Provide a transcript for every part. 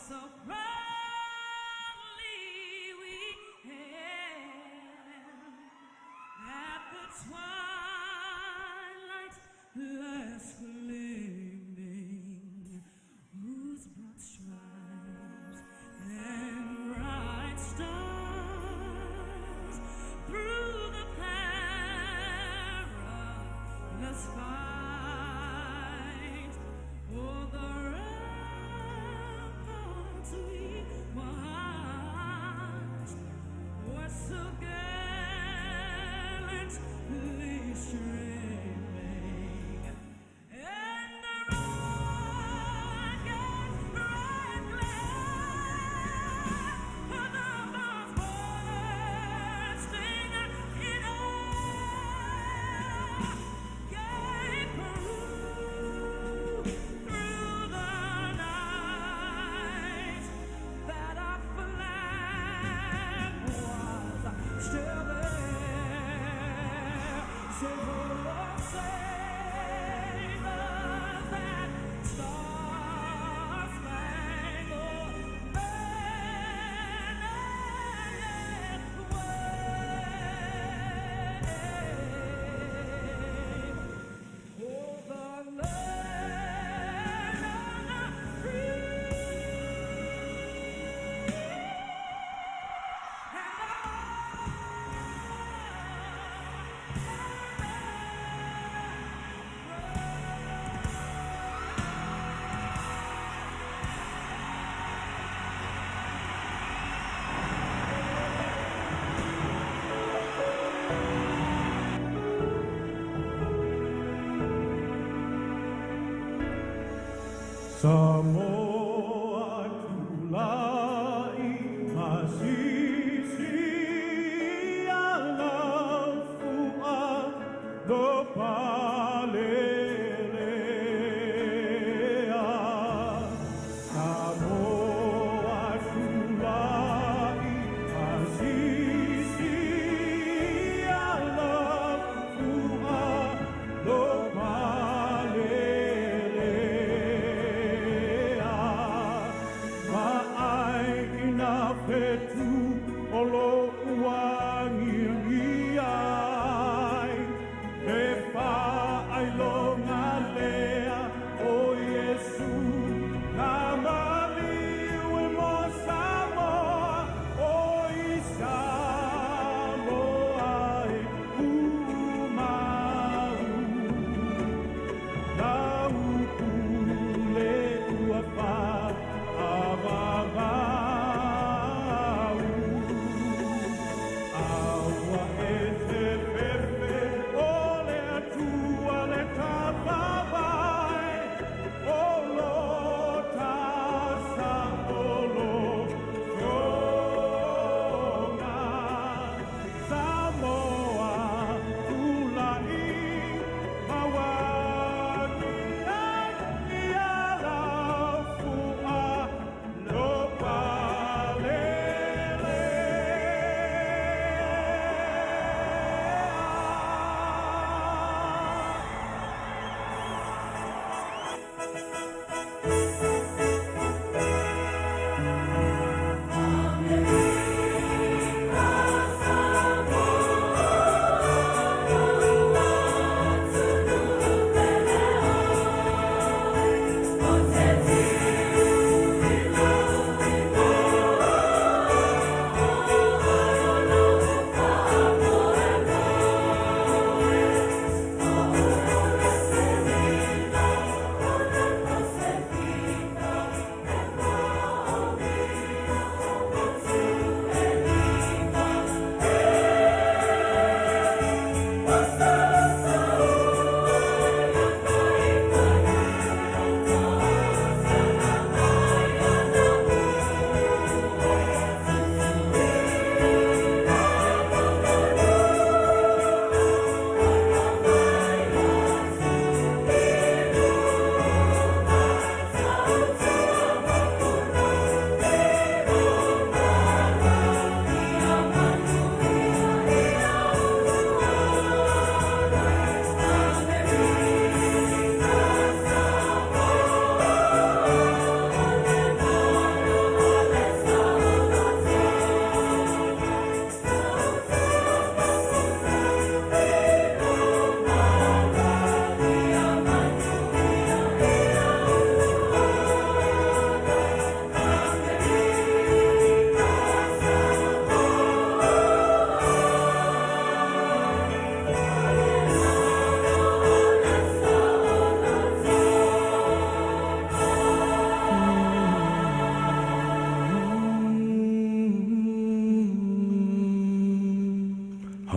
So proudly we hailed at the twilight's last gleaming, whose broad stripes and bright stars through the perilous fight o'er the ramparts we watched were so gallantly streaming, and the rocket's red glare, the bombs bursting in air, gave proof through the night that our flag was still there. So say does that star-spangled banner yet wave o'er the land of the free and the home of Samoa tulai masisi alafua lo palelea. Samoa tulai masisi alafua lo palelea. Ma'ai ina fetu o lo uagiagi ai, e.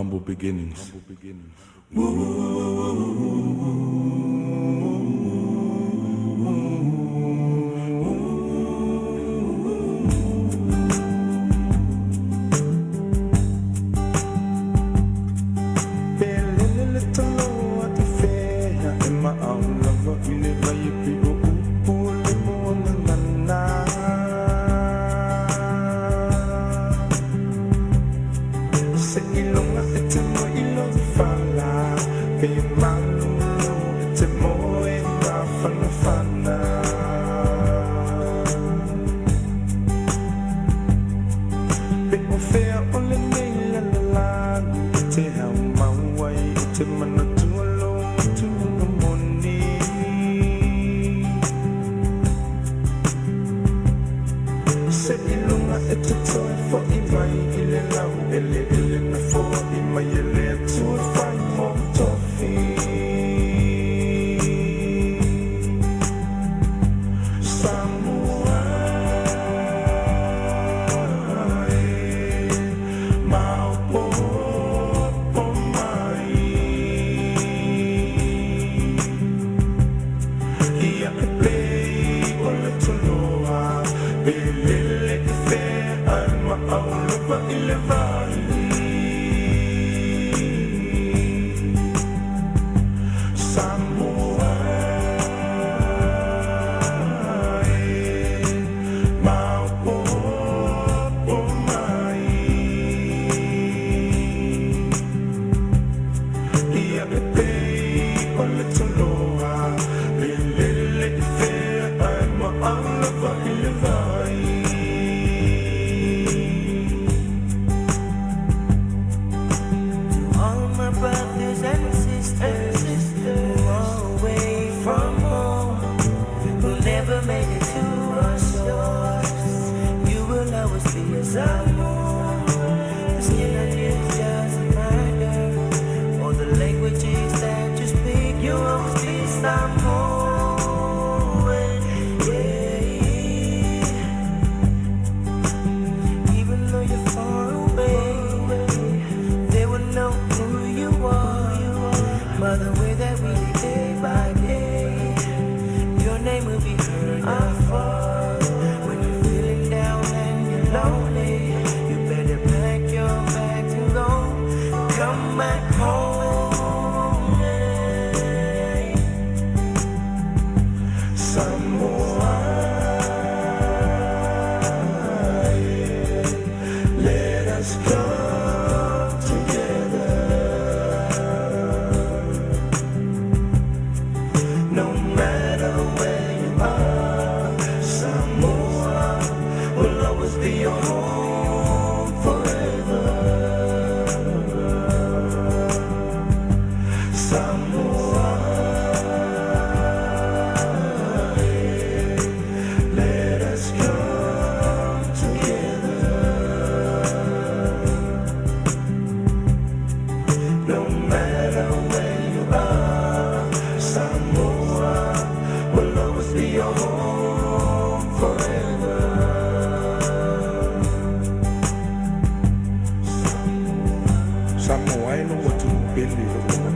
Humble beginnings. Pe lele le talo a te fea e ma au lava i le vai e pi o upu o le moana nana. Se ilonga e te mo ilo fala, pe malulu e te mo e mafana fana. Pe o fea o lenei lalolagi e te hau mau ai i te manatua lou matuaga moni. Se iloga e te toe fo'i mai i le laueleele na foa'i mai e le Atua e fai mou tofi. Samoa e, maopoopo mai. Ia e pei o le toloa, pe lele i fea ae maau lava i le vai. Samoa e, maopoopo mai. Ia e pei o le toloa, pe lele i fea ae maau lava i le vai. To all my brothers and sisters who are away from home, who never made it to our shores, you will always be a Samoan. The skin on you doesn't matter, or the languages that you speak, you always be Samoan. Yeah. Even though you're far away, they will know who you are by the way that we live day by day. Your name will be heard afar. When you're feeling down and you're lonely, you better pack your bags and go. Come back home. Yeah. Samoa, let us come together. No matter where you are, Samoa will always be your home forever. Samoa, let us come together. No matter where you are, Samoa will always be your home forever. Samoa e lou atunuu pele i lou lagona.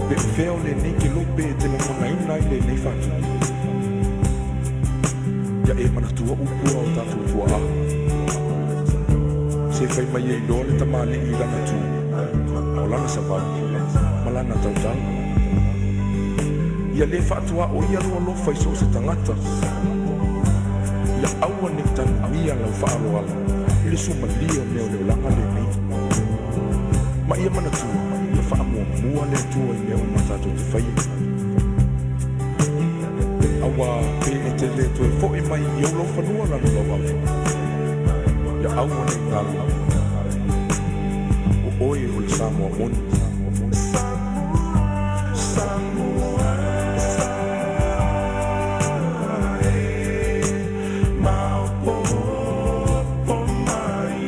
Pe o fea o lenei kelope e te lagonaina ai lenei faatupu. Ia e manatua upu a o tatou tuaa. Se fai mai e iloa le tamalii i lana tu, o lana savali, ma lana tautala. Ia lē faatuaoia lou alofa i so o se tagata. Ia aua nei tanuia lau faaaloalo i le sumalie o mea o le olaga lenei. Ma ia manatua, ia faamuamua le Atua i mea uma tatou te faia. Auā pe e te lē toe fo'i mai i ou laufanua lana lauava. Ia aua nei galo, o oe o le Samoa moni. Samoa, e, maopoopo mai.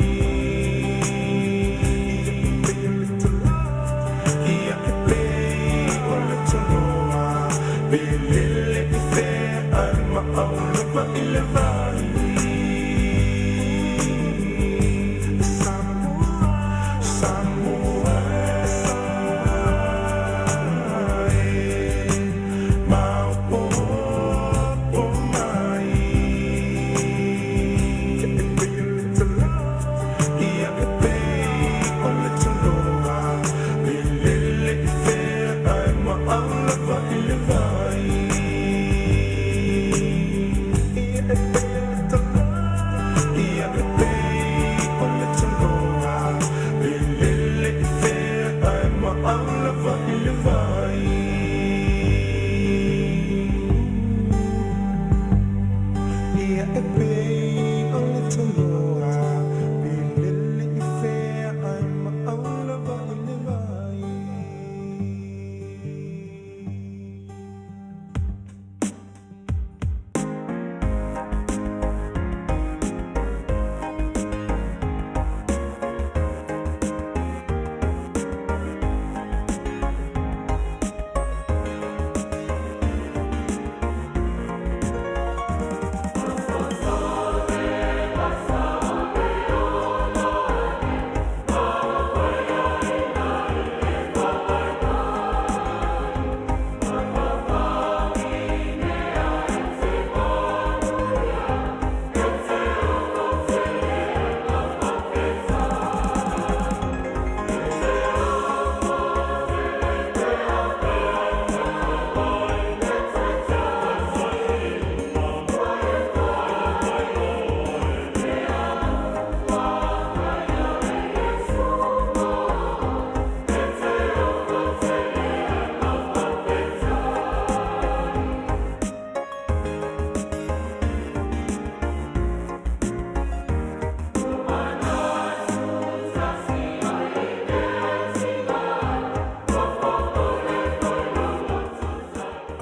Ia e pei o le toloa, pe lele i fea ae maau lava i le vai.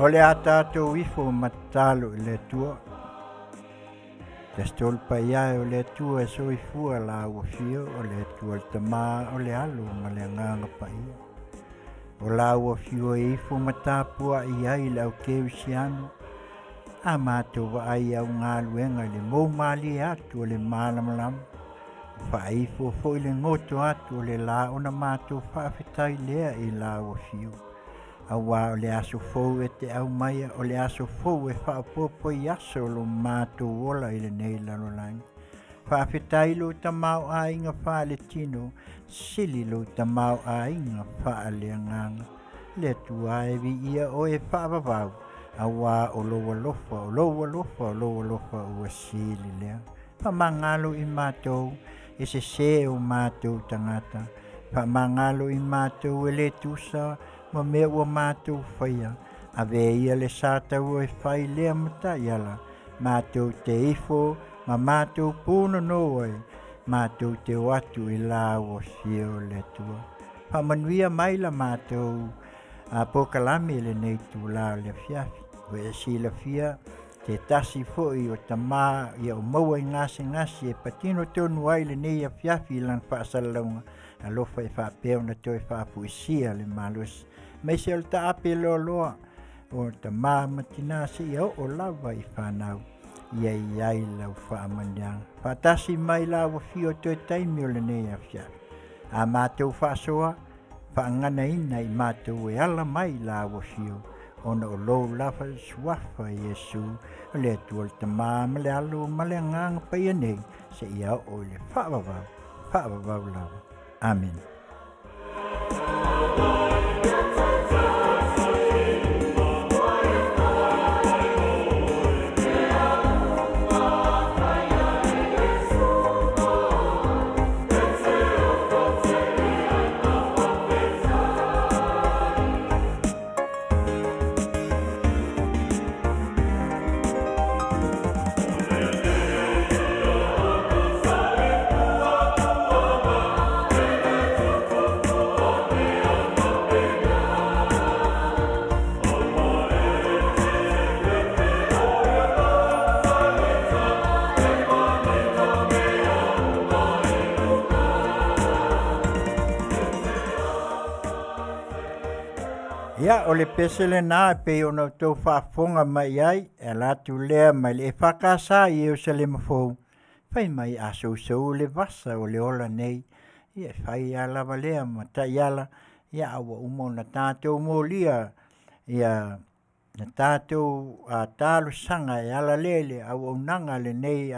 O le a tatou ifo ma tatalo i le Atua. Tasi paia e o le Atua e soifua la ua fio o le Atua le Tama o le Alo ma le Agaga Paia. O la ua fio e ifo ma tapuai ai le au kerisiano, a matou vaai au galuega i le mou malie atu o le malamalama. Faaifo foi le goto atu o le la ona matou faafetai lea i la ua fio. Auā o le aso fou e te aumaia, o le aso fou e faaopoopo i aso o lo matou ola i lenei lalolagi. Faafetai lou tamaoaiga faaletino, sili lou tamaoaiga faaleagaga. Le Atua e viia oe e faavavau, auā o lou alofa, o lou alofa, o lou alofa ua sili lea. Faamagalo i matou, e sesē o matou tagata. Faamagalo i matou e le tusa ma mea ua matou faia. Avea ia le sa taua e fai lea mataiala, matou te ifo ma matou punono ai, matou te o atu i la ua fio le Atua. Faamanuia mai la matou a polokalame i lenei itulā o le afiafi. Ua e silafia se tasi foi o tamā ia o maua i gasegase e patino tonu ai lenei afiafi i lana faasalalauga. Alofa e faapea ona toe faafuisia le malosi. Aemaise o le taape loaloa o tamā ma tinā seia oo lava i fanau. Ia i ai lau faamanuiaga. Faatasi mai la ua fio toe taimi o lenei afiafi. A matou faasoa, faaganaina i matou e ala mai la ua fio, ona o lou lava suafa Iesu, o le Atua le Tama ma le Alo ma le Agaga Paia nei, seia oo i le faavavau, faavavau lava. Amene. Ia, o le pese lenā e pei ona outou faafofoga mai i ai, e ala atu lea mai le EFKS i Ierusalema fou, fai mai a sousou le vasa o le ola nei, ia e fai lava lava lea ma taiala, ia a ua uma ona tatou molia ia na tatou talosaga e ala lea i le auaunaga a lenei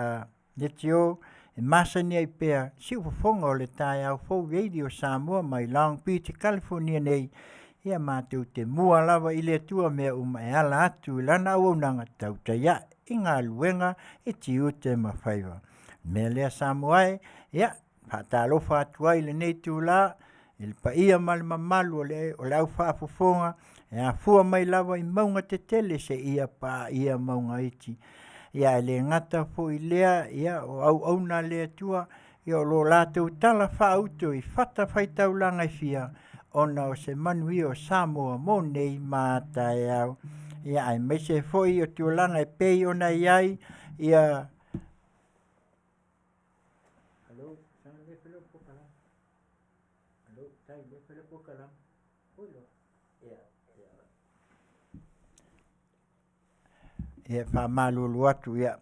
leitio e masani ai pea siufofoga o le taeao fou Radio Samoa mai Long Beach, California nei, ia matou te mua lava i le Atua mea uma e ala atu i lana auaunaga tautai ae i galuega i tiute ma faiva. O le mea lea Samoa e, ia, faatalofa atu ai i lenei itulā i le paia ma le mamalu o le au faafofoga e afua mai lava i mauga tetele seia paia mauga iti. Ia e le gata foi i lea, ia o auauna a le Atua, ia o lo latou tala faauto i fatafaitaulaga e fia ona o se manuia o Samoa mo nei ma a taeao. Ia aemaise foi o tulaga e pei ona i ai ia Ia e faamalulu atu ia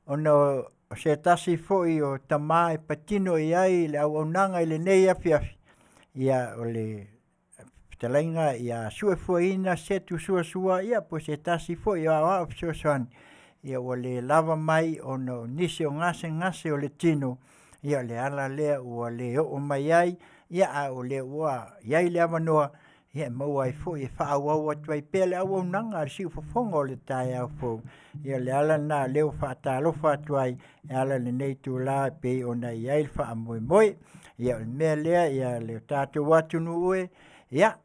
ona o se tasi foi o tamā e patino i ai le auaunaga i lenei afiafi, ia o le fetalaiga ia Suefuaina Setu Suasua ia po o se tasi foi o aoao fesoasoani ia ua le lava mai ona o nisi o gasegase o le tino ia o le ala lea ua le oo mai ai ia a o lea ua i ai le avanoa ia e maua ai foi e faaauau atu ai pea le auaunaga a le siufofoga o le taeao fou. Ia o le ala lena o lea ua faatalofa atu ai e ala i lenei itula e pei ona i ai le faamoemoe. Ia o le mea lea ia le tatou atunuu e, ia,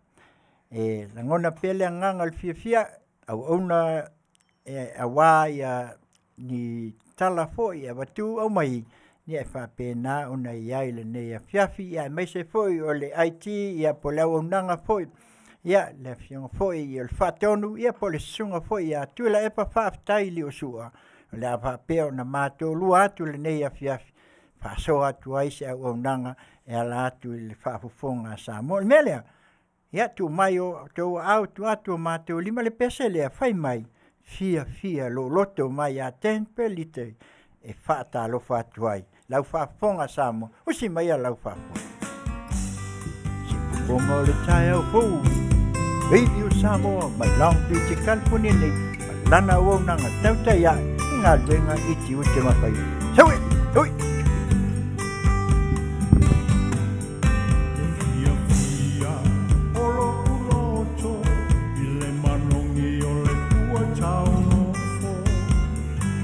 e lagona pea le agaga o le fiafia, auauna aua ia ni tala foi e avatu aumai, ia e faapena ona i ai lenei afiafi, aemaise foi o le IT po o le auaunaga foi. Ia, le afioga foi o le Faatonu, ia po o le susuga foi ia Tuilaepa, faafetai i Liosua, o le a faapea ona matou lua atu lenei afiafi, faasoa atu ai se auaunaga e ala atu i le faafofoga a Samoa. O le mea lea, ia tuu mai o outou aao tuu atu o matou lima le pese lea, fai mai, fiafia lou loto mai ia Dan Pelite e faatalofa atu ai. Lau faafofoga Samoa, usi maia lau faafofoga. Se fofoga o le taeao fou, Radio Samoa mai Long Beach e California nei, ma lana auaunaga tautai ae i galuega i tiute ma faiva. Saui! Saui! Fiafia o lo'u loto i le manogi o le pua taunofo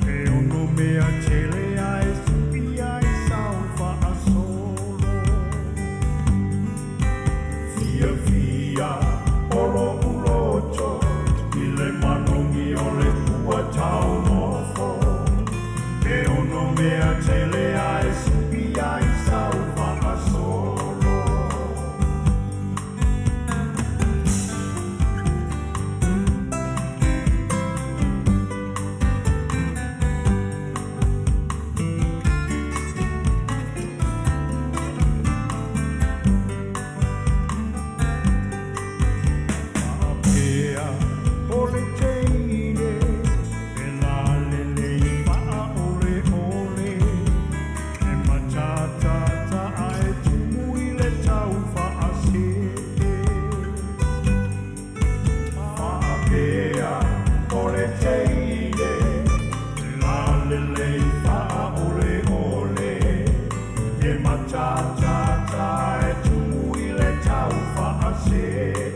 E ono mea tele ae suʻi ai sau faasolo Fiafia o lo'u loto i le manogi o le pua taunofo E ono mea tele ae suʻi ai sau faasolo Faapea o le teine e lalelei faaoleole E matatata ae tumu i le tau faasee Faapea o le teine e lalelei faaoleole E matatata ae tumu i le tau faasee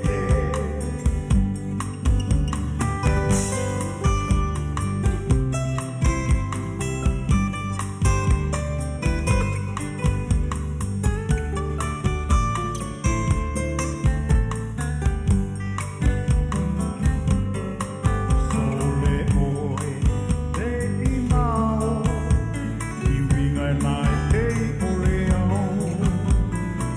Sole oe le i mao i uiga e lae pei o le ao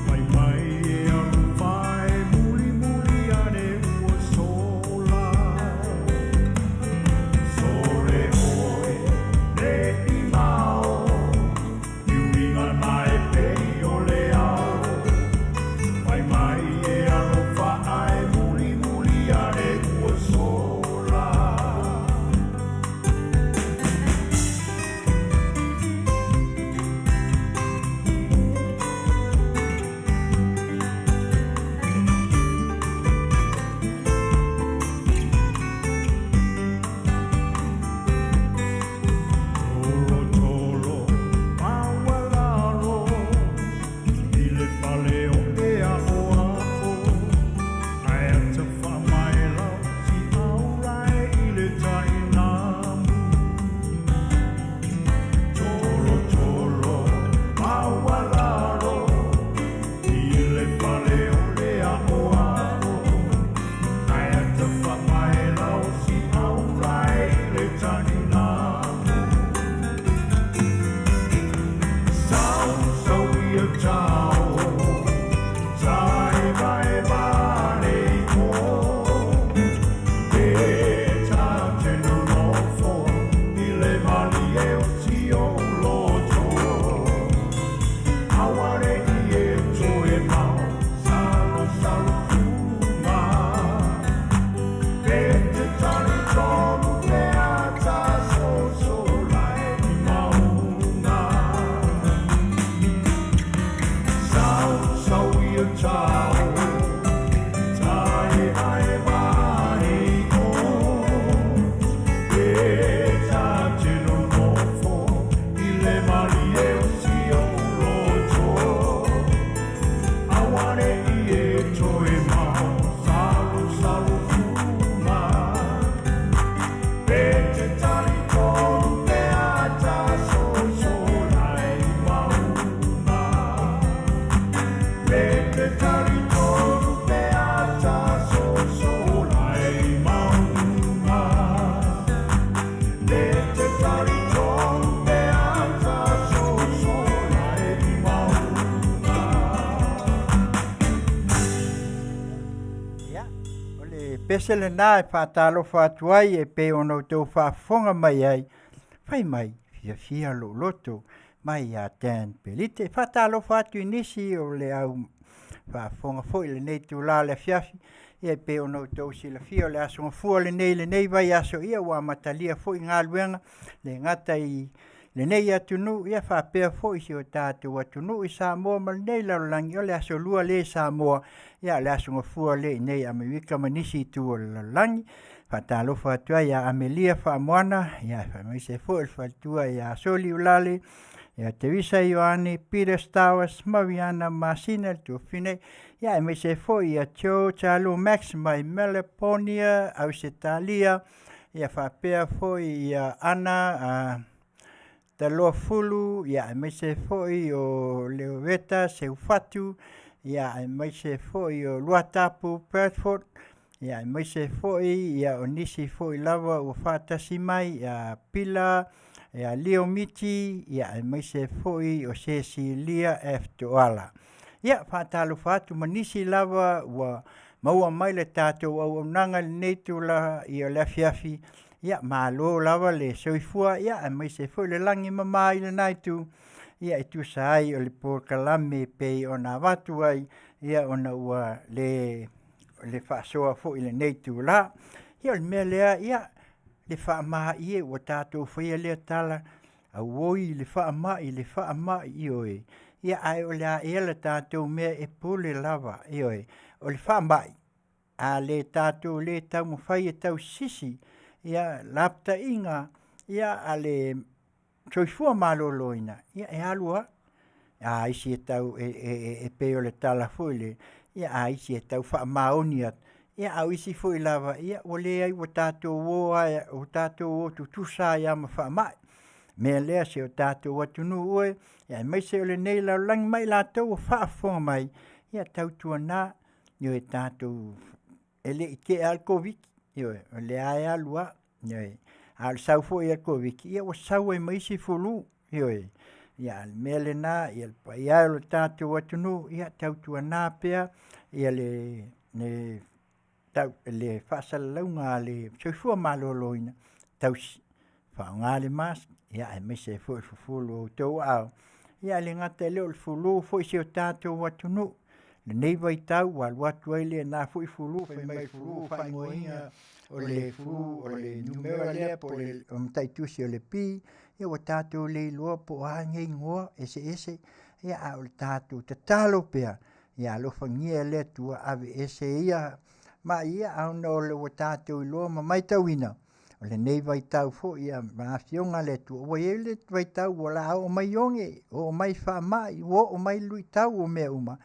Fai mai e alu fae mulimuli ane ua sola Sole oe le i mao i uiga lae pei o le ao Fai mai e alofa ae mulimuli ane ua sola Tolotolo maualalo i le fale o e aʻoaʻo Ae ata faamaelau si aulae i le tainamu Tolotolo maualalo i le fale o le aʻoaʻo Ae ata faamaelau si aulae i le tainamu Sau sau ia tao Tai vai vale o E ta te nonofo i le malie o si ou loto Auare i e toe mau Salo salo fuga E te tali tonu pe ata so so lai i maunga. pese lenā e faatalofa atu ai e pei ona outou faafofoga mai ai, fai mai, fiafia lou loto mai ia Dan Pelite. E faatalofa atu i nisi o le au faafofoga foi i lenei itulā o le afiafi, ia e pei ona outou silafia o le Aso Gafua lenei i lenei vaiaso, ia ua amatalia foi galuega le gata i lenei atunuu ia faapea foi si o tatou atunuu i Samoa ma lenei lalolagi. O le Aso Lua lea i Samoa, ia o le Aso Gafua lea i inei i Amerika ma nisi itu o le lalolagi. Faatalofa atu ai ia Amelia Faamoana, ia aemaise foi o le faletua ia Soli Ulale, ia Teresa Ioane, Peter Stowers, Mariana Masina le tuafafine, ia aemaise foi ia Joe Charlo Max mai Meliponia, Ausetalia, ia faapea foi ia Ana Taloafulu, ia aemaise foi o Leoveta Seufatu, ia aemaise foi o Luatapu Bradford, ia aemaise foi ia o nisi foi lava ua faatasi mai ia Pila, ia Leo Miti, ia aemaise foi o Cecilia F. Toala. Ia faatalofa atu ma nisi lava ua maua mai le tatou auaunaga i lenei itula ia o le afiafi. Ia malo lava le soifua, ia aemaise foi le lagi e mama i lena itu, ia e tusa ai o le polokalame e pei ona avatu ai, ia ona ua le le faasoa foi i lenei itula. Ia o le mea lea, ia le faamaie ua tatou faia lea tala, auoi le faamai, le faamai, ioe. Ia ae o le a ea le tatou mea e pule lava, ioe. O le faamai, a le tatou le taumafai e tausisi ia lapataiga ia a le soifua maloloina, ia e alu lava. A isi e tau e pei o le tala foi lea, ia a isi e tau faamaoni atu, ia a o isi foi lava, ia ua leai ua tatou o lava, ua tatou o tutusa ai lava ma faamai. O le mea lea si o tatou atunuu e, aemaise o lenei lalolagi ma i latou ua faafofoga mai, ia tautuana, ioe, tatou, e le i tea lava le Koviti, ioe, o lea lava e alu lava, ioe. A o le sau foi a le Koviti, ia ua sau ai ma isi fulu, ioe. Ia a o le mea lena, ia le paia e o le tatou atunuu, ia tautuana pea ia le le faasalalauga a le Soifua Maloloina, tausi, faaaoga le mask, ia aemaise ai foi le fufulu o outou aao. Ia ae le gata i lea o le fulu foi o si o tatou atunuu. Lenei vaitau ua alu atu ai lena foi fulu fai mai fulu faaigoaina o le fulu o le numera lea po o le mataitusi o le P, ia ua tatou le iloa po o a nei igoa eseese, ia a o le tatou tatalo pea, ia alofagia e le Atua aveese ia mai ia, a ona o le ua tatou iloa ma matauina o lenei vaitau foi ia ma afioga a le Atua, ua i ai le vaitau ua la oo mai oge, oo mai faamai, ua oo mai luitau o mea uma,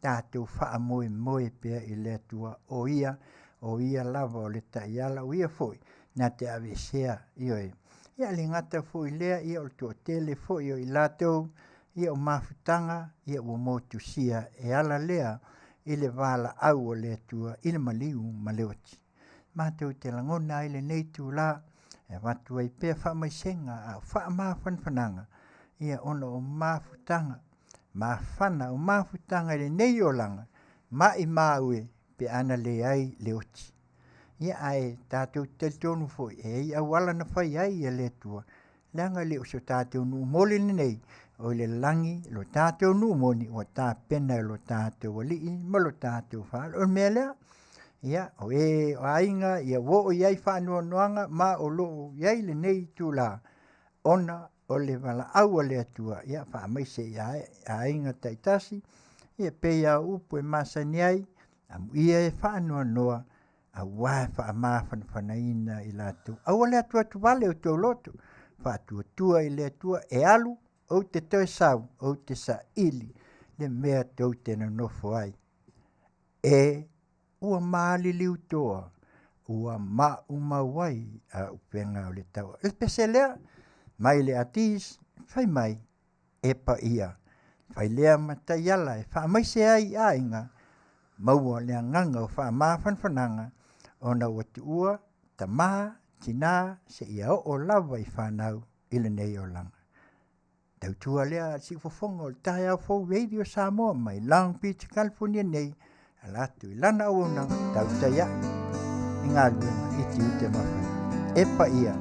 tatou faamoemoe pea i le Atua, o Ia, o Ia lava o le taiala, o Ia foi na te aveesea, ioe. Ia e le gata foi i lea, ia o le toatele foi o i latou, ia o mafutaga, ia ua motusia e ala lea i le valaau o le Atua i le maliu ma le oti. Matou te lagona ai lenei itula e avatu ai pea faamaisega a o faamafanafanaga, ia ona o mafutaga, mafana o mafutaga i lenei olaga, maimau e pe ana leai le oti. Ia ae tatou te talitonu foi e i ai auala na fai ai e le Atua, leaga e le o so tatou nuu moli lenei, o i le lagi lo tatou nuu moni ua tapena e lo tatou Alii ma lo tatou Faaalo. O le mea lea, ia, o e o aiga ia ua oo i ai faanoanoaga ma o lo o i ai lenei itula, ona o le valaau a le Atua, ia faamaise i aiga taitasi, ia pei lava o upu e masani ai, amuia e faanoanoa, aua e faamafanafanaina i latou. Aua le atuatuvale o tou loto, faatuatua i le Atua e alu, ou te toe sau, ou te saili le mea tou te nonofo ai. E ua maliliu toa, ua maumau ai a upega o le tau. Le pese lea, mai le Atis, fai mai, e paia, fai lea ma taiala e faamaise ai i aiga, maua le agaga o faamafanafanaga ona ua tuua tamā, tinā, seia oo lava i fanau i lenei olaga. Tautua lea a le siufofoga o le taeao fou Radio Samoa mai Long Beach, California nei, ala atu i lana auaunaga tautai ae. galuega i tiute ma faiva. E paia,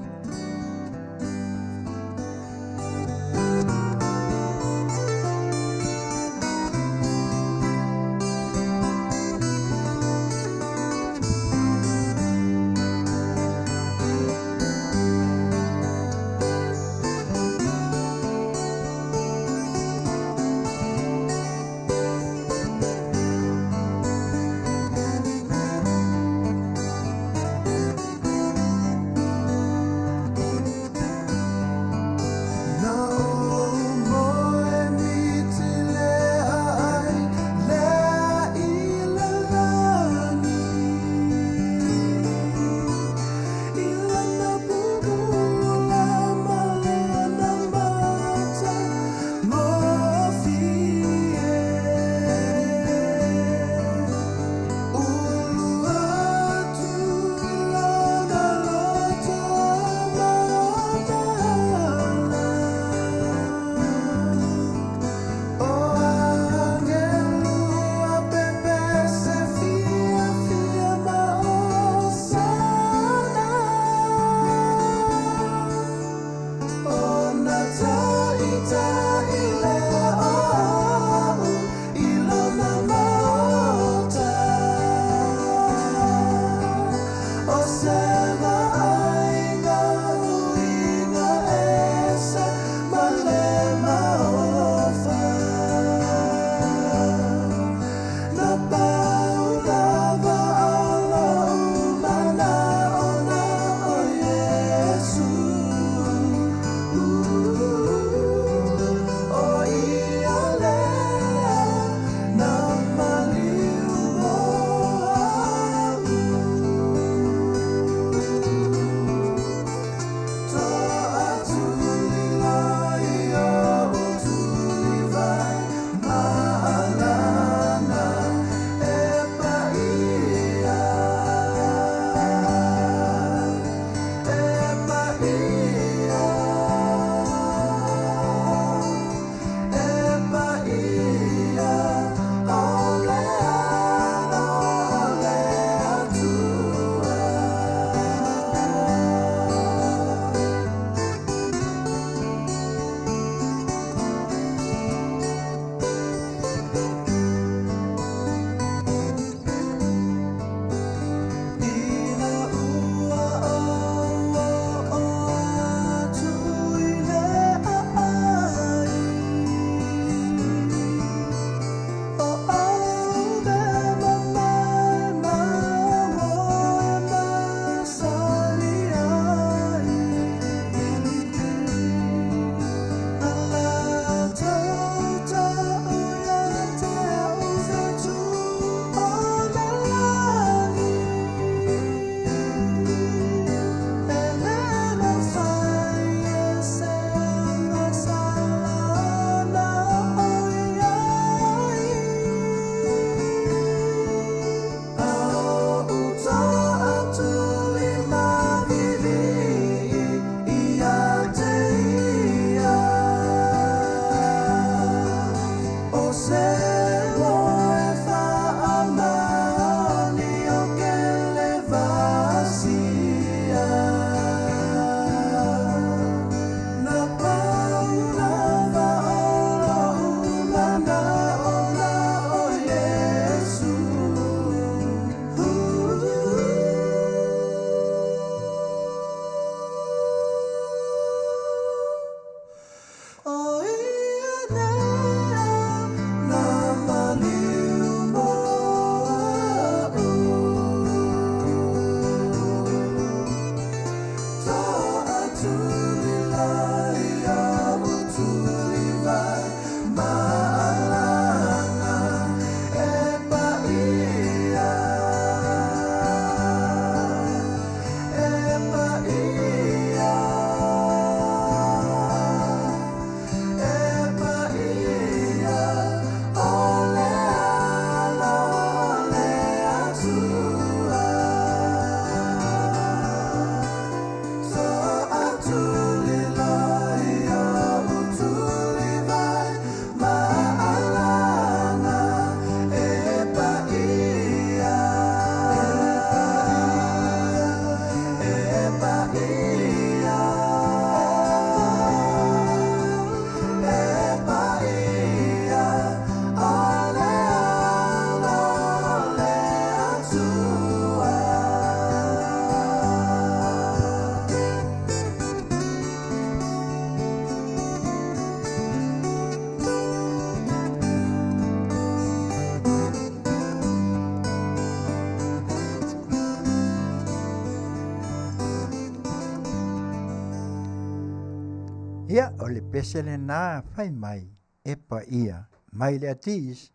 Ia, o le pese lenā fai mai e paia mai le Atis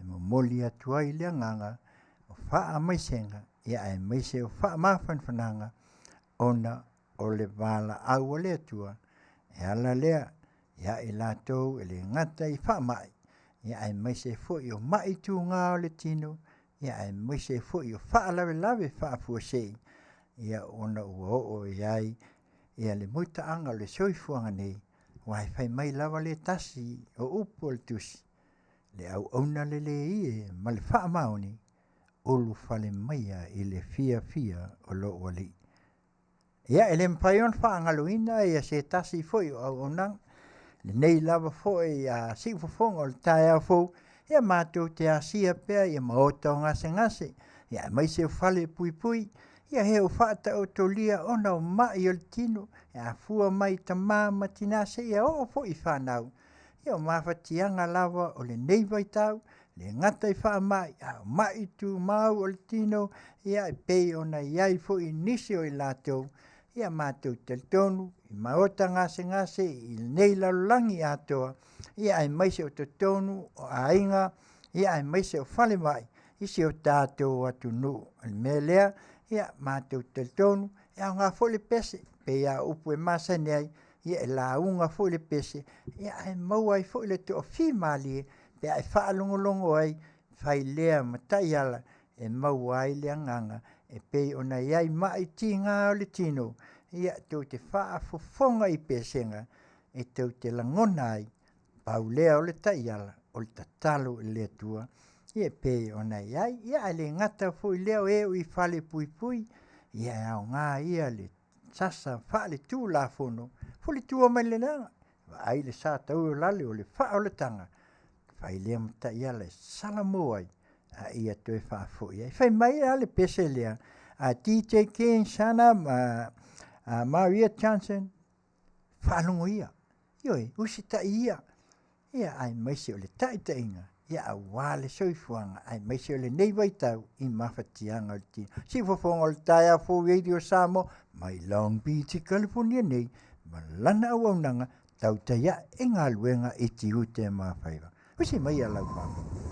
e momoli atu ai le agaga o faamaisega ia aemaise o faamafanafanaga ona o le valaau a le Atua e ala lea ia i latou e le gata i faamai ia aemaise foi o mai tuga o le tino ia aemaise foi o faalavelave faafuasei ia ona ua oo i ai ia le mutaaga o le soifuaga nei aua e fai mai lava le tasi o upu o le tusi le auauna lelei e ma le faamaoni ulufale maia i le fiafia o lou alii. Ia e le mafai ona faagaloina ia se tasi foi o auaunaga lenei lava foi a siufofoga o le taeao fou ia matou te asia pea ia maota o gasegase ia aemaise o fale puipui ia he o faataotolia ona o mai o le tino e afua mai tama ma tina seia oo foi i fanau ia o mafatiaga lava o lenei vaitau le gata i faamai a o mai tumau o le tino ia e pei ona i ai foi nisi o i latou ia matou talitonu i maota gasegase i lenei lalolagi atoa ia aemaise o totonu o aiga ia aemaise o falemai i si o tatou atunuu. O le mea lea ia matou talitonu e aoga foi le pese pei lava o upu e masani ai ia e lauga foi le pese ia ae maua ai foi le toafimalie pe a e faalogologo ai fai lea ma taiala e maua ai le agaga e pei ona i ai mai tiga o le tino ia tou te faafofoga i pesega e tou te lagona ai pau lea o le taiala o le tatalo i le Atua ia e pei ona i ai ia ae le gata foi lea o e o i falepuipui ia e aoga ia le sasa faaletulafono fulitua mai le leaga vaai le sa taualale o le faaolataga fai lea ma taiala e salamo ai a ia toe faafoi ai. Fai mai la le pese lea a DJ King Sana ma a Maria Johnson faalogo ia. Ioe, usitai ia. Ia aemaise o le taitaiga ia aua le soifuaga aemaise o lenei vaitau i mafatiaga o le tino. Siufofoga o le taeao fou Radio Samoa mai Long Beach, California nei ma lana auaunaga tautai ae galuega i tiute ma faiva. Usi mai a lau faafofoga.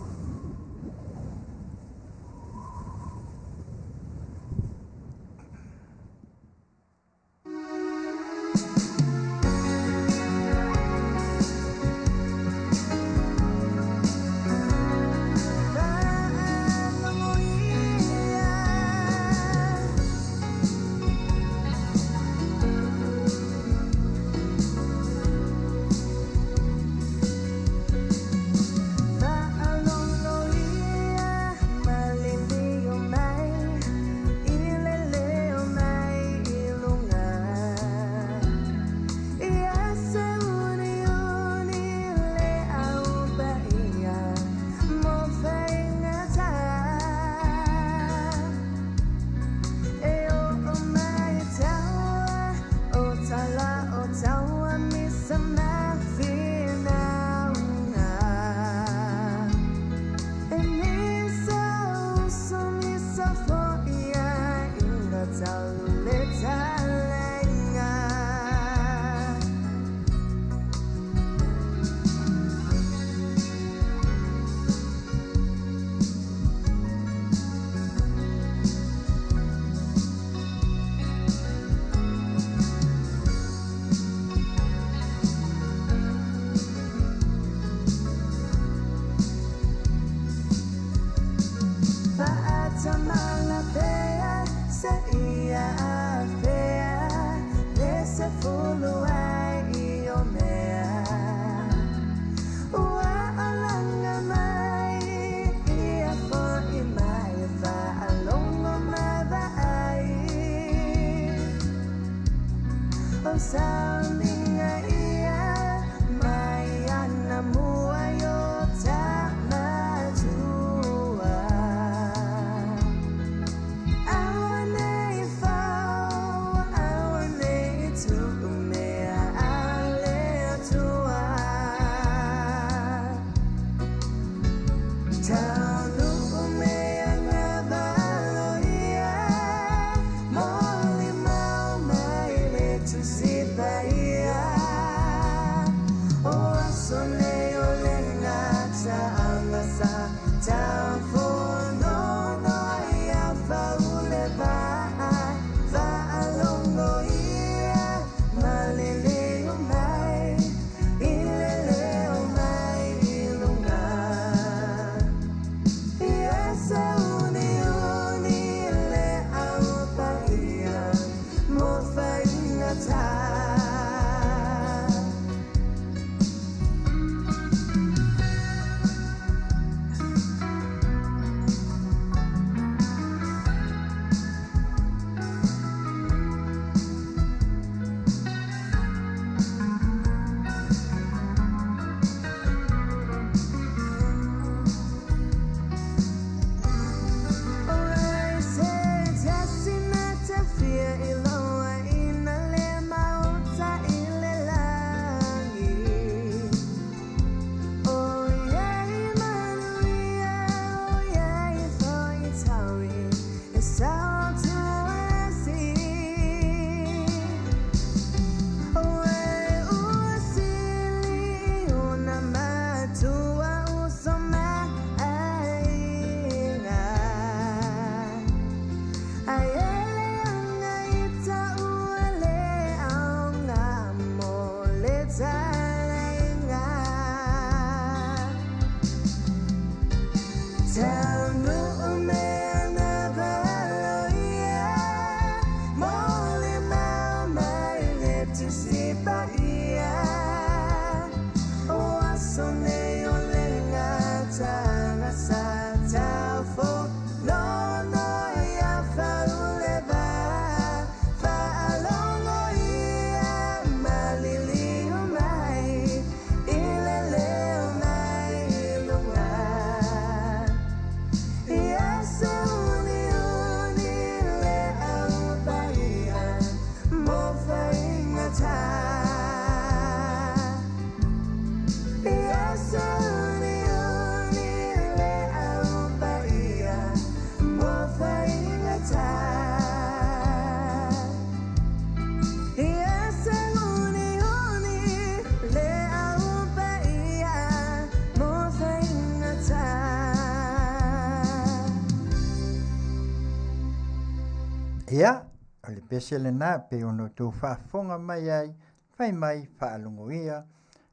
Ia, o le pese lena pei ona outou faafofoga mai ai, fai mai faalogoia,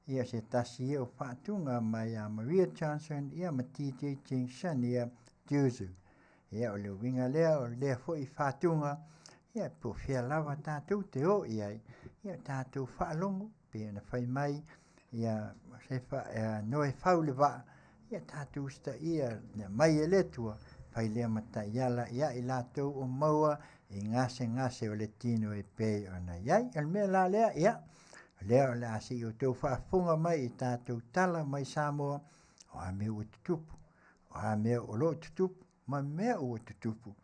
ia se tasi ia o faatuga mai a Maria Johnson ia ma TJ Ching Shania Juzu. Ia o le uiga lea o lea foi faatuga, ia po o fea lava tatou te o i ai, ia tatou faalogo pei ona fai mai ia se fa, ia, noe fau le vaa, ia tatou usitaia le aumai e le Atua, fai lea ma taiala ia i latou o maua i gasegase o le tino e pei ona i ai. O le mea la lea, ia, o lea o le a se i outou faafofoga mai i tatou tala mai Samoa, o a mea ua tutupu, o a mea o lo o tutupu, ma mea ua tutupu,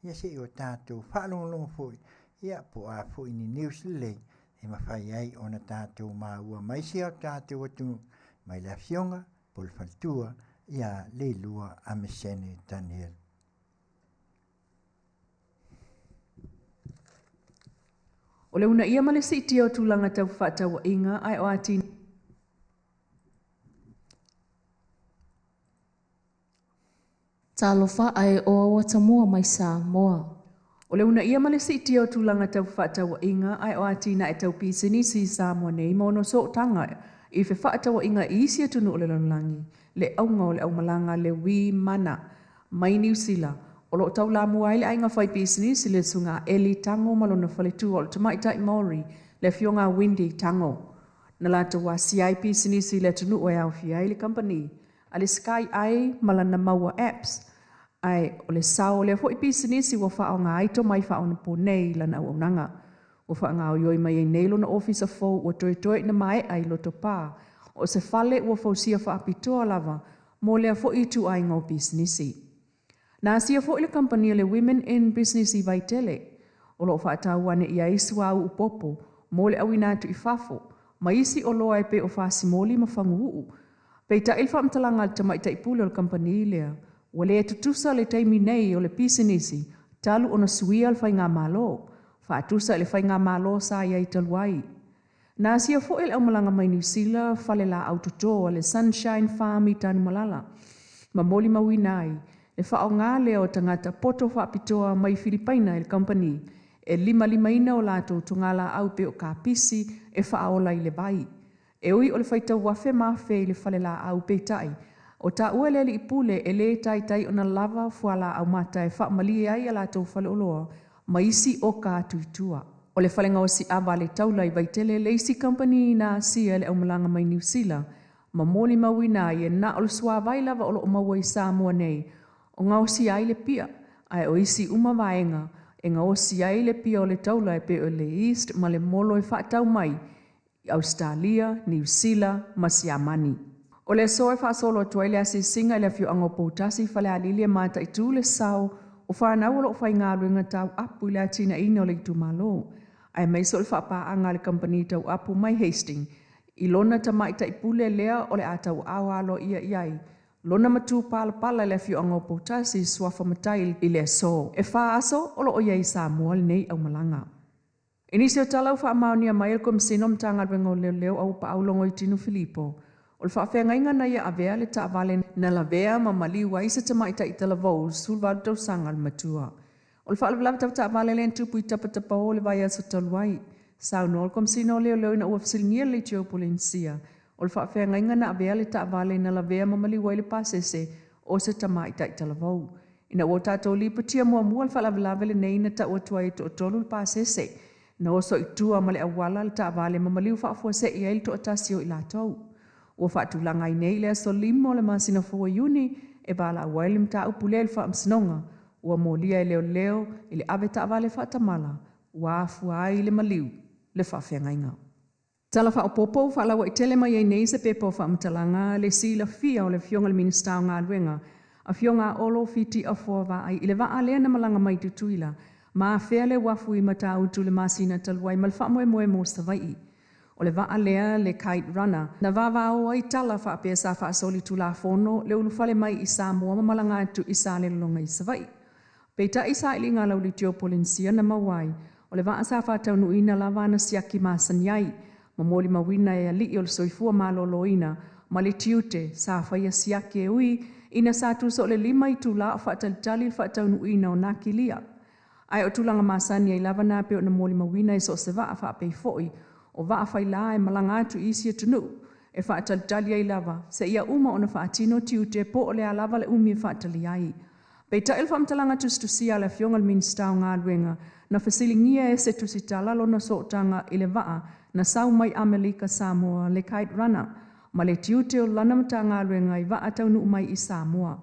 ia se i o tatou faalogologo foi, ia po o a foi ni news lelei e mafai ai ona tatou maua mai si o tatou atunuu mai le Afioga po o le faletua ia Leilua Amesene Daniel. O le uunaia ma le siitia o tulaga tau fefaatauaiga ae o atinae. Talofa ae o Auatamua mai Samoa. O le uunaia ma le siitia o tulaga tau fefaatauaiga ae o atinae tau pisinisi i Samoa nei ma ona sootaga i fefaatauaiga i isi atunuu o le lalolagi, le auga o le aumalaga le Wī Mana mai Niu Sila, o lo o taulamua ai le aiga fai pisinisi le Susuga Eli Tago ma lona faletua o le tamaitai Maori le Afioga a Wendy Tago. Na latou asia ai pisinisi i le atunuu e aofia ai le kamupani a le Sky Eye ma lana maua apps, ae o le sao o lea foi pisinisi ua faaaoga ai tomai faaonaponei i lana auaunaga. Ua faagaoioi mai ai nei lona ofisa fou ua toetoe ina maea i Lotopa, o se fale ua fausia faapitoa lava mo lea foi ituaiga o pisinisi. Na asia foi le kamupani a le Women in Business i Vaitele, o lo o faatau ane i ai suauu popo mo le auina atu i fafo, ma isi oloa e pei o fasimoli ma faguuu. Peitai le faamatalaga a le tamaitai pule o le kamupani lea, ua le tutusa le taimi nei o le pisinisi talu ona suia le faigamalo, faatusa i le faigamalo sa i ai talu ai. Na asia foi e le aumalaga mai Niu Sila fale laau toto a le Sunshine Farm i Tanumalala, ma molimauina ai le faaaoga lea o tagata poto faapitoa mai Filipaina i le kamupani e limalimaina o latou togalaau pei o kapisi e faaola i le vai. E ui o le faitau afe ma afe i le fale laau, peitai, o taua e le alii pule e le taitai ona lava fualaau mata e faamalie ai a latou faleoloa ma isi oka atu i tua. O le fale gaosi ava a le taula i Vaitele le isi kamupani na asia e le aumalaga mai Niu Sila ma molimauina ai e na o le suavai lava o lo o maua i Samoa nei o gaosia ai le pia, ae o isi uma vaega e gaosi ai le pia o le taula e pei o le yeast ma le molo e faatau mai i Ausetalia, Niu Sila ma Siamani. O le aso e faasolo atu ai le asiasiga i le afioaga o Poutasi i Falealili e mataitu le sao o fanau o lo o faigaluega tauapu i le atinaeina o le itumalo, aemaise o le faapaaga a le kamupani tauapu mai Hastings i lona tamaitai pule lea o le a tauaao aloaia i ai lona matupalapala i le afioaga o Poutasi i Suafa Matai i le aso. E fa aso o lo o i ai i Samoa lenei aumalaga. I nisi o tala ua faamaonia mai e le Komesina o Matagaluega o Leoleo Auapaau Logoitino Filipo, o le faafeagaiga na ia avea le taavale na lavea ma maliu ai se tamaitai talavou 18 tausaga le matua. O le faalavelave tau taavale lea na tupu i Tapatapao i le vaiaso talu ai. Saunoa le Komesina o Leoleo ina ua fesiligia le Leitio Polenisia, o le faafeagaiga na avea le taavale na lavea ma maliu ai le pasese o se tamaitai talavou. Ina ua tatou lipotia muamua le faalavelave lenei na tau atu ai e toatolu le pasese na oso i tua ma le auala le taavale ma maliu faafuasei ai le toatasi o i latou. Ua faatulaga ai nei le aso 5 o le masina fou o Iuni e valaau ai le mataupu lea i le Faamasinoga ua molia e leoleo i le ave taavale faatamala ua afua ai le maliu le faafeagaiga. Tala faaopoopo ua faalauaitele mai ai nei se pepa o faamatalaga le silafia o le Afioga i le Minisita o Galuega, Afioga a Olo Fiti Afoa Vaai i le vaa lea na malaga mai Tutuila ma afea le uafu i Matautu i le masina talu ai ma le faamoemoe mo Savaii. O le vaa lea le Kite Runner na vavao ai tala faapea sa faasolitulafono le ulufale mai i Samoa ma malaga atu i Salelologa i Savaii. Peitai sailiga a Laulitio Polenisia na maua ai, o le vaa sa faataunuuina lava ana siaki masani ai, ma molimauina e alii o le soifua maloloina ma le tiute sa faia siaki e ui ina sa tusa o le 5 itula o faatalitali le faataunuuina o na kilia. Ae o tulaga masani ai lava na pei ona molimauina i so o se vaa faapei foi o vaa faila e malaga atu i isi atunuu e faatalitali ai lava seia uma ona faatino tiute po o le a lava le umi e faatali ai. Peitai o le faamatalaga tusitusia a le Afioga i le Minisita o Galuega, na fesiligia e se tusitala lona sootaga i le vaa na sau mai Amelika Samoa, le Kite Runner, ma le tiute o lana Matagaluega i vaa taunuu mai i Samoa.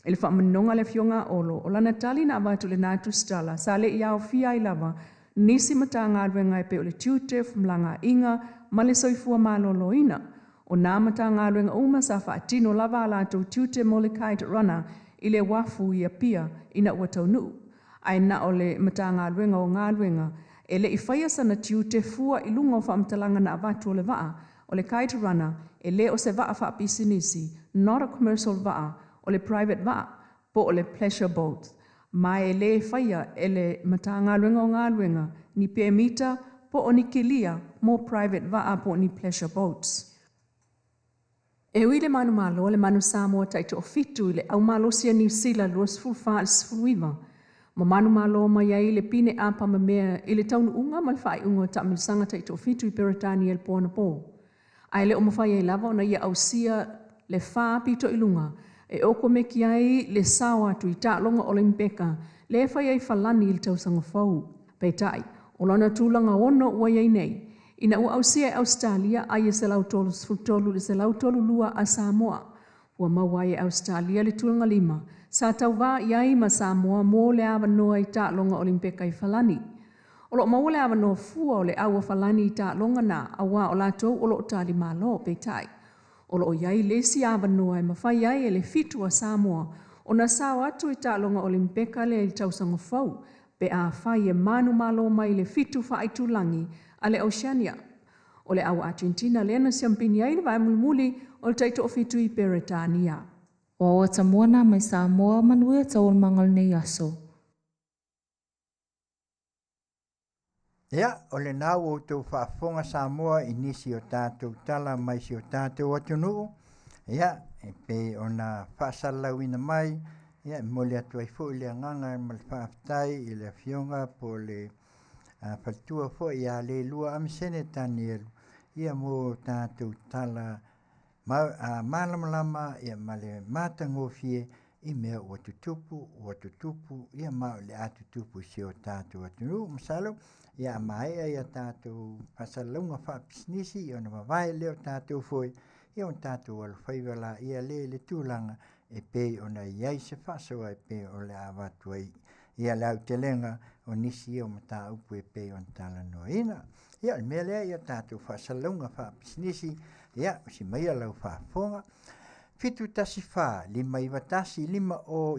I le faamaninoga a le Afioga a Olo, o lana tali na avatu i lena tusitala, sa le i aofia ai lava nisi Matagaluega e pei o le Tiute, Femalagaaiga ma le Soifua Maloloina. O nā Matagaluega uma sa faatino lava a latou tiute mo le Kite Runner i le uafu i Apia ina ua taunuu. Ae na o le Matagaluega o Galuega e le i faia sana tiute fua i luga o faamatalaga na avatu o le vaa o le Kite Runner e le o se vaa faapisinisi, not a commercial vaa, o le private vaa po o le pleasure boat, ma e le faia e le Matagaluega o Galuega ni pemita po o ni kilia mo private vaa po o ni pleasure boats. E ui i le manumalo a le Manu Samoa taitoafitu i le aumalosi a Niu Sila 24 i le 19, ma manumalo mai ai le pine apamamea i le taunuuga ma le faaiuga o taamilosaga taitoafitu i Peretania i le po anapo. Ae le o mafai ai lava ona ia ausia le fa pito i luga e okomeki ai le sao atu i taaloga Olimpeka lea e fai ai Falani i le tausaga fou. Peitai, o lona tulaga ono ua i ai nei, ina ua ausia e Ausetalia ai e 133 i le 132 a Samoa, ua maua ai e Ausetalia le tulaga lima sa tauvā i ai ma Samoa mo le avanoa i taaloga Olimpeka i Falani. O lo o maua le avanoa fua o le au a Falani i taaloga na, auā o latou o lo o talimalo, peitai, o lo o i ai le isi avanoa e mafai ai e le fitu a Samoa ona sao atu i taaloga Olimpeka lea i le tausaga fou pe afai e manumalo mai le fitu faaitulagi a le Oceania. O le au Argentina lea na siampini ai le vae mulimuli o le taitoafitu i Peretania. Ua oa tamua nā mai Samoa, manuia taualumaga o lenei aso. Ia, o lena ua outou faafofoga Samoa i nisi o tatou tala mai si o tatou atunuu, ia, e pei ona faasalalauina mai, ia, e momoli atu ai foi le agaga ma le faafetai i le Afioga po o le faletua foi ia Leilua Amisene Tanielu, ia mo tatou tala Ma, a, malamalama ia ma le matagofie i mea ua tutupu, ua tutupu, ia ma o le a tutupu i si o tatou atunuu. Masalo, ia a maea ia tatou faasalalauga faapisinisi, ia ona vavae lea o tatou foi, ia ona tatou alofaiva laia lea i le tulaga e pei ona i ai se faasoa e pei o le a avatu ai ia le aotelega o nisi ia o mataupu e pei ona talanoaina. Ia, o le mea lea, ia tatou faasalalauga faapisinisi, ia, usi maia lau faafofoga. 714 591 5092 o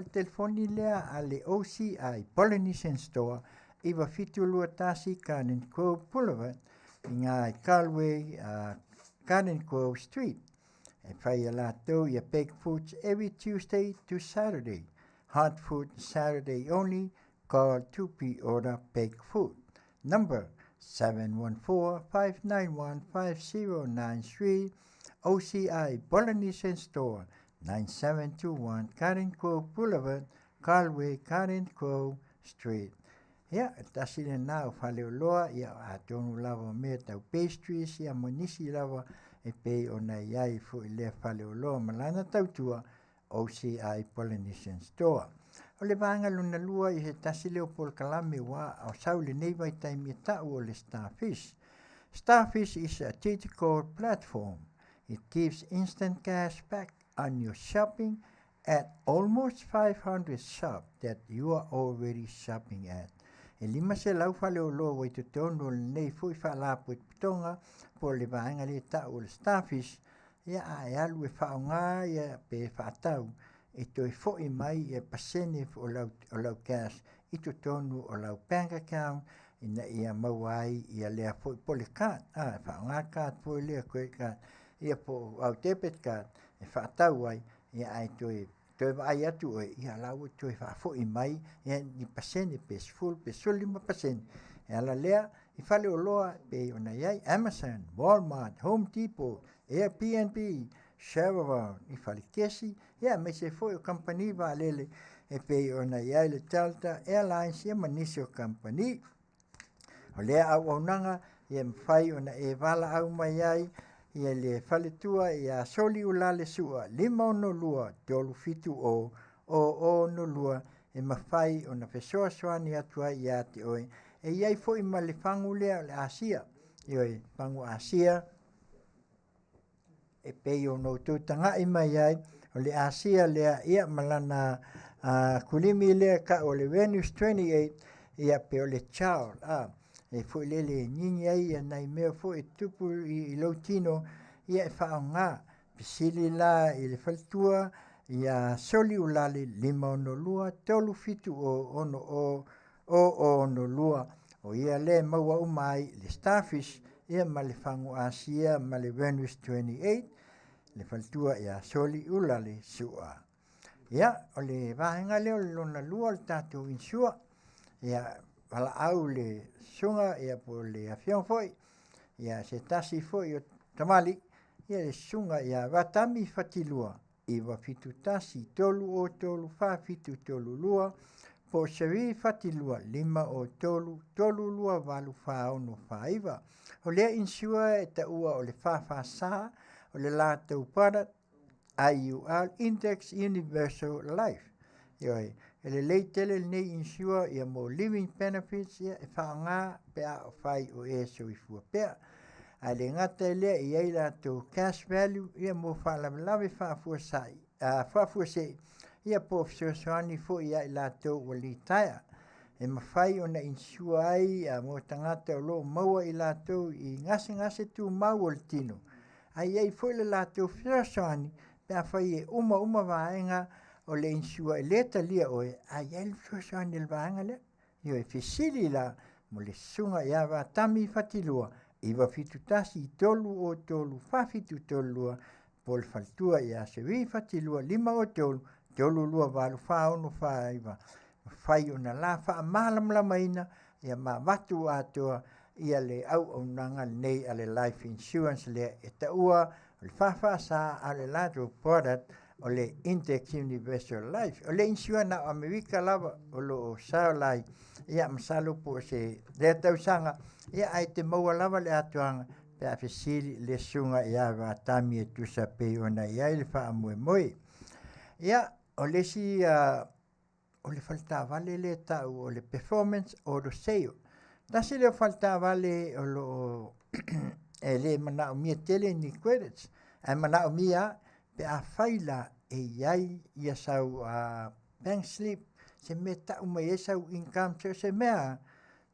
le telefoni lea a le OCI Polynesian Store 9721 Garden Grove Boulevard i ngā i Galway, Garden Grove Street. E whai a lātou ia baked foods every Tuesday to Saturday. Hot food Saturday only, call to pre-order baked food. Number 714-591-5093, OCI Polynesian Store, 9721 Garden Grove Boulevard, Galway, Garden Grove Street. Ia, e tasi lena o faleoloa, ia, atonu lava o mea tau pastries, ia, ma nisi lava e pei ona i ai foi lea faleoloa ma lana tautua. OCI Polynesian Store. O le vaega lona lua i se tasi lea o polokalame ua o sau i lenei vaitaimi e ta'u o le Starfish. Starfish is a digital platform. It gives instant cash back on your shopping at almost 500 shops that you are already shopping at. E 500 faleoloa ua i totonu o lenei foi faalapotopotoga po o le vaega lea e ta'u o le Starfish, ia a e alu e faaaoga ia pe faatau e toe fo'i mai ia pasene o lau, o lau cash i totonu o lau bank account ina ia maua ai ia lea foi po o le card, a e faaaoga card foi lea credit card ia po o au debit card e faatau ai ia ae toe toe vaai atu oe ia la ua toe faafoi mai ia ni pasene pe 10 pe 15%. E ala lea i faleoloa pei ona i ai Amazon, Walmart, Home Depot, Airbnb, Chevron, i falekesi, ia aemaise foi o kamupani vaalele e pei ona i ai le Delta Airlines ia ma nisi o kamupani. O lea auaunaga ia mafai ona e valaau mai ai ia le faletua ia Soliulale Sua 562 370 0062 e mafai ona fesoasoani atu ai ia te oe. E i ai foi ma le fagu lea o le Asia, ioe, fagu Asia e pei ona outou taga'i mai ai, o le Asia lea ia ma lana kulimi lea e ta'u o le Venus 28, ia pe o le child a e foi lele e gigi ai ia nai mea foi e tupu i lou tino ia e faaaoga. Fesili la i le faletua ia Soliulale 562 370 60 062, o ia lea e maua uma ai le Starfish ia ma le fagu Asia ma le Venus 28, le faletua ia Soliulale Sua. Ia, o le vaega lea o le lona lua o le tatou insure. Ia, valaau le susuga ia po o le afioga foi, ia se tasi foi o tamalii, ia le susuga ia Vatami Fatilua, 971 303 4732, po o Cherie Fatilua, 503 328 4649. O lea insure e taua o le FFS, o le latou product IUL, Index Universal Life. Ioe, e lelei tele lenei insure ia mo living benefits ia e faaaoga pe a o fai o e soifua pea. Ae le gata i lea, e i ai latou cash value ia mo faalavelave faafuasai, faafuasei ia po o fesoasoani foi ia i latou ua litaea. E mafai ona insure ai mo tagata o lo o maua i latou i gasegase tumau o le tino. Ae i ai foi le latou fesoasoani pe afai e uma uma vaega o le insure e le talia oe, ae i ai le fesoasoani a le vaega lea. Ioe, fesili la mo le susuga ia Vatami Fatilua 971 303 4732 po o le faletua ia Seri Fatilua 503 328 4649. Mafai ona la faamalamalamaina ia ma avatu atoa ia le auaunaga lenei a le life insurance lea e taua o le FFS, a o le latou product o le Index Universal Life. O le insure na o Amerika lava o lo o sell ai, ia masalo po o se lea tausaga, ia ae te maua lava le atoaga pe a fesili le susuga ia Vatami e tusa pei ona i ai le faamoemoe. Ia, o le isi o le faletaavale lea e ta'u o le Performance Auto Sale. Tasi lea o faletaavale o lo o e le manaomia tele ni credits, ae manaomia pe afai la e i ai ia sau bank slip, se mea ta'u mai ai sau income, so se mea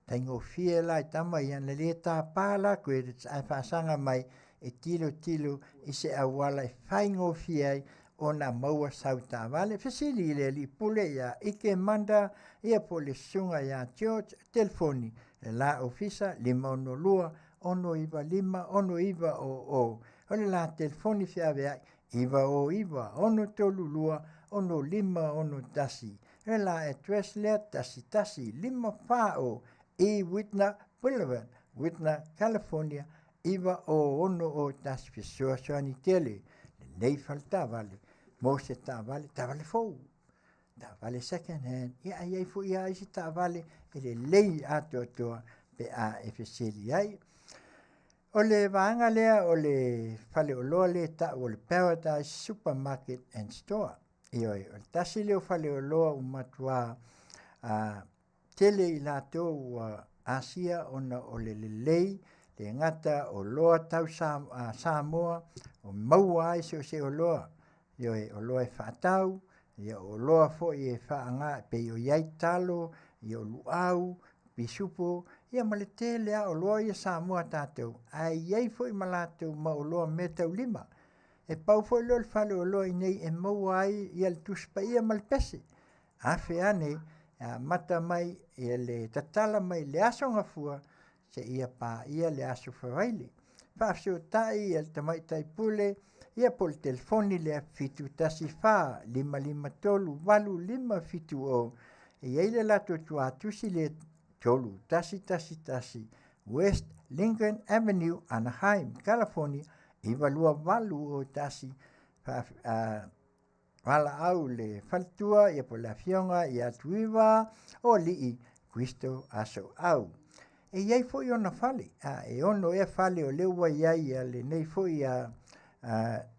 taigofie la i tama ia na le tapa la credits ae faasaga mai e tilotilo i se auala e faigofie ai ona maua sau taavale. Fesili i le alii pule ia Ike Manda ia po o le susuga ia George, telefoni le la ofisa 562 695 6900. O le la telefoni feaveai 909 632 6561. O le la address lea 1154 E Whitner Boulevard, Whitner, California 90601. Fesoasoani tele lenei faletaavale mo se taavale, taavale fou, taavale second hand, ia ae i ai foi lava isi taavale e lelei atoatoa pe a e fesili ai. O le vaega lea o le faleoloa lea e ta'u o le Paradise Supermarket and Store. Ioe, o le tasi lea o faleoloa ua matuā tele i latou ua asia ona o le lelei, le gata o oloa tau Samoa, o maua ai so o se oloa. Ioe, o oloa e faatau, ia o oloa foi e faaaoga e pei o i ai talo, ia o luau, pisupo, ia ma le tele lava o oloa ia Samoa a tatou, ae i ai foi ma latou mau oloa meataulima. E pau foi lea o le faleoloa i inei e maua ai ia le Tusi Paia ma le Pese. Afe ane e amata mai i le tatala mai i le Aso Gafua seia paia le Aso Faraile. Faafesootai le Tamaitai Pule ia po o le telefoni lea 714 553 8570. E i ai le latou tuatusi le 3111 West Lincoln Avenue, Anaheim, California 92801. Valaau le faletua ia po o le afioga ia Tuiva o Alii Kristo Asoau. E i ai foi ona fale, a e ono ea fale o lea ua i ai lenei foi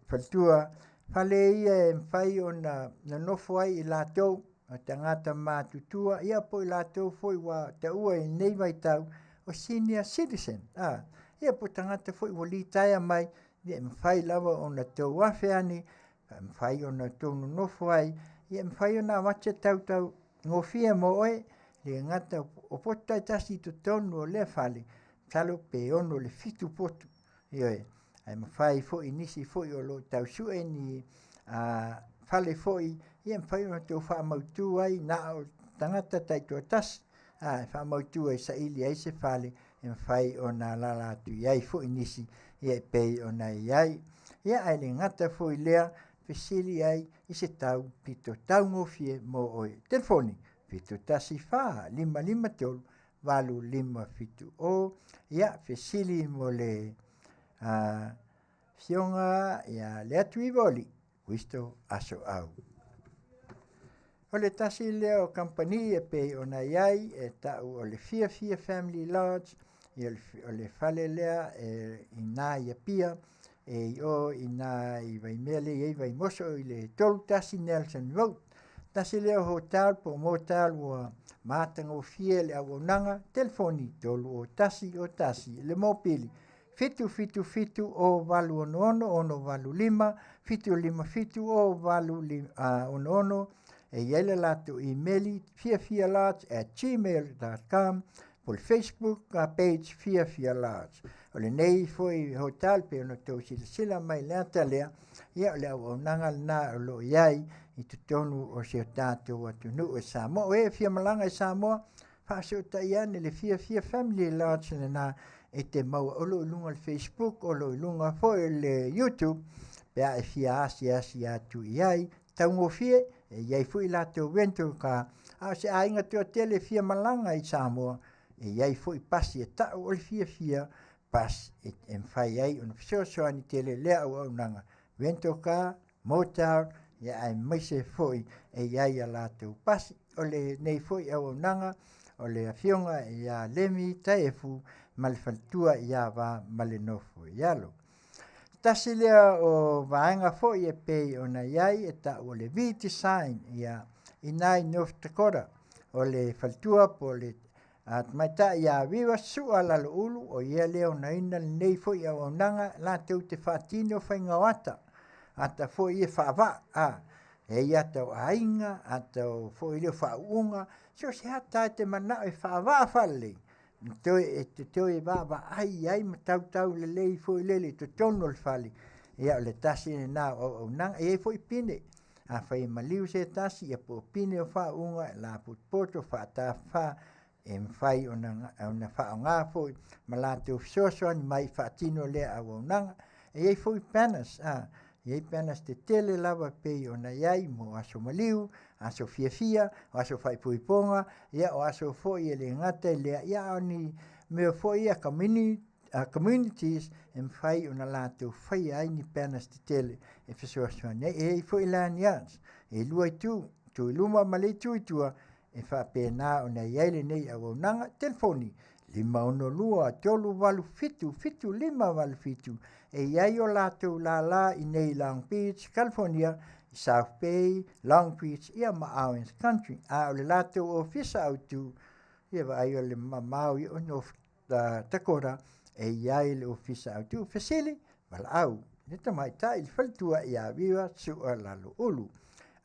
faletua, fale ia e mafai ona nonofo ai i latou o tagata matutua, ia po o i latou foi ua taua i lenei vaitau o senior citizen, a ia po o tagata foi ua litaea mai, ia e mafai lava ona tou afe ane, e mafai ona outou nonofo ai, ia e mafai ona avatu se tautaugofie mo oe, le gata o poto taitasi i totonu o lea fale, masalo pe 6 i le 7 potu, ioe, ae mafai foi i nisi foi o lo o tau sue ni fale foi, ia e mafai ona outou faamautu ai na o tagata taitoatasi, a e faamautu ai saili ai se fale e mafai ona alaala atu i ai foi nisi, ia e pei ona i ai. Ia ae le gata foi i lea, fesili ai i se tau pito taugofie mo oe. Telefoni 714 553 8570. Ia fesili mo le afioga ia Leatuiva o Alii Kristo Asoau. O le tasi lea o kamupani e pei ona i ai e ta'u o le Fiafia Family Lodge, ia o le fale lea e i ina i Apia, e i o i ina i Vaimea lea e i ai Vaimoso i le 31 Nelson Road. Tasi lea o hotel po o motel ua matagofie le auaunaga, telefoni 301 01 le mopili 777 0866 685 757 0866. E i ai le latou imeli fiafialodge@gmail.com po o le Facebook page Fiafia Lodge. O lenei foi hotel pei ona outou silasila mai i le ata lea, ia o le auaunaga lena o lo o i ai i totonu o si o tatou atunuu e Samoa. O e fia malaga i Samoa, faafesootai ane le Fiafia Family Lodge lena e te maua, o lo o i luga o le Facebook, o lo o i luga foi o le YouTube, pe a e fia asiasi atu i ai, taugofie, e i ai foi latou rental car, a o se aiga toatele e fia malaga i Samoa, e i ai foi pasi e ta'u o le Fiafia Bus e mafai ai ona fesoasoani tele lea auaunaga rental car, motel, ia aemaise foi e i ai a latou pasi. O lenei foi auaunaga o le afioga ia Lemi Taefu ma le faletua ia Va ma le nofo i alo. Tasi lea o vaega foi e pei ona i ai e ta'u o le V-Design ia ina i North Dakota, o le faletua po o le tamaitai ia Viva Su'a Laloulu, o ia lea onaina lenei foi auaunaga latou te faatino faiga o ata, ata foi ia faavaa, a e i ata o aiga, ata o foi lea faauuga, so o se ata e te manao e faavaa faalelei, toe e te toe vaavaai ai ma tautau lelei foi lele i totonu o le fale, ia o le tasi lena o auaunaga. E i ai foi pine, afai e maliu se tasi, ia po o pine o faauuga, lapotopoto, faatafafa, e mafai ona faaaoga foi ma latou fesoasoani mai faatino lea auaunaga. E i ai foi banners, a e i ai banners tetele lava pei ona i ai mo aso maliu, aso fiafia, o aso faaipoipoga, ia o aso foi e le gata i lea, ia a o ni mea foi ia communities e mafai ona latou faia ai ni banners tetele e fesoasoani ai. E i ai foi lanyards, e lua itu, itu i luma ma le itu i tua, e faapena ona i ai lenei auaunaga. Telefoni 562 387 7587. E i ai o latou lālā i nei Long Beach, California, i South Bay, Long Beach, ia ma Orange Country. A o le latou ofisa autu, ia vaai o le mamao ia o North Dakota, e i ai le ofisa autu. Fesili, valaau le tamaitai le faletua ia Viva Su'a Laloulu.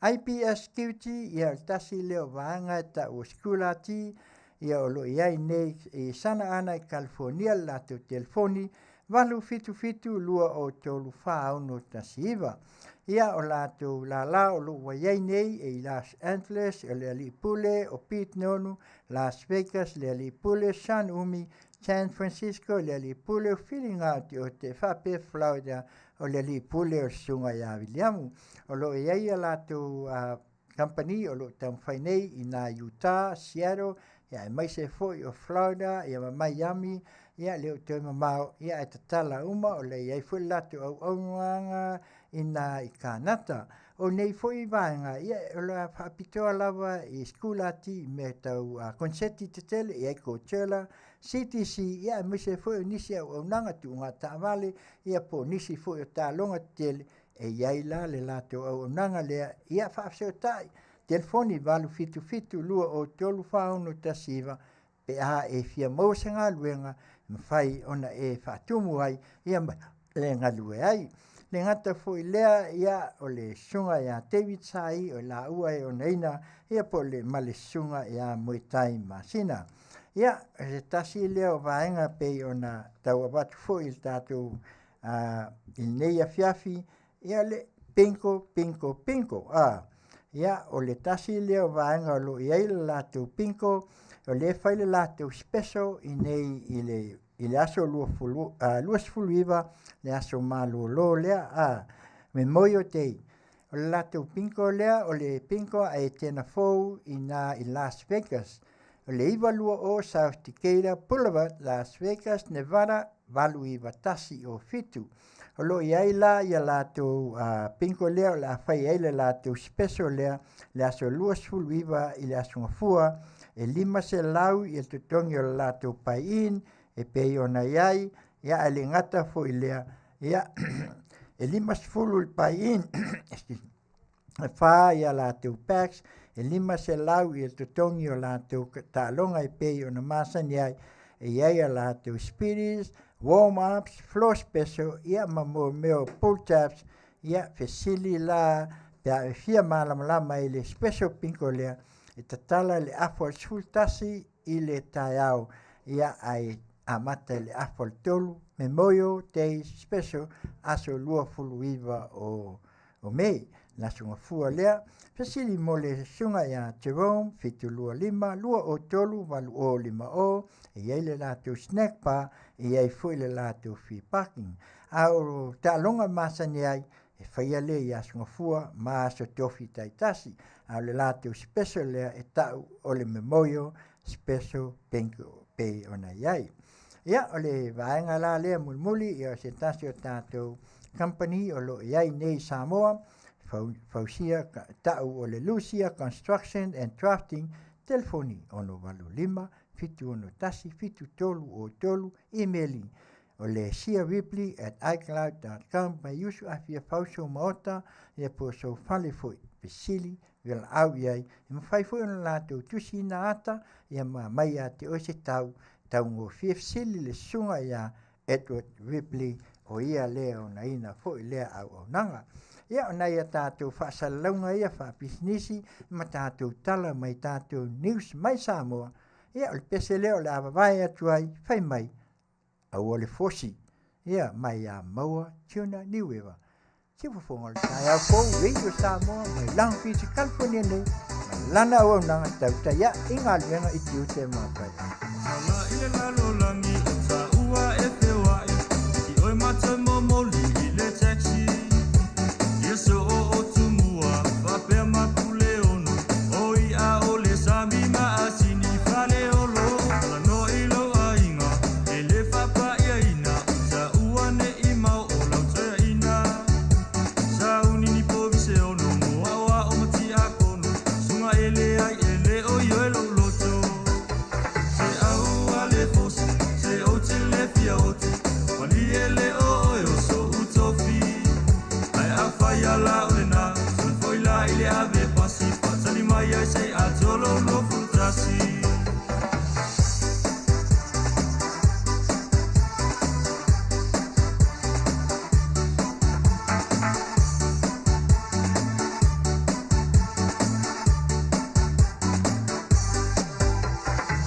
IPS Security, ia o le tasi lea o vaega e ta'u o Security, ia o lo o i ai nei i Santa Ana i California le latou telefoni 877 203 4619. Ia o latou lālā o lo o ua i ai nei e i Los Angeles, o le Alii Pule o Pete Nonu, Las Vegas, le Alii Pule Sean Umi, San Francisco, le Alii Pule o Filiga o Tiote, faapea Florida, o le Alii Pule o le Susuga ia Viliamu. O lo o i ai a latou kamupani o lo o taumafai nei i nā Utah, Seattle, ia aemaise foi o Florida, ia ma Miami, ia le o toe mamao, ia ae tatala uma o le i ai foi le latou auaunaga i nā i Kanata. O nei foi vaega, ia o le a faapitoa lava i sikulati i mea tau konseti tetele, i ai Coachella, CTC, ia aemaise foi o nisi auaunaga tuuga taavale, ia po o nisi foi o taaloga tetele, e i ai la le latou auaunaga lea, ia faafesootai, telefoni 877 203 4619 pe a e fia maua se galuega e mafai ona e faatumu ai ia ma e galue ai. Le gata foi lea, ia o le susuga ia David Sai o laua e onaina ia po o le ma le susuga ia Moetai Masina. Ia, o se tasi lea o vaega pei ona tau avatu foi i le tatou i lenei afiafi, ia le bingo, bingo, bingo. Ia, o le tasi lea o vaega o lo o i ai le latou bingo, o lea e fai le latou special i nei i le i le aso 29, le aso malolo lea, Memorial Day. O le latou bingo lea, o le bingo a Etena Fou i nā i Las Vegas. O le 920 South Decatur Boulevard, Las Vegas, Nevada, 89107. O lo o i ai la ia latou bingo lea o le a fai ai le latou special lea le aso 29 i le aso Gafua, e 500 i le totogi o le latou buy-in e pei ona i ai, ia ae le gata foi lea, ia e 50 le buy-in, excuse me, e 4 ia latou packs, e 500 i le totogi o latou taaloga e pei ona masani ai, e i ai a latou spirits, warm-ups, floor special, ia ma mo mea o pull tabs, ia fesili la pe a e fia malamalama i le special bingo lea, e tatala le afa o le 11 i le taeao, ia ae amata i le afa o le 3, Memorial Day Special, aso 29 o o Mei, le aso Gafua lea. Fesili mo le susuga ia Jerome, 725 203 8050, e i ai le latou snack bar, e i ai foi le latou free parking. A o taaloga masani ai, e faia lea i aso Gafua ma aso tofi taitasi. A o le latou special lea e ta'u o le Memorial Special Bingo pei ona i ai. Ia, o le vaega la lea mulimuli, ia o se tasi o tatou company o lo o i ai nei i Samoa, fausia ta'u o le Lucia Construction and Drafting, telefoni 685 761 7303, imeli o le siaripley@icloud.com. Mai usu a fia fau sou maota, ia po o sou fale foi, fesili valaau i ai, e mafai foi ona latou tusiina ata, ia ma aumai ia te oe se tau taugofie. Fesili le susuga ia Edward Ripley, o ia lea onaina foi lea auaunaga. Ia, o nai a tatou faasalalauga ia faapisinisi ma tatou tala mai tatou news mai Samoa, ia o le pese lea o le a vavae atu ai, fai mai, aua le fosi, ia mai ia maua Tuna Niueva. Siufofoga o le taeao fou Radio Samoa mai Long Beach, California nei, ma lana auaunaga tautai ae i galuega i tiute ma faiva. Sala i le lalolagi o taua e feoai Ti oe matou momoli i le taxi Ia soo o Tumua faapea ma Puleono O ia o le sami ma asini Faleolo Talanoa i lou aiga e le faapaiaina I taua nei mau o lau toeaina Sauni ni povise ono mo aoao ma tiakono Suga e leai e le o ioe lou loto. tasi.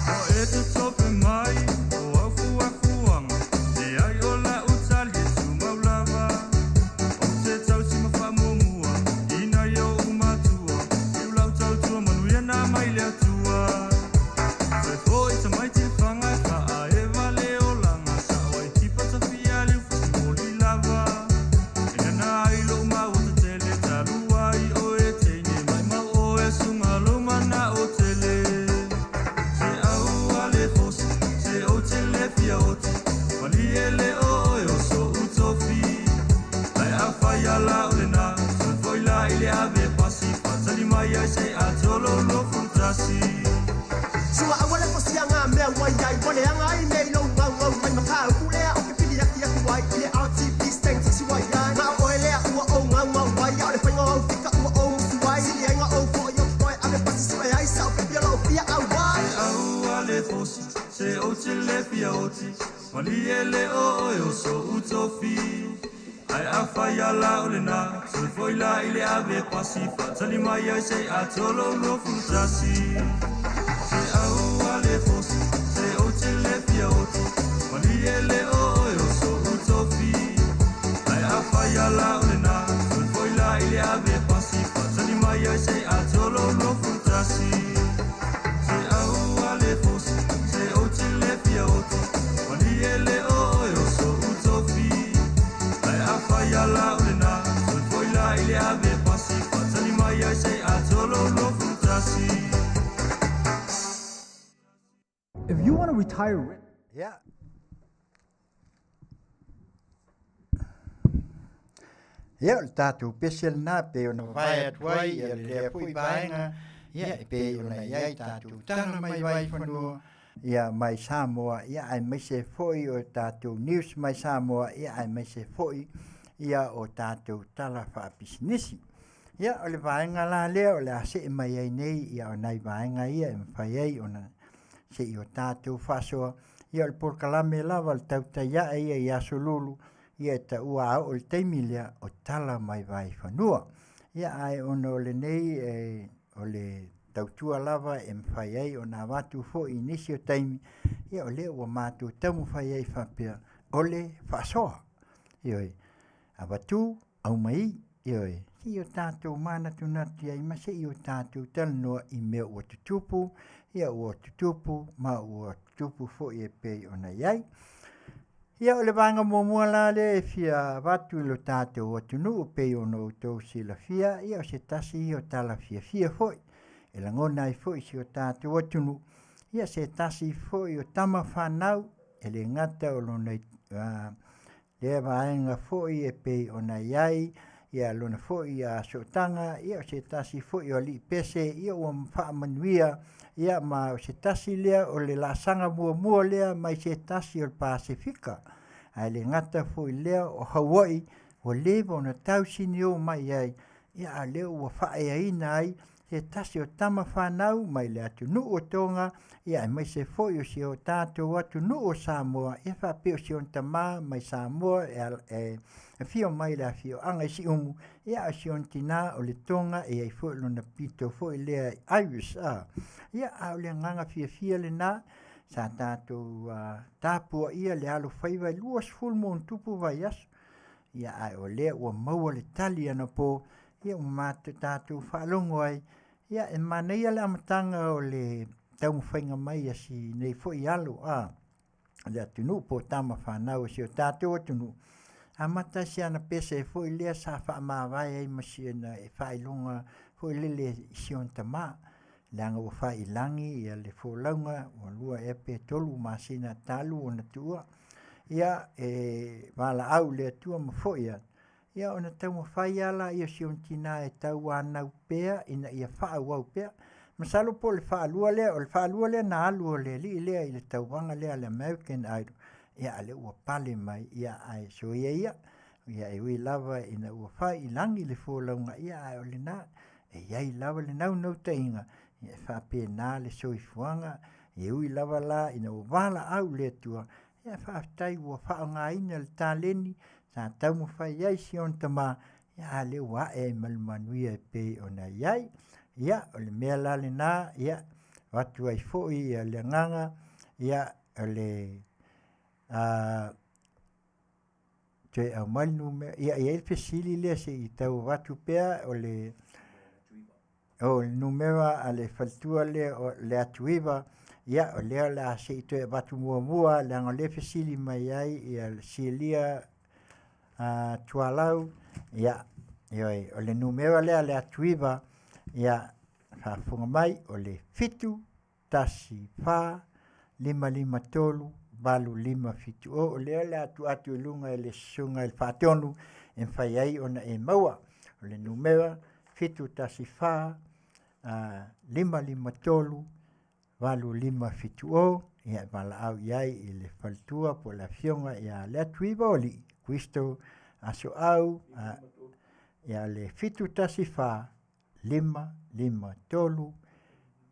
Ua e totope mai o au fuafuaga, leai o lau tali e tumau lava. Ou te tausi ma faamuamua i nai ou matua, i lau tautua manuia na mai le Atua. Toe foi tamaiti le faga e faaeva le olaga, sao ai tipa tafia liu fasimoli lava. E nana ai lou maota tele talu ai oe teine, maimau oe suga lou manao tele. Se au a le fosi, se ou te le fia oti, malie le o oe o so'u tofi. Ae afai ala o lena, toe foi la i le ave pasi, faatali mai ai se i atoa lou 21. Suga aua le fosiaga mea ua iai ua leaga ai nei lou gaugau mai mataupu lea o ke pili aki aku ai i le RTP steng taxi ua iai na o oe lea ua ou gaugau ai a o le faiga o au fika ua ou musu ai sili ai ga ou foʻi o oe ave pasi sue ai sao pepi o loo fia auai. Se au a le fosi, se ou te le fia oti, malie le o oe o so'u tofi. Ae afai ala o lena, toe foi la i le ave pasi, faatali mai ai se i atoa lou 21. Se au a le fosi, se ou te le fia oti, malie le o oe o so'u tofi. Ae afai ala o lena, toe foi la i le ave pasi, faatali mai ai se i atoa lou 21. Se au a le fosi, se ou te le fia oti, malie le o oe o so'u tofi. Ae afai ala o lena, toe foi la i le ave pasi, faatali mai ai se i atoa lou 21. If you want to retire rich, Ia. Ia, o le tatou pese lena pei ona vae atu ai ia lea foi vaega, ia, e pei ona i ai tatou tala mai Vaifanua, ia, mai Samoa, ia, aemaise foi o tatou news mai Samoa, ia, aemaise foi ia o tatou tala faapisinisi. Ia, o le vaega la lea o le a see mai ai nei, ia, o nai vaega ia e mafai ai ona se i o tatou faasoa, ia, o le polokalame lava o le tautai ae ia i Aso Lulu, ia e taua a oo i le taimi lea o tala mai Vaifanua. Ia, ae ona o lenei e, o le tautua lava e mafai ai ona avatu foi i nisi o taimi, ia o lea ua matou taumafai ai faapea o le faasoa. Ioe, avatu aumai, ioe, se i o tatou manatunatu i ai ma se i o tatou talanoa i mea ua tutupu, ia ua tutupu ma ua tutupu foi e pei ona i ai. Ia, o le vaega muamua la lea e fia avatu i lo tatou atunuu pei ona outou silafia, ia o se tasi ia o tala fiafia foi e lagona ai foi si o tatou atunuu, ia se tasi foi o tama fanau e le gata o lona lea vaega foi e pei ona i ai ia lona foi sootaga, ia o se tasi foi o alii pese ia ua faamanuia, ia ma o se tasi lea o le laasaga muamua lea mai se tasi o le Pasefika, ae le gata foi lea o Hawaii ua leva ona tausinio mai ai, ia a lea ua faaeaina ai se tasi o tama fanau mai le atunuu o Toga, ia aemaise foi o si o tatou atunuu o Samoa, ia faapea o si ona tamā mai Samoa e afio mai le afioaga i Siumu, ia a o si ona tinā o le Toga e ai foi lona pito foi lea Irish a. Ia a o le agaga fiafia lena sa tatou tapuaia le alofaiva e 20 ma ono tupu vaiaso, ia ae o lea ua maua le tali anapo, ia ua matou tatou faalogo ai, ia e manaia le amataga o le taumafaiga mai a si nei foi alo a le atunuu po o tama fanau a si o tatou atunuu, amata si ana pese foi lea sa faamavae ai ma sina e faailoga foi lele i si ona tamā, leaga ua faailagi ia le folauga ua 2 ea pe 3 masina talu ona tuua, ia e valaau i le Atua ma foi atu, ia ona taumafai lava laia o si ona tinā e tauanau pea ina ia faaauau pea. Masalo po o le faalua lea, o le faalua lea na alu o le alii lea i le tauvaga lea a le American Idol, ia a o lea ua pale mai, ia ae soia ia, ia e ui lava ina ua fai i lagi le folauga, ia ae o lena e i ai lava le naunautaiga. Ia e faapena le soifuaga, e ui lava la ina ua valaau le Atua, ia faafetai ua faaaogaina le taleni sa taumafai ai si ona tama, ia a lea ua ae ai ma le manuia e pei ona i ai. Ia, o le mea la lena, ia, avatu ai foi le agaga, ia, o le toe aumai le numera. Ia e i ai le fesili lea se i tau avatu pea o le numera a le faletua lea o Leatuiva, ia o lea o le a se i toe avatu muamua leaga o lea e fesili mai ai le Silia Tualau, ia, ioe, o le numera lea a Leatuiva, ia faafofoga mai, o le 7 1 4 5 5 3 8 5 7 0. O lea o le a tuu atu i luga i le susuga i le Faatonu e mafai ai ona e maua. O le numera 7 1 4 5 5 3 8 5 7 0, ia e valaau i ai i le faletua po o le afioga ia Leatuiva-o-Alii Kristo Asoau, ia le 7 1 4 5 5 3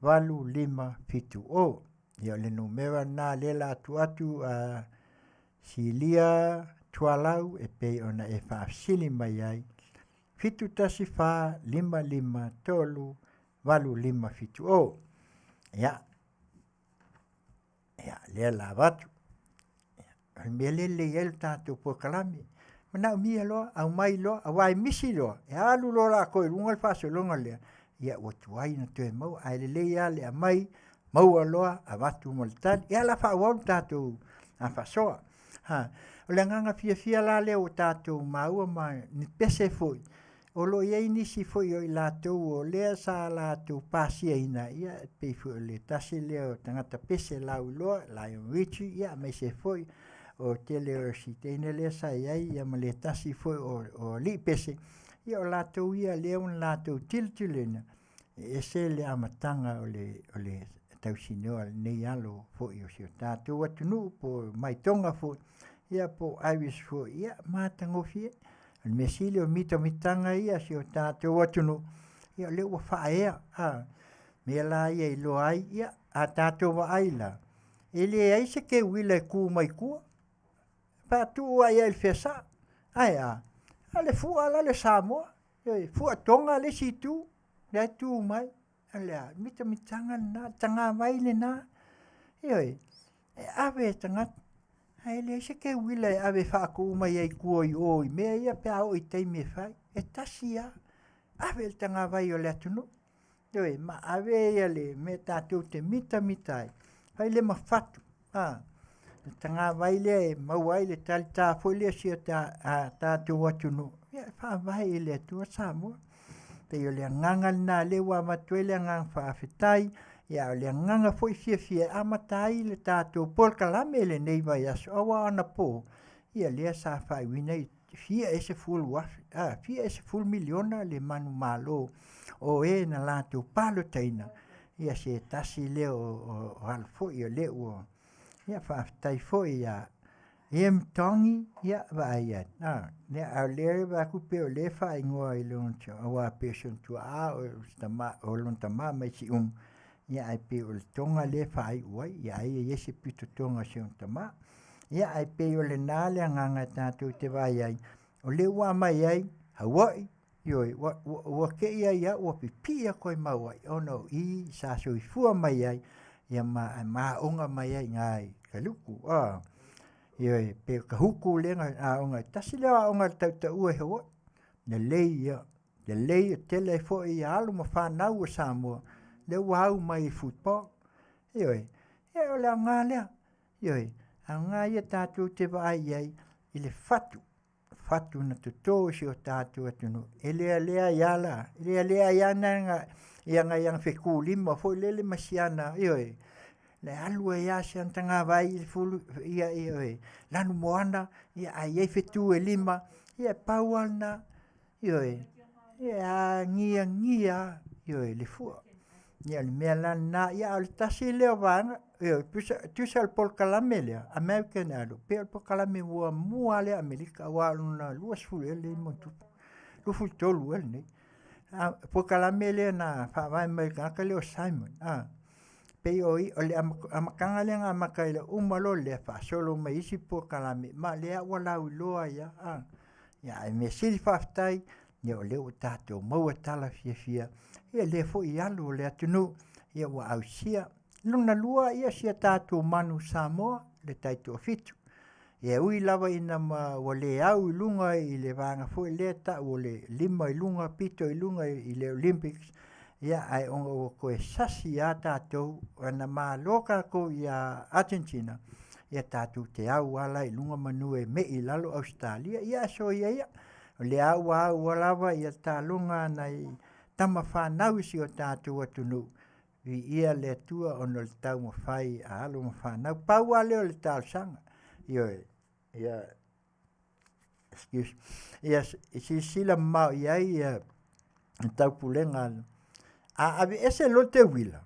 8 5 7 0. Ia o le numera lena lea o le a tuu atu a Silia Tualau e pei ona e faafesili mai ai, 7 1 4 5 5 3 8 5 7 0. Ia, ia lea la avatu. O le mea lea e lelei ai le tatou polokalame, manaomia loa, aumai loa, aua e misi loa, e alu loa latou i luga le faasologa lea, ia ua tuai ona toe maua. Ae lelei lava le aumai, maua loa, avatu ma le tali. Ia o le a faaauau le tatou faasoa. Ha, o le agaga fiafia la lea ua tatou maua ma ni pese foi, o lo o i ai nisi foi o i latou o lea sa latou pasiaina, ia e pei foi o le tasi lea o tagata pese lauiloa, Lionel Richie, ia aemaise foi o le tele o si teine lea sa i ai, ia ma le tasi foi o alii pese, ia o latou ia lea ua latou tilotilo, e ese le amataga o le tausinoa a lenei alo foi o si o tatou atunuu po o mai Toga foi, ia po o Irish foi, ia matagofie. O le mea sili o mitamitaga ia a si o tatou atunuu, ia o lea ua faaea. Mea la ia e iloa ai, ia a tatou vaai la, e leai se teuila e tu mai tua, faatu lava i ai i le feasaa. Ae a? A o le fua la le Samoa, ioe, fua Toga le isi itu, la e tu mai. O le a? Mitamitaga lena, tagavai lena, ioe, e ave e tagata, ae leai se teuila e ave e faatu mai ai i tua i o i mea ia pe a oo i taimi e fai. E tasi lava, ave le tagavai o le atunuu, ioe, ma ave le mea tatou te mitamita ai, fai lea ma fatu, le tagavai lea e maua ai le talita foi lea o si o tatou atunuu, ia e faavae i le Atua Samoa. Pei o le agaga lena lea ua avatu ai le agaga faafetai, ia a o le agaga foi fiafia e amata ai le tatou polokalame i lenei vaiaso, aua o anapo, ia lea sa faaiuina ai fia ea sefulu afe, fia ea sefulu miliona le manumalo o e na latou palotaina, ia se tasi lea o alo foi o lea ua, ia faafetai foi ia Ian Tongi, ia vaai atu, ia a o lea e vaai atu pei o lea e faaigoa i lona aua pei o si ona tuaa o lona tama mai Siumu, ia ae pei o le Toga lea e faaiu ai, ia ai e i ai se pito Toga o si ona tama. Ia ae pei o lena le agaga tatou te vaai ai, o lea ua aumai ai Hawaii, ioe, ua te i ai lava ua pipii atu ai ma Hawaii ona o i sa soifua mai ai, ia ma aoga mai ai i ina i Kaluku. Ioe, pei o Kahuku lea na aoga ai, tasi lea o aoga e tautaua i Hawaii, lelei ia, lelei e tele ai foi alo ma fanau a Samoa lea ua au mai i football. Ioe, ia o le aoga lea, ioe, aoga ia tatou te vaai i ai i le fatu, fatu na toto e si o tatou atunuu, e lealea ai lava la, e lealea ai lava ia nai ana fetu lima foi lele ma si ana, ioe, na alu ai lava si ana tagavai i le fulu, ia, ioe, lanumoana, ia ae i ai fetu e lima, ia e pau lava lena, ioe, e agiagia lava, ioe, le fua. Ia o le mea la lena, ia a o le tasi lea o vaega, ioe, tusa o le polokalame lea, American Idol, pei o le polokalame muamua lava lea a Amerika aua o lona 20 ea lenei ma ona tupu, 23 ea lenei. Polokalame lea na faavae mai e le tagata lea o Simon, a. Pei o i, o le amataga lea na amata ai loa uma loa lea faasolo mai isi polokalame, ma o lea ua lauiloa ai lava, a. Ia ae mea sili faafetai, ia o lea ua tatou maua tala fiafia, ia lea foi alu o le atunuu ia ua ausia. Lona lua, ia si a tatou manu Samoa, le taitoafitu. Ia e ui lava ina ma ua le au i luga i le vaega foi lea e tau o le lima i luga pito i luga i le Olympics, ia ae ona ua toe sasi lava tatou, na malo tatou ia Argentina, ia tatou te au lava la i luga manu e mei i lalo Ausetalia. Ia ae soia ia, o lea ua au lava ia taaloga a nai tama fanau i si o tatou atunuu, viia le Atua ona o le taumafai a alo ma fanau. Pau lava lea o le talosaga, ioe, ia excuse, ia silasila mamao i ai ia le taupulega a aveese loa le teuila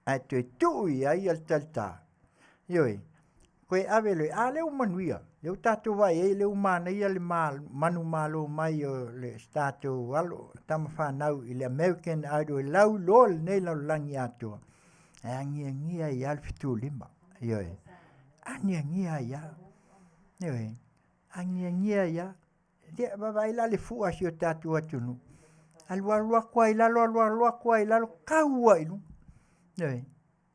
ae toe tuu i ai le talita, ioe, toe ave loa, a lea ua manuia, lea ua tatou vaai i ai lea ua manaia le manumalo mai o le tatou alo tama fanau i le American Idol e lauiloa lenei lalolagi atoa, e agiagia ai lava le fetulima, ioe, agiagia ai lava, ioe, agiagia ai lava. Ia vaavaai la i le fua a si o tatou atunuu, alualu atu lava i lalo, alualu atu lava i lalo, tau lava i luga, ioe.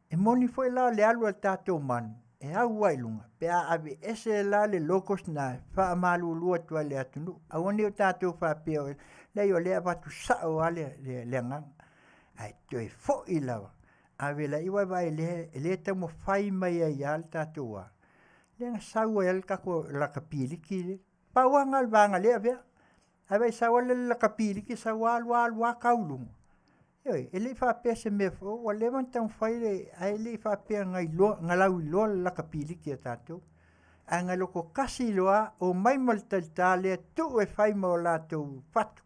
E moni foi la o le alu a le tatou manu, e au lava i luga pe a aveese la le logos lena e faamalulu atu ai i le atunuu. Aua ne i o tatou faapea, leai o lea e avatu sao lava le agaga, ae toe foi lava, ave laia, aua vaai o lea e taumafai mai ai lava le tatou a, lea na sau ai lava le tatou lakapiliki lea. Pau lava lena o le vaega o lea e avea. Ae vaai e sau lava le lakapiliki sau lava alu alu lava tau i luga. Ioe, e le i faapea se mea fou, ua leva ona taumafai le, ae le i faapea na iloa, na lauiloa le lakapiliki a tatou. Ae na loto tasi loa, omai ma le talita lea, tuu e fai ma o latou fatu.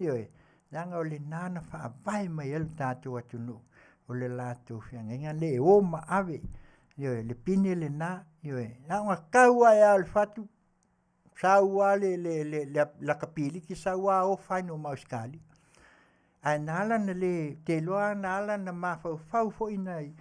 Ioe, leaga o lena na faavae mai ai lo tatou atunuu, o le latou feagaiga lea e o ma ave, ioe, le pine lena, ioe. Na ona tau ae lava o le fatu, sau lava le, le, le, le lakapiliki sau lava o final ma Ausetalia. Ae na ala ona le, ou te iloa na ala ona mafaufau foi nai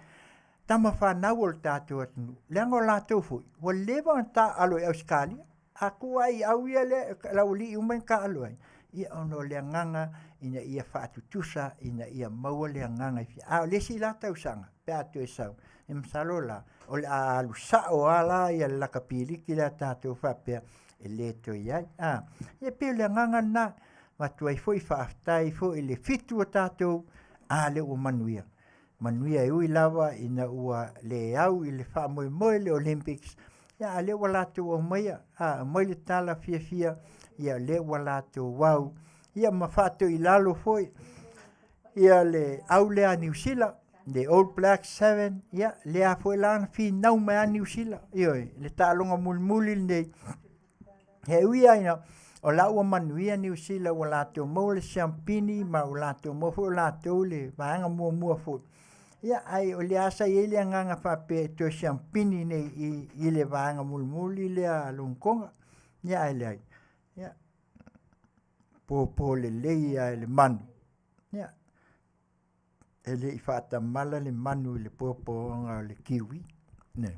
tama fanau o le tatou atunuu, leaga o latou foi, ua leva ona taaalo i Ausetalia. A tuu lava i au ia lea, le aualii uma ia na taaalo ai, ia ona o le agaga ina ia faatutusa, ina ia maua le agaga e fia. A o le isi la tausaga pe a toe sau, e masalo la, o le a alu sao lava la ia le lakapiliki lea a tatou faapea e le toe i ai. A, ia pei o le agaga lena, avatu ai foi faafetai foi i le fitu o tatou, a lea ua manuia. Manuia e ui lava ina ua le au i le faamoemoe le Olympics, ia a lea ua latou aumaia, a aumai le tala fiafia, ia lea ua latou au, ia ma faatoilalo foi ia le au lea a Niu Sila, le All Blacks 7, ia lea foi la na finau mai a Niu Sila, ioe, le taaloga mulimuli lenei. E ui lava ina o la ua manuia Niu Sila ua latou maua le siampini ma ua latou maua foi o latou le vaega muamua foi. Ia, ae o lea sa i ai le agaga faapea e toe siampini nei i, i le vaega mulimuli lea a Logotoga. Ia, ae leai. Ia, popo lelei lava i le manu. Ia, e le i faatamala le manu i le popooga o le kiwi. Ne.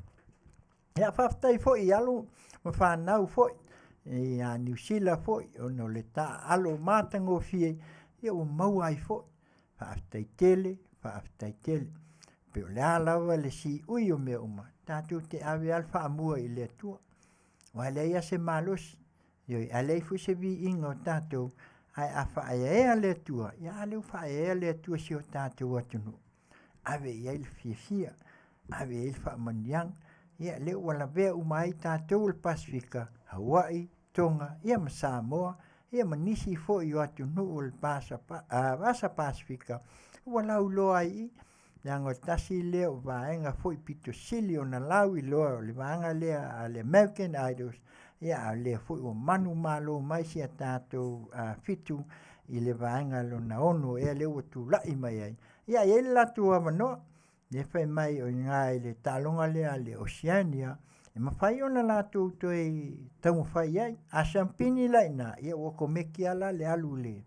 Ia, faafetai foi i alo ma fanau foi, ia Niu Sila foi, ona o le taaalo matagofie, ia ua maua ai foi. Faafetai tele, faafetai tele. Pe o le a lava le siui o mea uma, tatou te ave lava le faamua i le Atua. Aua e leai lava se malosi, ioe, a leai foi se viiga o tatou, ae a faaeaea le Atua, ia a lea ua faaeaea le Atua i si o tatou atunuu. Ave i ai le fiafia, ave i ai le faamanuiaga. Ia, lea ua lavea uma ai tatou o le Pasefika, Hawaii, Tonga, ia ma Samoa, ia ma nisi foi o atunuu o le Vasa Pasefika, ua lauiloa ai i i. Leaga o le tasi lea o vaega foi pito sili ona lauiloa o le vaega lea a le American Idols, ia a o lea foi ua manumalo mai si a tatou fitu i le vaega lona ono ea lea ua tulai mai ai. Ia e i ai le latou avanoa, lea fai mai o i ina i le taaloga lea a le Oceania, e mafai ona latou toe taumafai i ai. A siampini la i ina, ia ua okomeki lava la le alu i le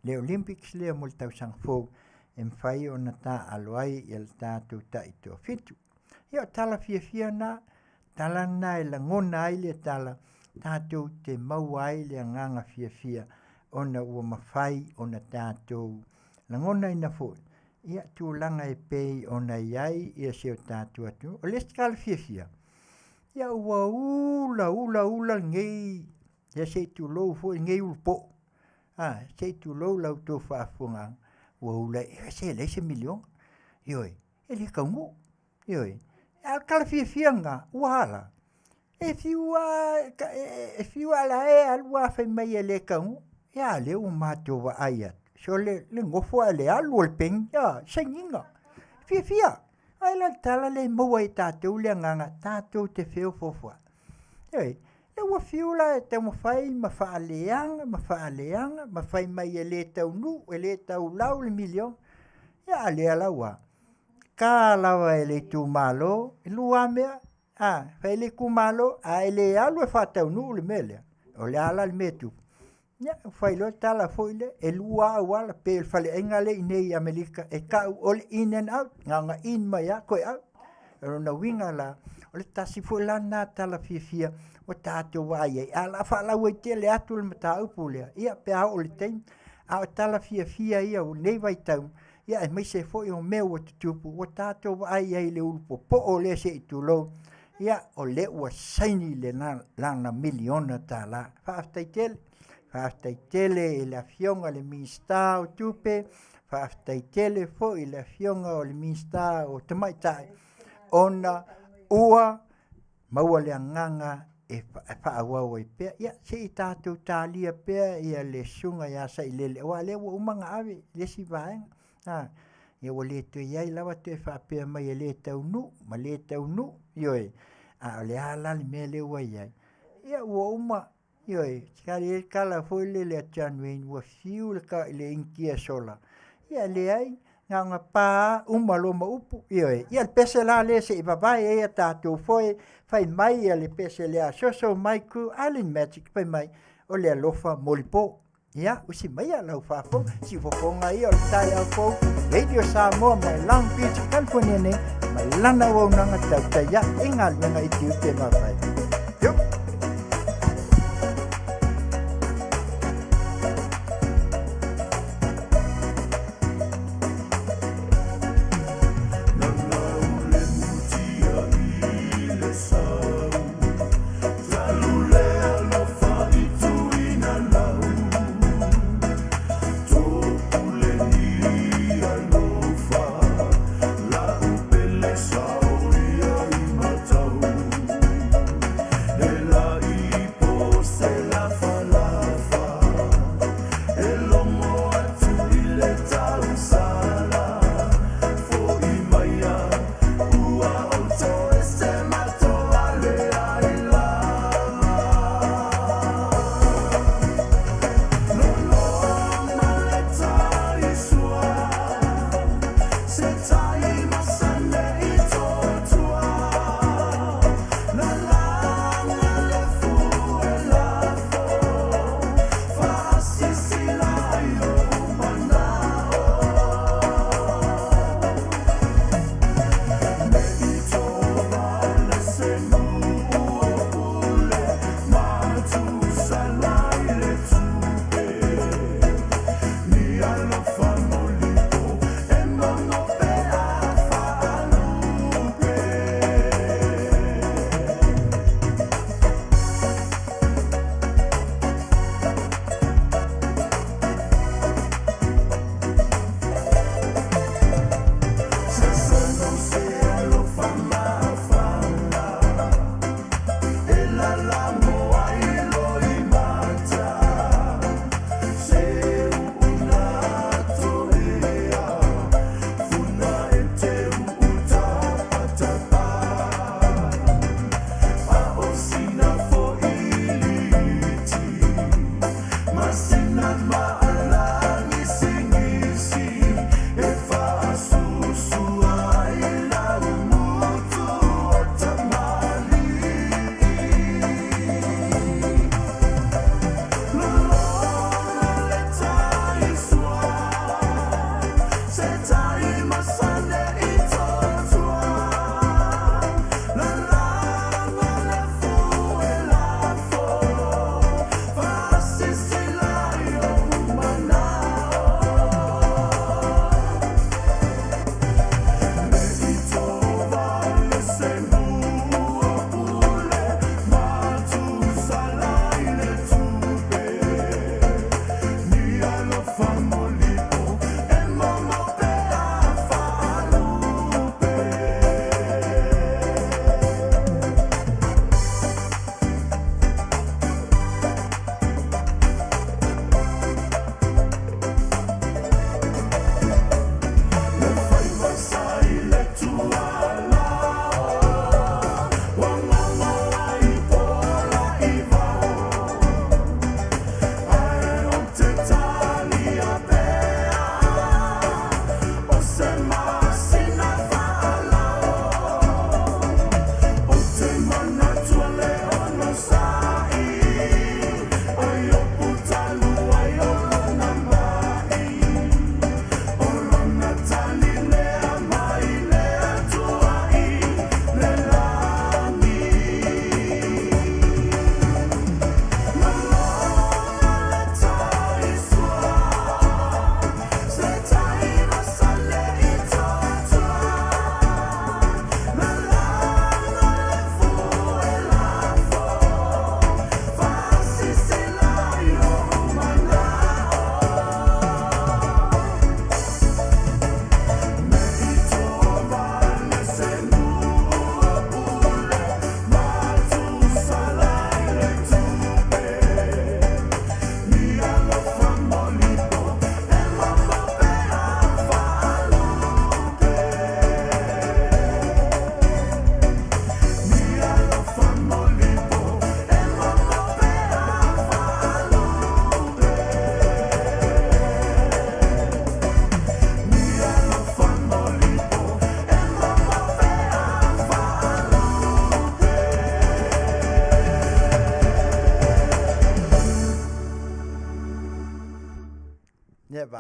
Le Olympics lea mo le tausaga fou e mafai ona taaalo ai ia le tatou taitoafitu. Ia o tala fiafia na, tala na e lagona ai le tala, tatou te maua ai le agaga fiafia ona ua mafai ona tatou lagonaina foi ia tulaga e pei ona i ai ia si o tatou atunuu. O le isi tala fiafia, ia ua ula ula ula lenei, ia se i tulou foi lenei ulupou, a, se i tulou la outou faafofogaaga, ua ula se e leai se miliona. Ioe, e le taunuu. Ioe, a o le tala fiafia lena, ua ala, e fiu lava e fiu lava la e alu lava fai mai e le taunuu. Ia a o lea ua matou vaai atu, sole le nofo ae le alu o le peni, ioe, sainiga, fiafia. Vaai la i le tala lea e maua ai e tatou le agaga tatou te feofoofoai. Ioe, lea ua fiu la e taumafai ma faaleaga ma faaleaga ma fai mai e le taunuu, e le taulau le miliona. Ia a o lea la ua ta lava e le itumalo, e lua lava mea, a, fai e le itumalo, a e le alu e faataunuu le mea lea, o le a la le mea e tupu? Ia, fai loa le tala foi lea, e lua lava auala, pei o le faleaiga lea i inei i Amerika e tau o le in and out, na ona in mai lava toe out. O lona uiga la, o le tasi foi la lena tala fiafia ua tatou vaai ai, ae o le a faalauaitele atu le mataupu lea, ia pe a oo i le taimi. A o tala fiafia ia o lenei vaitau, ia aemaise foi o mea ua tutupu ua tatou vaai ai i le ulu popoo lea se i tulou, ia o lea ua saini le lana miliona tala. Faafetai tele. Faafetai tele i le Afioga i le Minisita o Tupe, faafetai tele foi i le Afioga o le Minisita o Tamaitai ona ua maua le agaga e faaauau ai pea. Ia se i tatou talia pea ia le susuga ia Sailele aua o lea ua uma ona ave le isi vaega. A, ia ua le toe i ai lava toe faapea mai e le taunuu ma le taunuu, ioe, a o le a la le mea lea ua i ai? Ia ua uma, ioe, sa i ai le tala foi lele a John Wayne, ua fiu le Initia e sola, ia leai, na ona pa lava uma loa ma upu, ioe. Ia o le pese la lea se i vavae ai a tatou foe, fai mai le pese lea a Soso mai Cool Island Magic, fai mai, o le alofa molipo. Ia, usi maia lau faafofoga, siufofoga ia o le taeao fou, Radio Samoa mai Long Beach, California nei, ma lana auaunaga tautai ae i galuega i tiute ma fai. Yo!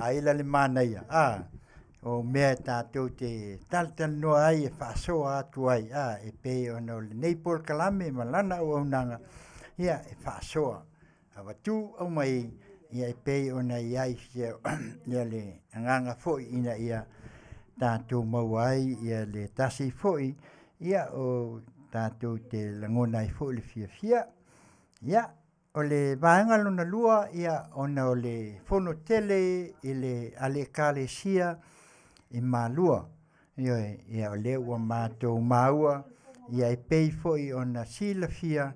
Ai la le manaia, a, o mea e tatou te talatalanoa ai e faasoa atu ai, a, e pei ona o lenei polokalame ma lana auaunaga, ia, e faasoa avatu aumai, ia e pei ona i ai ia le agaga foi ina ia tatou maua ai ia le tasi foi, ia o tatou te lagona ai foi le fiafia. Ia, o le vaega lona lua, ia ona o le fono tele i le a le Ekalesia i Malua. Ioe, ia o lea ua matou maua, ia e pei foi ona silafia,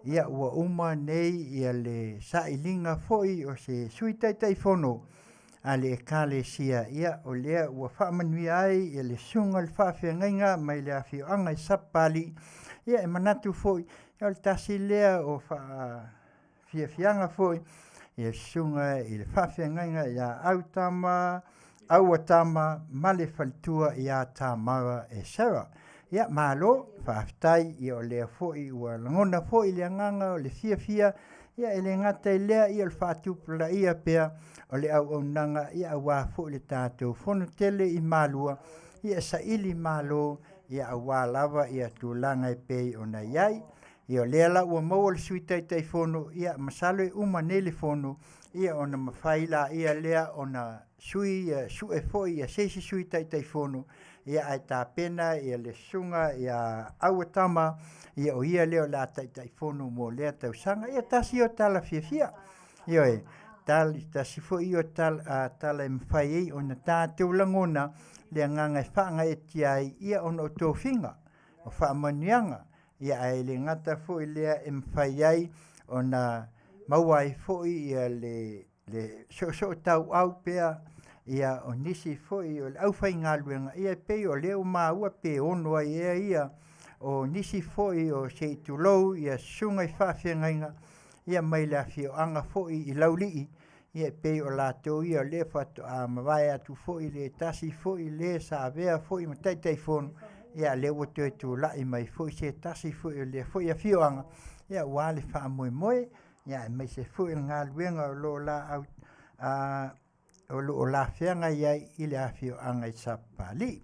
ia ua uma nei ia le sailiga foi o se Sui Taitaifono a le Ekalesia, ia o lea ua faamanuia ai ia le Susuga i le Faafeagaiga mai le afioaga i Sapapalii, ia e manatu foi o le tasi lea o faafiafiaga foi ia susuga i le faafeagaiga ia Autama Auatama ma le faletua ia Tamara e Sarah. Ia malo, faafetai, ia o lea foi ua lagona foi le agaga o le fiafia, ia e le gata i lea, ia o le faatupulaia pea o le auaunaga, ia aua foi le tatou fono tele i Malua, ia e saili malo, ia aua lava ia tulaga e pei ona i ai. Ia o lea la ua maua le Sui Taitaifono, ia masalo e uma nei le fono, ia ona mafai laia lea ona sui ia sue foi ia se isi Sui Taitaifono, ia ae tapena ia le susuga ia Auatama, ia o ia lea o le a Taitaifono mo lea tausaga. Ia tasi ia o tala fiafia. Ioe, tasi foi ia o tala, tala e mafai ai ona tatou lagona le agaga e faagaeetia ai ia ona o tofiga, o faamanuiaga, ia ae le gata foi lea e mafai ai ona maua ai foi ia le le soosootauau pea ia o nisi foi o le aufaigaluega, ia e pei o lea ua maua pe ono ai ea ia o nisi foi o se i tulou ia susuga i faafeagaiga ia mai le afioaga foi i Laulii, ia e pei o latou ia o lea faatoa mavae atu foi le tasi foi le sa avea foi ma Taitaifono, ia lea ua toe tulai mai foi se tasi foi o lea foi afioaga, ia aua le faamoemoe, ia aemaise foi o le galuega o lo o laau o lo o lafeagai ai i le afioaga i Sapapalii.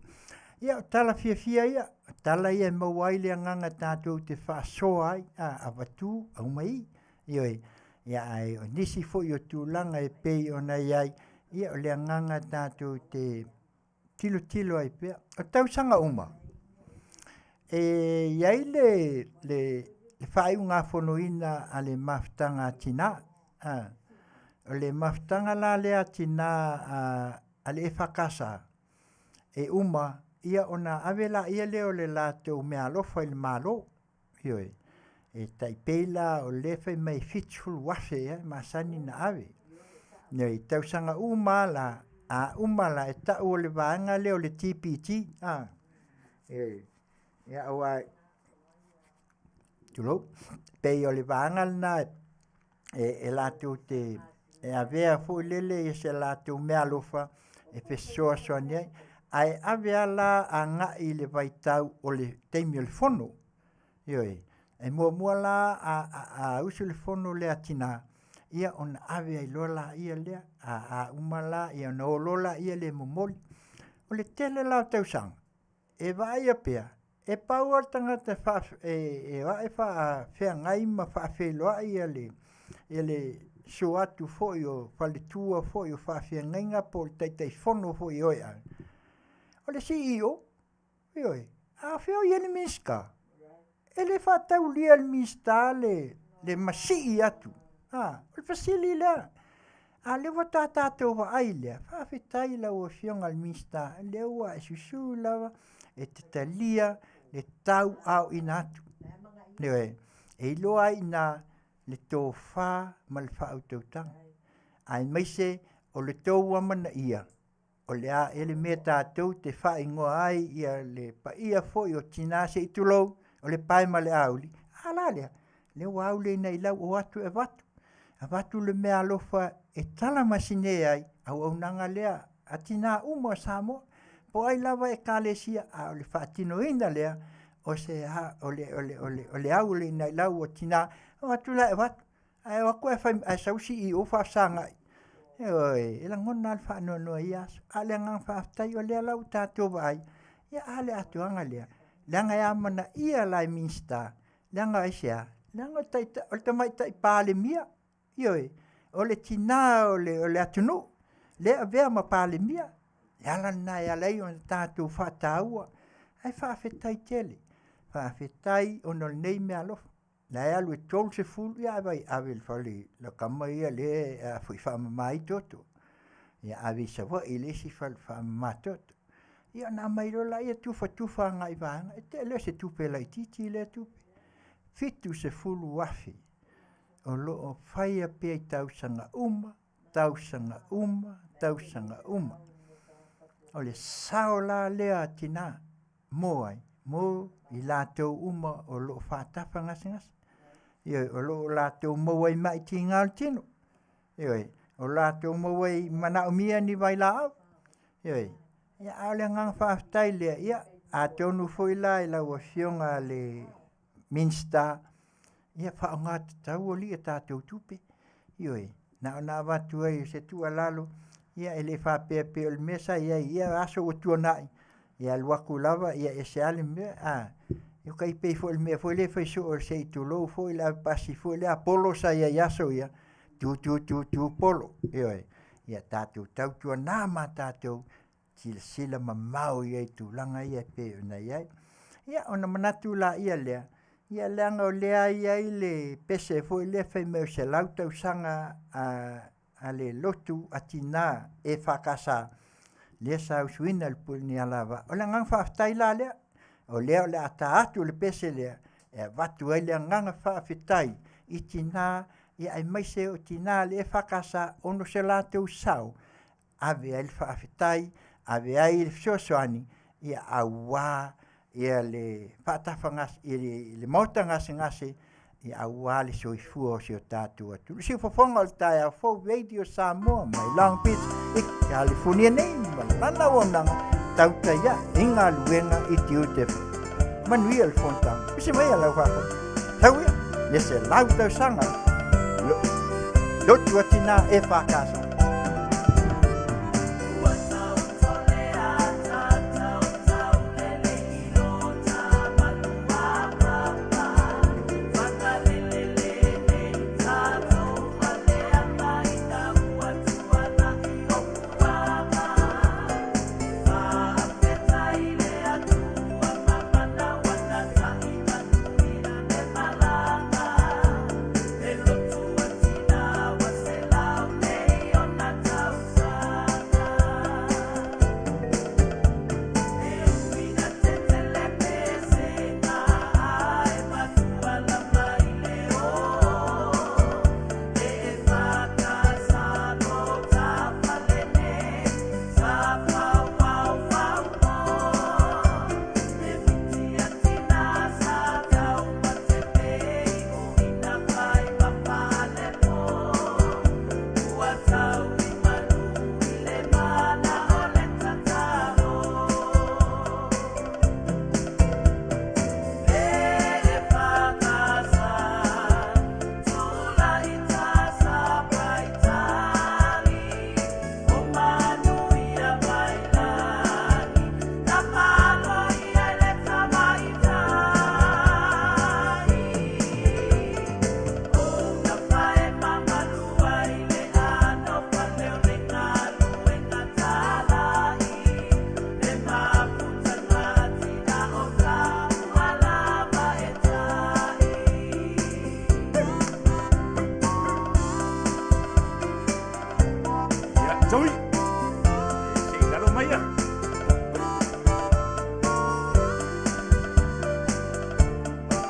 Ia o tala fiafia ia, o tala ia e maua ai le agaga tatou te faasoa ai, a avatu aumai, ioe, ia ae o nisi foi o tulaga e pei ona i ai, ia o le agaga tatou te tilotilo ai pea. O tausaga uma, e i ai le, le, le faaiugafonoina a le mafutaga a tinā. A, o le mafutaga la lea a tinā a, a le EFKS, e uma ia ona ave laia lea o le latou meaalofa i le Malo. Ioe. E tai pei la o lea fai mai e 70,000 ea e masani na ave. Ioe, i tausaga uma la, a uma la e tau o le vaega lea o le TPT. A, ioe. Ia aua tulou, pei o le vaega lena e, e latou te e avea foi lele i se latou meaalofa e fesoasoani ai. Ae ave a la agai i le vaitau o le taimi o le fono. Ioe, e muamua la a, a, a usu le fono lea a tinā, ia ona ave ai loa laia lea, a, a uma la, ia ona o loa laia lea e momoli. O le tele la o tausaga, e vaaia pea, e pau lava le tagata e, faa, e, e ae faafeagai ma faafeiloai ia le, ia le susu atu foi o faletua foi o faafeagaiga po o le Taitaifono foi e oe ave. O le CEO, Ioe, a fea o i ai le Minisita? E le faataulia e le Minisita le, le masii atu. A, o le fesili lea. A lea ua tā tātou vaai lea, faafetai i lau Afioga i le Minisita, lea ua e susu lava e te talia le tauaoina atu. Ioe, e iloa ai i ina le tofa ma le faautautaga, aemaise o le tou amanaia o le a ea le mea tatou te faaigoa ai ia le paia foi o tina se i tulou, o le pae ma le auli, a la lea, lea ua auli ai nai lau o atu e avatu, avatu le mea alofa e tala masine ai auaunaga lea a tina uma o Samoa, po o ai lava ekalesia, a o le faatinoina lea o se o le o le o le o le auli nai lau o tina, o atu la e avatu, ae o atu ae fai ae sau CEO faafesagai. Ioe, e lagona lava le faanoanoa i ia aso. A o le agaga faafetai o lea la ua tatou vaai, ia a le atoaga lea, leaga e amanaia la e Minisita, leaga aisea? Leaga o le taitai, o le tamaitai Palemia, ioe, o le tina o le, o le atunuu, lea e avea ma Palemia. Le ala lena e ala ai ona tatou faataua, ae faafetai tele, faafetai ona o lenei meaalofa. La e alu e 30, ia ae vaai, ave i le fale i lau tama ia lea e faamama ai toto. Ia ave i Savaii i le isi fale faamama toto. Ia ona aumai loa lea tufatufa agai i vaega, e le o se tupe laitiiti lea tupe. 70,000 o lo o faia pea i tausaga uma, tausaga uma, tausaga uma. O le sao la lea a tina mo ai? Mo i latou uma o lo o faatafa gasegase. Ioe, o lo o latou maua ai mai tiga o le tino. Ioe, o latou maua ai manaomia ni vailaau. Ioe, ia, a o le agaga faafetai lea, ia, atonu foi la i lau Afioga le Minisita, ia faaaoga tatau alii a tatou tupe. Ioe, na ona avatu ai o se tuualalo, ia e le faapea pei o le mea sa i ai i ia aso ua tuanai, e alu atu lava ia ese lava le mea, a, e tai pei foi o le mea foi lea e fai soo se i tulou foi le avepasi foi lea a polo sa i ai i aso ia, tu tu tu tu polo. Ioe, ia tatou tautuana ma tatou silasila mamao i ai i tulaga ia e pei ona i ai. Ia ona manatu laia lea, ia leaga o lea e i ai le pese foi lea fai mai o 100 tausaga a le lotu a tina EFKS lea sa usuina e le Pule ni Alavaa. O le agaga faafetai la lea, o lea o le a ta atu le pese lea e avatu ai le agaga faafetai i tina, ia aemaise o tina a le EFKS ona o se latou sao ave ai le faafetai, ave ai le fesoasoani, ia aua ia le faatafagase i le maota gasegase, ia aua le soifua o si o tatou atunuu. Siufofoga o le taeao fou Radio Samoa mai Long Beach i California nei ma lana auaunaga tautai ae i galuega i tiute foi. Manuia le fonotaga. Pese mai a lau faafofoga. Sau ia, le 100 tausaga. Lotu a tina EFKS. Ia, Joey! Se i lalo mai ia.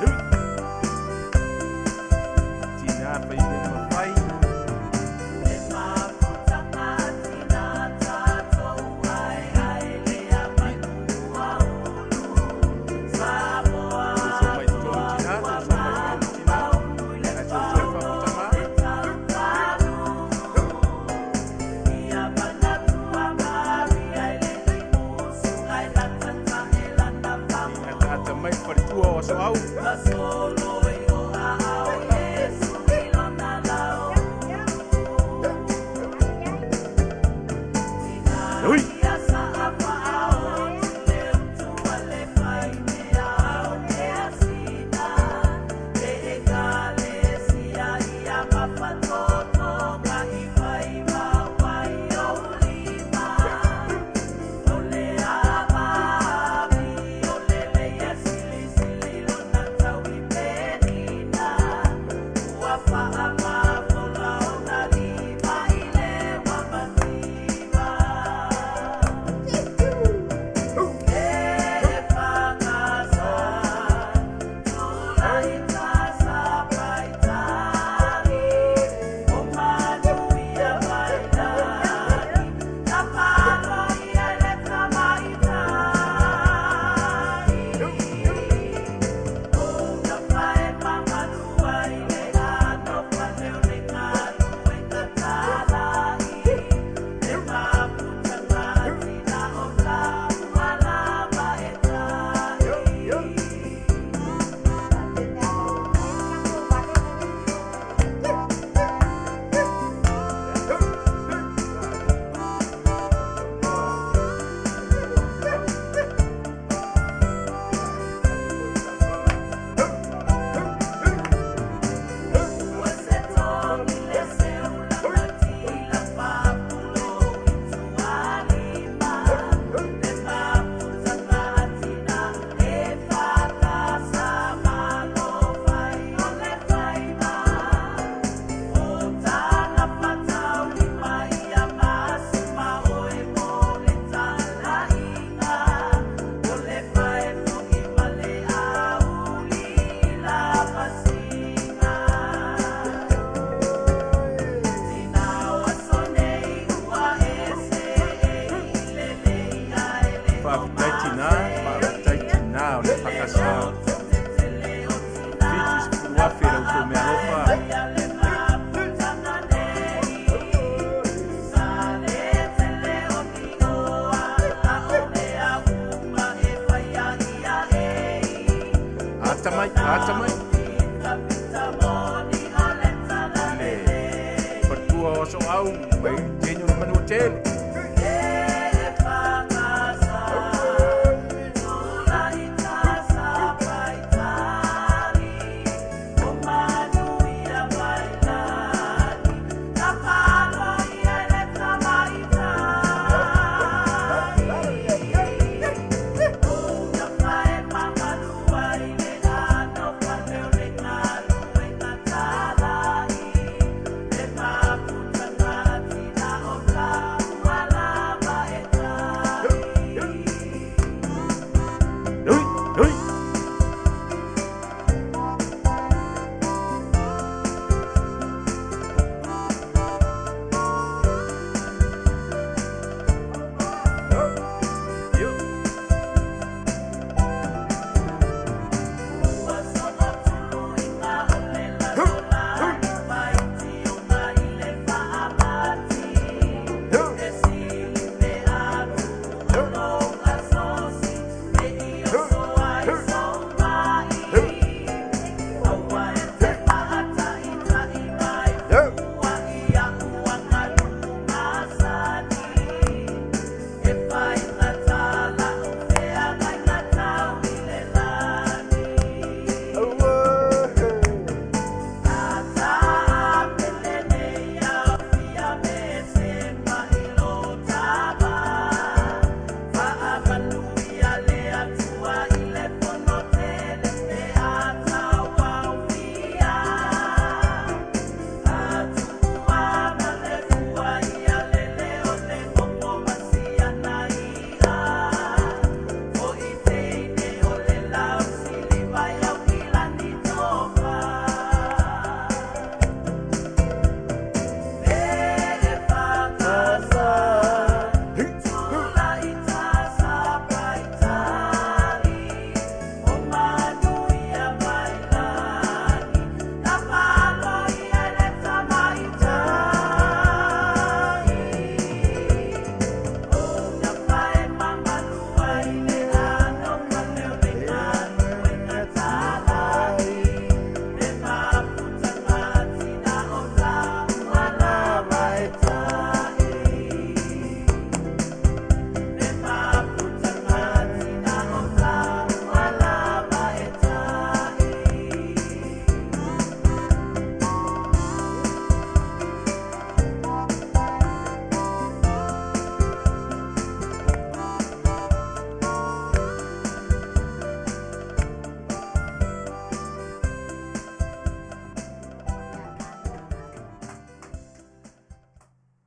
Ui! Tina fai mea mafai. Soso mai totonu tina, soso mai totonu tina. Ae soso i fafo tama. Ataata mai le faletua o Asoau. tinā, faafetai tinā o le EFKS. 70,000 la outou meaalofa. Ata mai, ata mai. Le faletua o Asoau mai Daniel Manuatele. Ui, ui. Yo.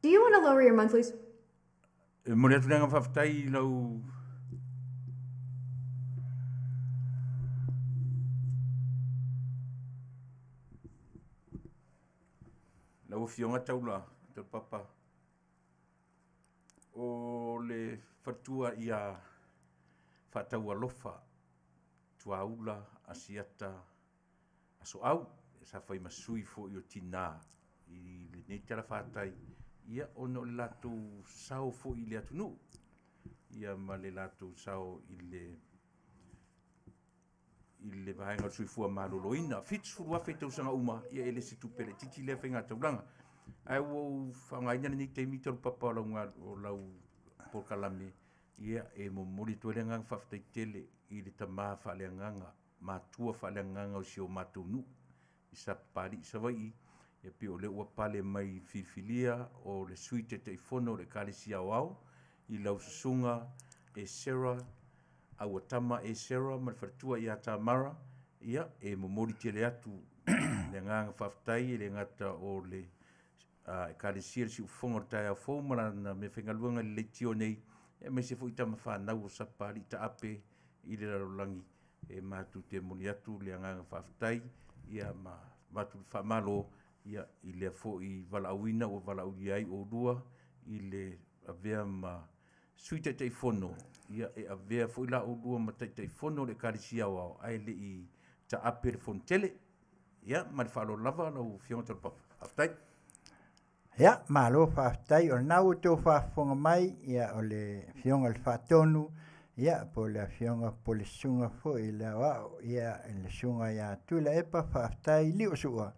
Do you want to lower your monthly E momoli atu le agaga faafetai i lau lau Afioga Taula Taulapapa o le faletua ia Faataualofa Tuaula Asiata Asoau, sa fai ma sui foi o tinā i lenei talafatai, ia ona o le latou sao foi i le atunuu, ia ma le latou sao i le i le vaega o le soifua maloloina. 70,000 i tausaga uma, ia e le se tupe laitiiti lea faigataulaga. Ae ua ou faaaogaina lenei taimi talu papa o lau, o lau polokalame, ia e momoli atu ai le agaga faafetai tele i le tama faaleagaga matua faaleagaga o si o matou nuu i Sapapalii, Savaii, ia pei o lea ua pale mai filifilia o le Sui Taitaifono o le Ekalesia Aoao i lau Susuga Esera Auatama Esera ma le faletua ia Tamara, ia e momoli tele atu le agaga faafetai e le gata o le Ekalesia le Siufofoga o le Taeao Fou ma lana meafaigaluega i le leitio nei, aemaise foi tama fanau o Sapapalii taape i le lalolagi. E matou te momoli atu le agaga faafetai ia ma avatu le faamalo ia i lea foi valaauina ua valaaulia ai oulua i le avea ma Sui Taitaifono Ia e avea foi la oulua ma Taitaifono o le Ekalesia Aoao ae le i taape le Fonotele. Ia, ma le faaaloalo lava lau Afioga Taulapapa. Faafetai. Ia, malo faafetai. O lena ua outou faafofoga mai, ia, o le Afioga i le Faatonu, ia, po o le Afioga po o le Susuga foi i le Aoao, ia, le Susuga ia Tuilaepa Faafetai Liusuua,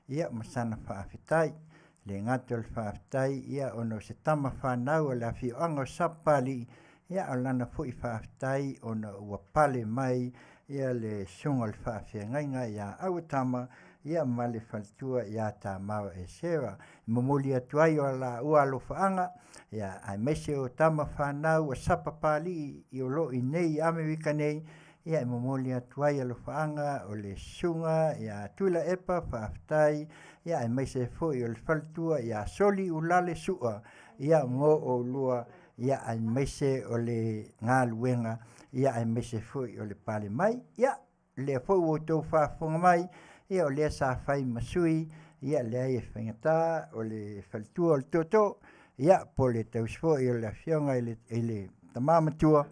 ia, ma sana faafetai. E le gata o le faafetai, ia, ona o se tama fanau a le afioaga o Sapapalii, ia, a o lana foi faafetai ona ua pale mai ia le susuga o le faafeagaiga ia Auatama ia ma le faletua ia Tamao Esera. E momoli atu ai o laua alofaaga ia aemaise o tama fanau a Sapapalii i o lo o i nei i Amerika nei, ia e momoli atu ai alofaaga o le susuga ia Tuilaepa faafetai ia aemaise foi o le faletua ia Soli Ulale Sua ia mo oulua ia aemaise o le galuega ia aemaise foi o le pale mai. Ia lea foi ua outou faafofoga mai, ia o lea sa fai ma sui, ia leai e faigata o le faletua o le tootoo, ia po o le tausi foi o le afioga i le, i le tama matua,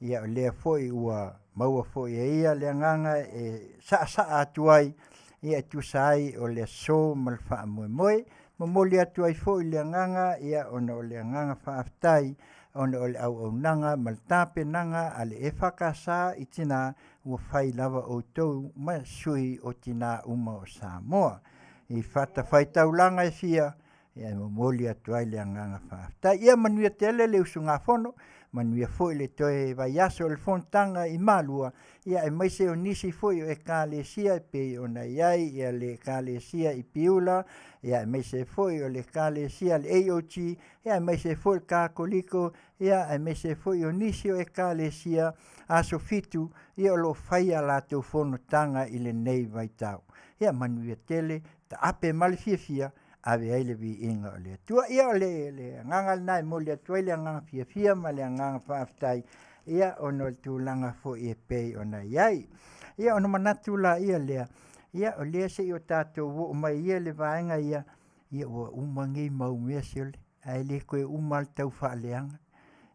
ia o lea foi ua maua foi e ia le agaga e saasaa atu ai, ia e tusa ai o le aso ma le faamoemoe. Momoli atu ai foi le agaga, ia ona o le agaga faafetai ona o le auaunaga ma le tapenaga a le EFKS i tina ua fai lava outou ma sui o tina uma o Samoa. I fatafaitaulaga e fia, ia e momoli atu ai le agaga faafetai. Ia manuia tele le usugafono, manuia foi le toe vaiaso o le fonotaga i Malua, ia aemaise o nisi foi o Ekalesia e pei ona i ai ia le Ekalesia i Piula, ia aemaise foi o le Ekalesia a le AOG, ia aemaise foi le Katoliko, ia aemaise foi o nisi o Ekalesia aso Fitu, ia o lo o fai a latou fonotaga i lenei vaitau. Ia manuia tele, taape ma le fiafia, ave ai le viiga o le Atua. Ia o le, le agaga lena e momoli atu ai le agaga fiafia ma le agaga faafetai, ia ona o le tulaga foi e pei ona i ai. Ia ona manatu laia lea, ia o lea se i o tatou oo mai ia le vaega ia, ia ua uma nei mau mea siole, ae le toe uma lava le tau faaleaga.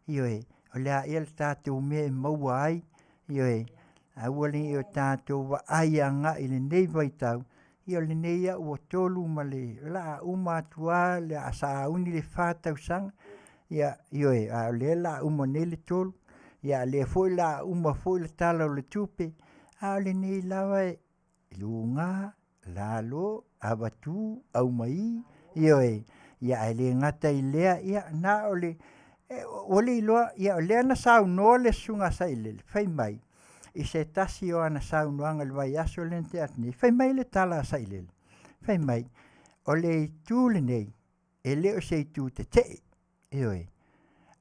Ioe, o le a ea le tatou mea e maua ai, ioe, aua ne i o tatou vaai agai i lenei vaitau, ia o lenei au ua tolu ma le o le a uma atu lava le a sauni le fa tausaga, ia ioe, a o lea o le a uma nei le tolu, ia a o lea foi o le a uma foi le Tala o le Tupe, a o lenei lava e luga, lalo, avatu, aumai, ioe, ia ae le gata i lea, ia na o le ua le iloa, ia o lea na saunoa le Susuga a Sailele, fai mai i se tasi o ana saunoaga i le vaiaso lea na tea atu nei, fai mai le tala a Sailele, fai mai, o le itu lenei, e le o se itu tetee, ioe,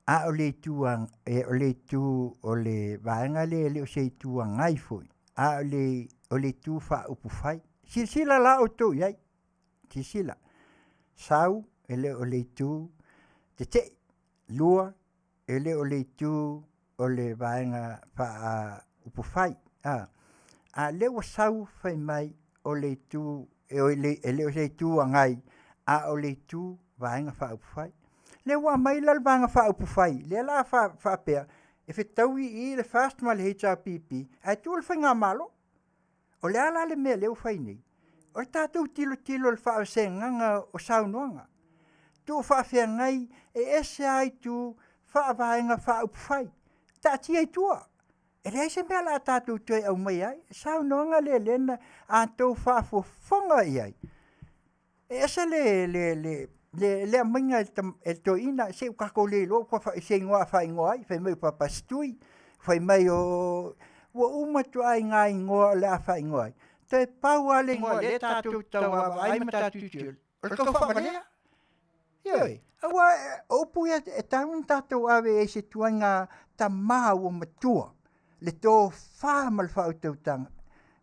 a o le itu, o le itu o le vaega lea e le o se itu agai foi, a o le, o le itu faaupufai. Silasila la outou i ai, silasila, sau e le o le itu tetee, lua, e le o le itu o le vaega faaupufai, a a lea ua sau fai mai o le itu e le o se itu agai a o le itu vaega faaupufai. Lea ua aumai la le vaega faaupufai lea la faapea e fetaui i le FAST ma le HRPP ae tuu le faigamalo. O le a la le mea lea ua fai nei? O le tatou tilotilo i le faavasegaga o saunoaga. Tuu faafeagai e ese lava itu faavaega faaupufai, taatia i tua. E leai se mea o le a tatou toe aumaia ai. Saunoaga lea lea na a outou faafofoga i ai, e ese le le le le le aumaiga e le toeaina, se ua tatou le iloa ua se igoa a faaigoa ai, fai mai o Papasitui, fai mai o ua uma ituaiga igoa o le a faaigoa ai. Toe pau lava le igoa lea tatou te tau vaavaai ma tatou tilotilo, o le tau faavalea. Ioe, aua o upu ia e tatau ona tatou ave ai i se tuaiga tama ua matua, le tofa ma le faautautaga.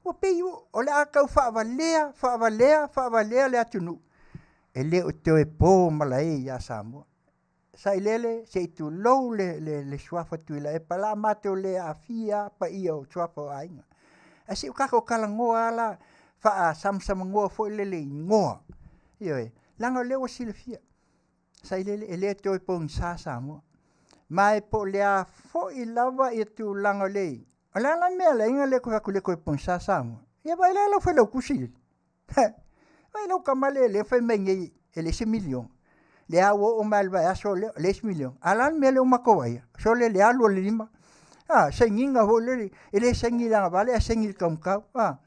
Ua pei o le a tau faavalea, faavalea, faavalea le atunuu, e le o toe po malae ia Samoa. Sailele, se i tulou le, le, le suafa Tuilaepa, o le a matou le aafia lava paia o suafa o aiga. Ae se i o tatou talanoa lava la, faasamasamagoa foi lele i igoa. Ioe, leaga o lea ua silafia, Sailele, e le toe pogisa Samoa. Ma e po o le a foi lava ia tulaga o le O le a la le mea le aiga lea fai atu le toe pogisa Samoa. Ia vaai la lau Failautusi le. Vaai lau tama lea lea fai mai nei e leai se miliona. Lea ua oo mai le vaiaso lea, leai se miliona. A o le a le mea lea ua matou vaaia? Sole le alu o le lima. A, sainiga foi lele, e le saini i le agavale ae saini i le taumatau. A,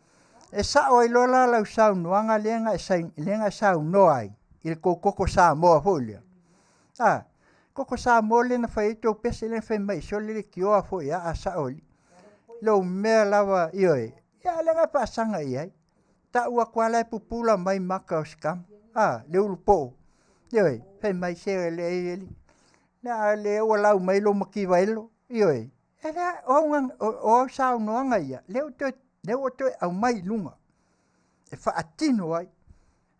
e sao ai loa la lau saunoaga lea na e saini, lea na e saunoa ai i le tou toto Samoa foi lea. A, toto Samoa lea na fai ai tou pese lea na fai mai sole leitioa foi a sao i lou mea lava, ioe, ia lea na e faasaga i ai. Tau atu lava la e pupula mai maka o si tama, a, le ulupoo, ioe, fai mai se leai alii, a lea ua lau mai lou mativa elo, ioe, e lea, o au, o au saunoaga ia, lea ua toe, lea ua toe aumai i luga e faatino ai.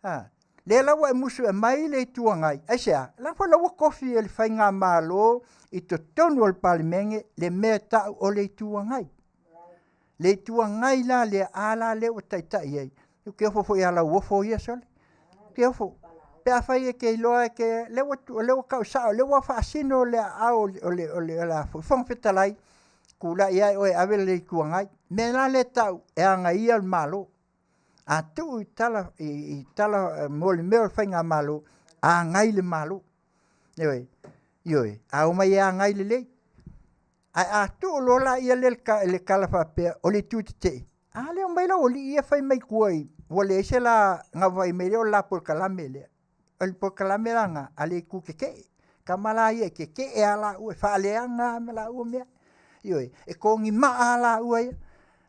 A, lea la ua e musu e aumai le Itu Agai, aisea? Leaga foi la ua tofi e le Faigamalo i totonu o le Palemene le mea e tau o le Itu Agai. Le Itu Agai la lea, a la lea ua taitai ai. Ou te ofo foi ia Lauofo ia sole. Ou te ofo. Pe afai e te iloa e te, lea ua, lea ua tau sao, lea ua faasino le aao o le, o le, o le Fofoga Fetalai, tulai ae oe e ave le Itu Agai. Mea la lea e tau e agaia le Malo. A tuu i tala, i tala mo le mea o le faigamalo, agai le Malo. Ioe, ioe, a omai e agai lelei. Ae a tuu loa la ia le, le tala faapea o le itu tetee, a lea omai lau alii ia fai mai tua i, ua leai se la gavai mai lea o le la polokalame lea. O le polokalame la lena a le itu tetee. Tama la ia e tetee lava laua, e faaleaga lava ma laua mea. Ioe, e togimaa lava laua ia.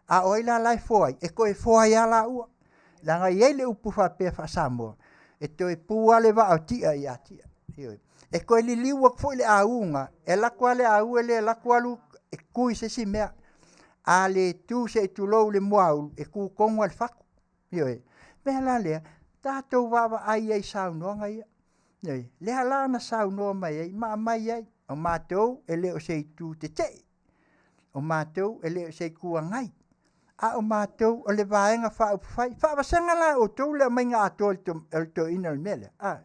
A o ai la la e foa ai? E toe foa ai lava laua. Leaga e i ai le upu faapea faa-Samoa, e toe pu lava le vaa o Tia ia Tia. Ioe. E toe liliu atu foi le auga, e alu atu lava le au e le alu atu alu e tu i se isi mea. A le tu se i tulou le muaulu, e tu tonu lava i le fatu. Ioe. O le mea la lea, tatou vaavaai ai i saunoaga ia. Ioe. Lea la na saunoa mai ai ma aumai ai, o matou e le o se itu tetee, o matou e le o se Itu Agai, a o matou o le Vaega Faaupufai. Faavasega la e outou le aumaiga atoa o le toeaina o le mea lea, a,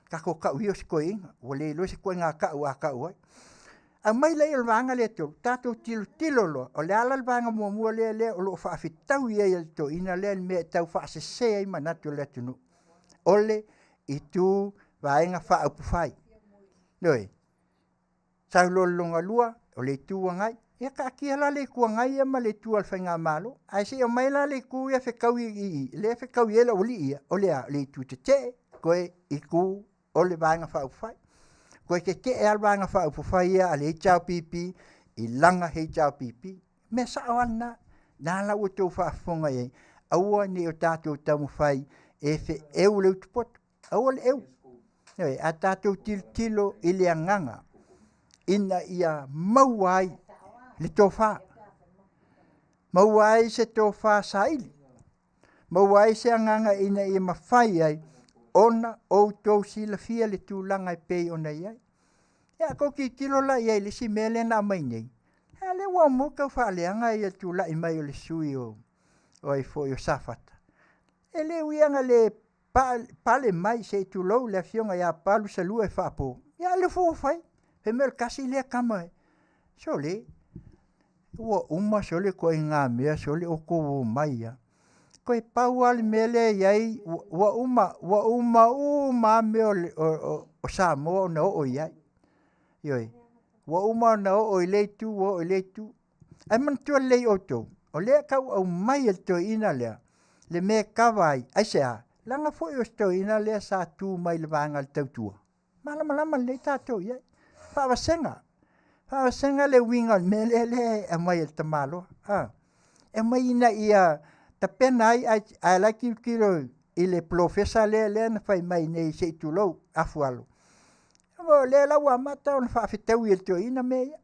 tatou tau ia o se toeaina, ua le iloa se ituaiga tau a tau ai. Aumai laia o le vaega lea e tolu, tatou tilotilo loa, o le a la le vaega muamua lea lea o lo o faafetaui ai e le toeaina lea le mea e tau faasese ai manatu o le atunuu, o le itu Vaega Faaupufai. Ioe. Sau loa i le lona lua, o le Itu Agai. Ia taatia la le Itu Agai ia ma le itu a le Faigamalo, ae se i aumai la le itu ia fetaui i i, lea e fetaui ai le aualii ia, o le a? O le itu tetee, toe itu o le Vaega Faaupufai. Toe tetee lava le Vaega Faaupufai ia a le HRPP i lana HRPP. Mea sao lava lena. Na la ua outou faafofoga i ai, aua ne i o tatou taumafai e feeu le utupoto. Aua le eu. Ioe, a tatou tilotilo i le agaga ina ia maua ai le tofa, maua ai se tofa saili, maua ai se agaga ina ia mafai ai ona outou silafia le tulaga e pei ona i ai. Ia a tou tilotilo la i ai i le isi mea lea na aumai nei, a lea ua mo tau faaleaga ia tulai mai o le sui o ai foi o Safata. E le ui lava ina le pale mai se i tulou le afioga ia Palusalua e faapo, ia a o lea foi ua fai, fai mai o le tasi lea tama e, sole, ua uma sole ituaiga mea sole outou omai lava. Toe pau lava le mea lea e i ai, ua uma, ua uma uma lava mea o Samoa ona oo i ai. Ioe, ua uma ona oo i lea itu, ua oo i lea itu. Ae manatua lelei outou, o lea e tau aumai e le toeaina lea le mea e kava ai. Aisea? Leaga foi o si toeaina lea sa tu mai i le vaega a le tautua. Malamalama lelei tatou i ai. Faavasega, faavasega le uiga o le mea lea lea e aumai e le tamaloa. A, e aumai ina ia tapena ai, ae la e tilotilo i le polofesa lea lea na fai mai nei se i tulou afualo. O lea la ua amata ona faafetaui e le toeaina mea ia.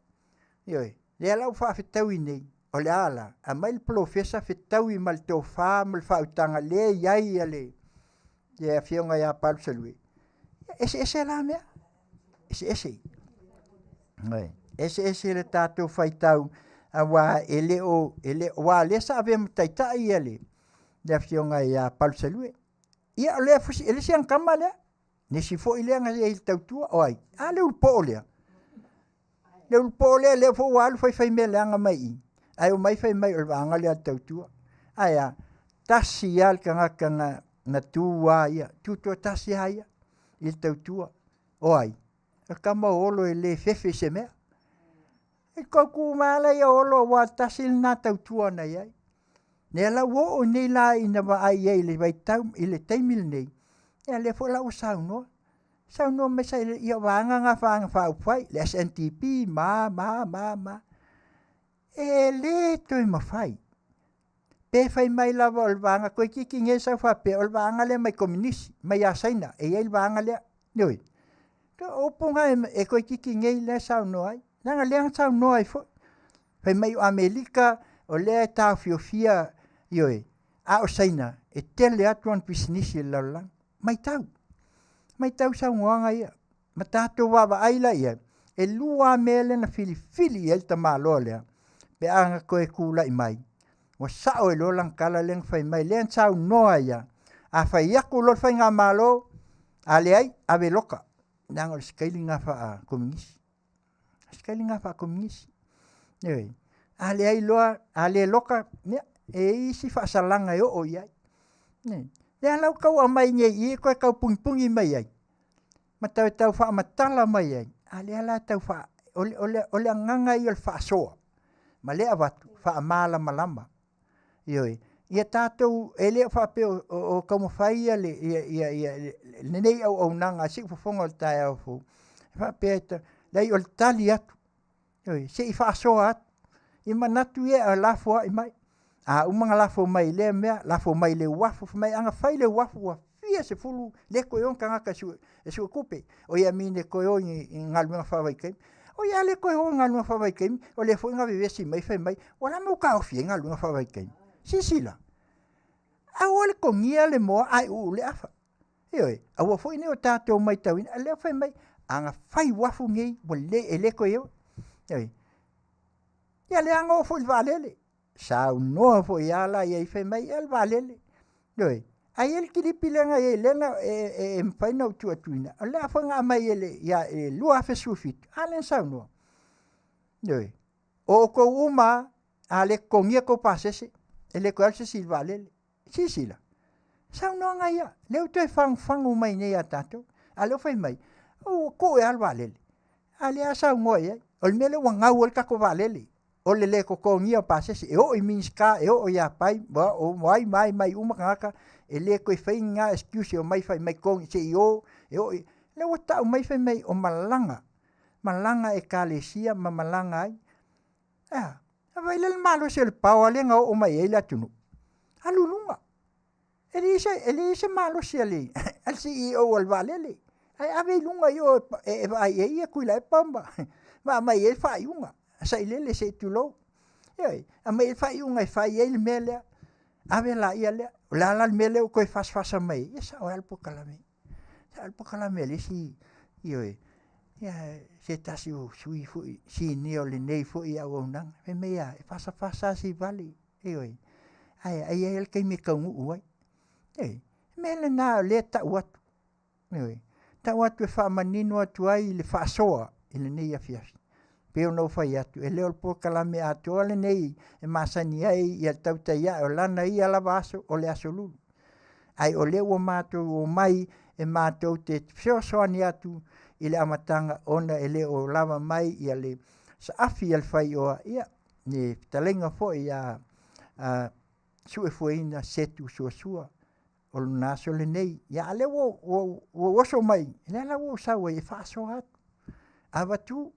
Ioe, lea la ua faafetaui nei, o le a la? Aumai le polofesa fetaui ma le tofa ma le faautaga lea e i ai le, le afioga ia Palusalue. Ia, eseese la mea, eseese. Ioe, eseese le tatou faitau, aua e le o, e le, aua lea sa avea ma taitai ia le, le afioga ia Palusalue. Ia, o le, e le isi ana tama lea, nisi foi lea na i ai i le tautua, o ai? A le ulupoo lea. Le ulupo lea lea foi ua alu faifai mea leaga mai i i, ae omai fai mai o le vaega lea a le tautua. Ae a? Tasi lava le tagata na na tu a ia, tutoatasi lava ia i le tautua. O ai? O le tama o Olo e le fefe i se mea. E tautu mai lava laia o Olo aua tasi lena tautua na i ai. Lea la ua oo nei la ina vaai i ai i le vaitau i le taimi lenei, ia lea foi la ua saunoa, saunoa mai sailele, ia o vaega na Vaega Faaupufai, le SNDP ma a ma a ma a ma a. E le toe mafai. Pe fai mai lava o le vaega toeitiiti nei sau faapea o le vaega lea mai Kominisi, mai ia Saina e i ai le vaega lea. Ioe. O upu na e toeitiiti nei lea e saunoa ai, leaga o lea na saunoa ai foi. Fai mai o Amerika o lea e taofiofia, ioe, a o Saina e tele atu ana pisinisi i le lalolagi. Matau, matau saunoaga ia ma tatou vaavaai la i ai, e lua lava mea lea na filifili i ai le tamaloa lea pe a na toe tulai mai, ua sao ai loa lana tala lea na fai mai, lea na saunoa ai lava, a fai atu loa le faigamalo, a leai, ave loka, leaga o le sikaili lena faa-Kominisi. O le sikaili lena faa-Kominisi. Ioe. A leai loa, a le loka, ia, e i ai isi faasalaga e oo i ai. Ioe. Lea la ua tau aumai nei i i e toe tau punipuni mai ai ma toe tau faamatala mai ai, a o lea la e tau faa... O le agaga ia o le faasoa, ma lea e avatu, faamalamalama. Ioe. Ia tatou, e le o faapea o taumafai lenei auaunaga a Siufofoga o le taeao fou, e faapea, leai o le tali atu, ioe, se i faasoa atu i manatu ia e lafoai mai. A uma ona lafo mai i lea mea, lafo mai i le uafu, fai mai ana fai le uafu ua fia sefulu le toe o ni tagata e suetupe, oi I mean e toe o i galuega faavaitaimi. Oi a le toe o i galuega faavaitaimi, o lea foi na vevesi mai fai mai, o le a le mea ua taofi ai galuega faavaitaimi? Silasila, aua le togia le moa ae uu le afa. Ioe, aua foi ne i o tatou matauina, a o lea ua fai mai, ana fai uafu nei, ua le, e le toe o. Ioe. Ia lea na oo foi i le vaalele. Saunoa foi lava la i ai fai mai, ia le vaalele. Ioe. Ae i ai le kilipi lea na i ai lea na e mafai ona ou tuu atuina, o lea foi na aumai e le ia e 2017, a lea na saunoa. Ioe. O outou uma a le totogia tou pasese, e le toe alu se isi i le vaalele. Silasila, saunoaga ia, lea ua toe fagufagu mai nei ia tatou. A o lea ua fai mai, ua tuu e lava le vaalele, a o lea lava saunoa i ai. O le mea lea ua gau ai le tatou vaalele, o le le totogia o pasese, e oo i Minisita, e oo ia Pai, o ai ma ai mai uma tagata, e le toe faia ni na excuse e omai fai mai totogi se i o, e oo i... Lea ua tau mai fai mai o malaga, malaga a ekalesia ma malaga ai. Ae a? Vaai la i le malosi o le paoa lea na oo mai ai le atunuu. Alu i luga. E leai se, e leai se malosi a le, a le CEO a le vaalele. Ae ave i luga i o e vaai i ai ia Tuilaepa ma, ma aumai ai le faaiuga. Sailele se i tulou. Ioe, aumai ai le faaiuga e fai ai le mea lea. Ave laia lea. O le a la le mea lea ua toe fasafasa mai ai? Ia sao ai lava le polokalame. Sao le polokalame a le isi, ioe, ia se tasi o sui foi sinia o lenei foi auaunaga. Fai mai a, e fasafasa lava Seivale, ioe, ae ai lava le taimi e taunuu ai. Ioe, o le mea lena o lea e tau atu, ioe, tau atu e faamanino atu ai le faasoa i lenei afiafi. Pei ona ou fai atu, e le o le polokalame atoa lenei e masani ai ia le tautai ae o lana ia lava aso, o le aso Lulu. Ae o lea ua matou omai e matou te fesoasoani atu i le amataga ona e le o lava mai ia le saafi a le faioa, ia, le fetalaiga foi ia Suefueina Setu Suasua o lona aso lenei. Ia, a o lea ua ou oso mai, lea la ua ou sau ai e faasoa atu, avatu,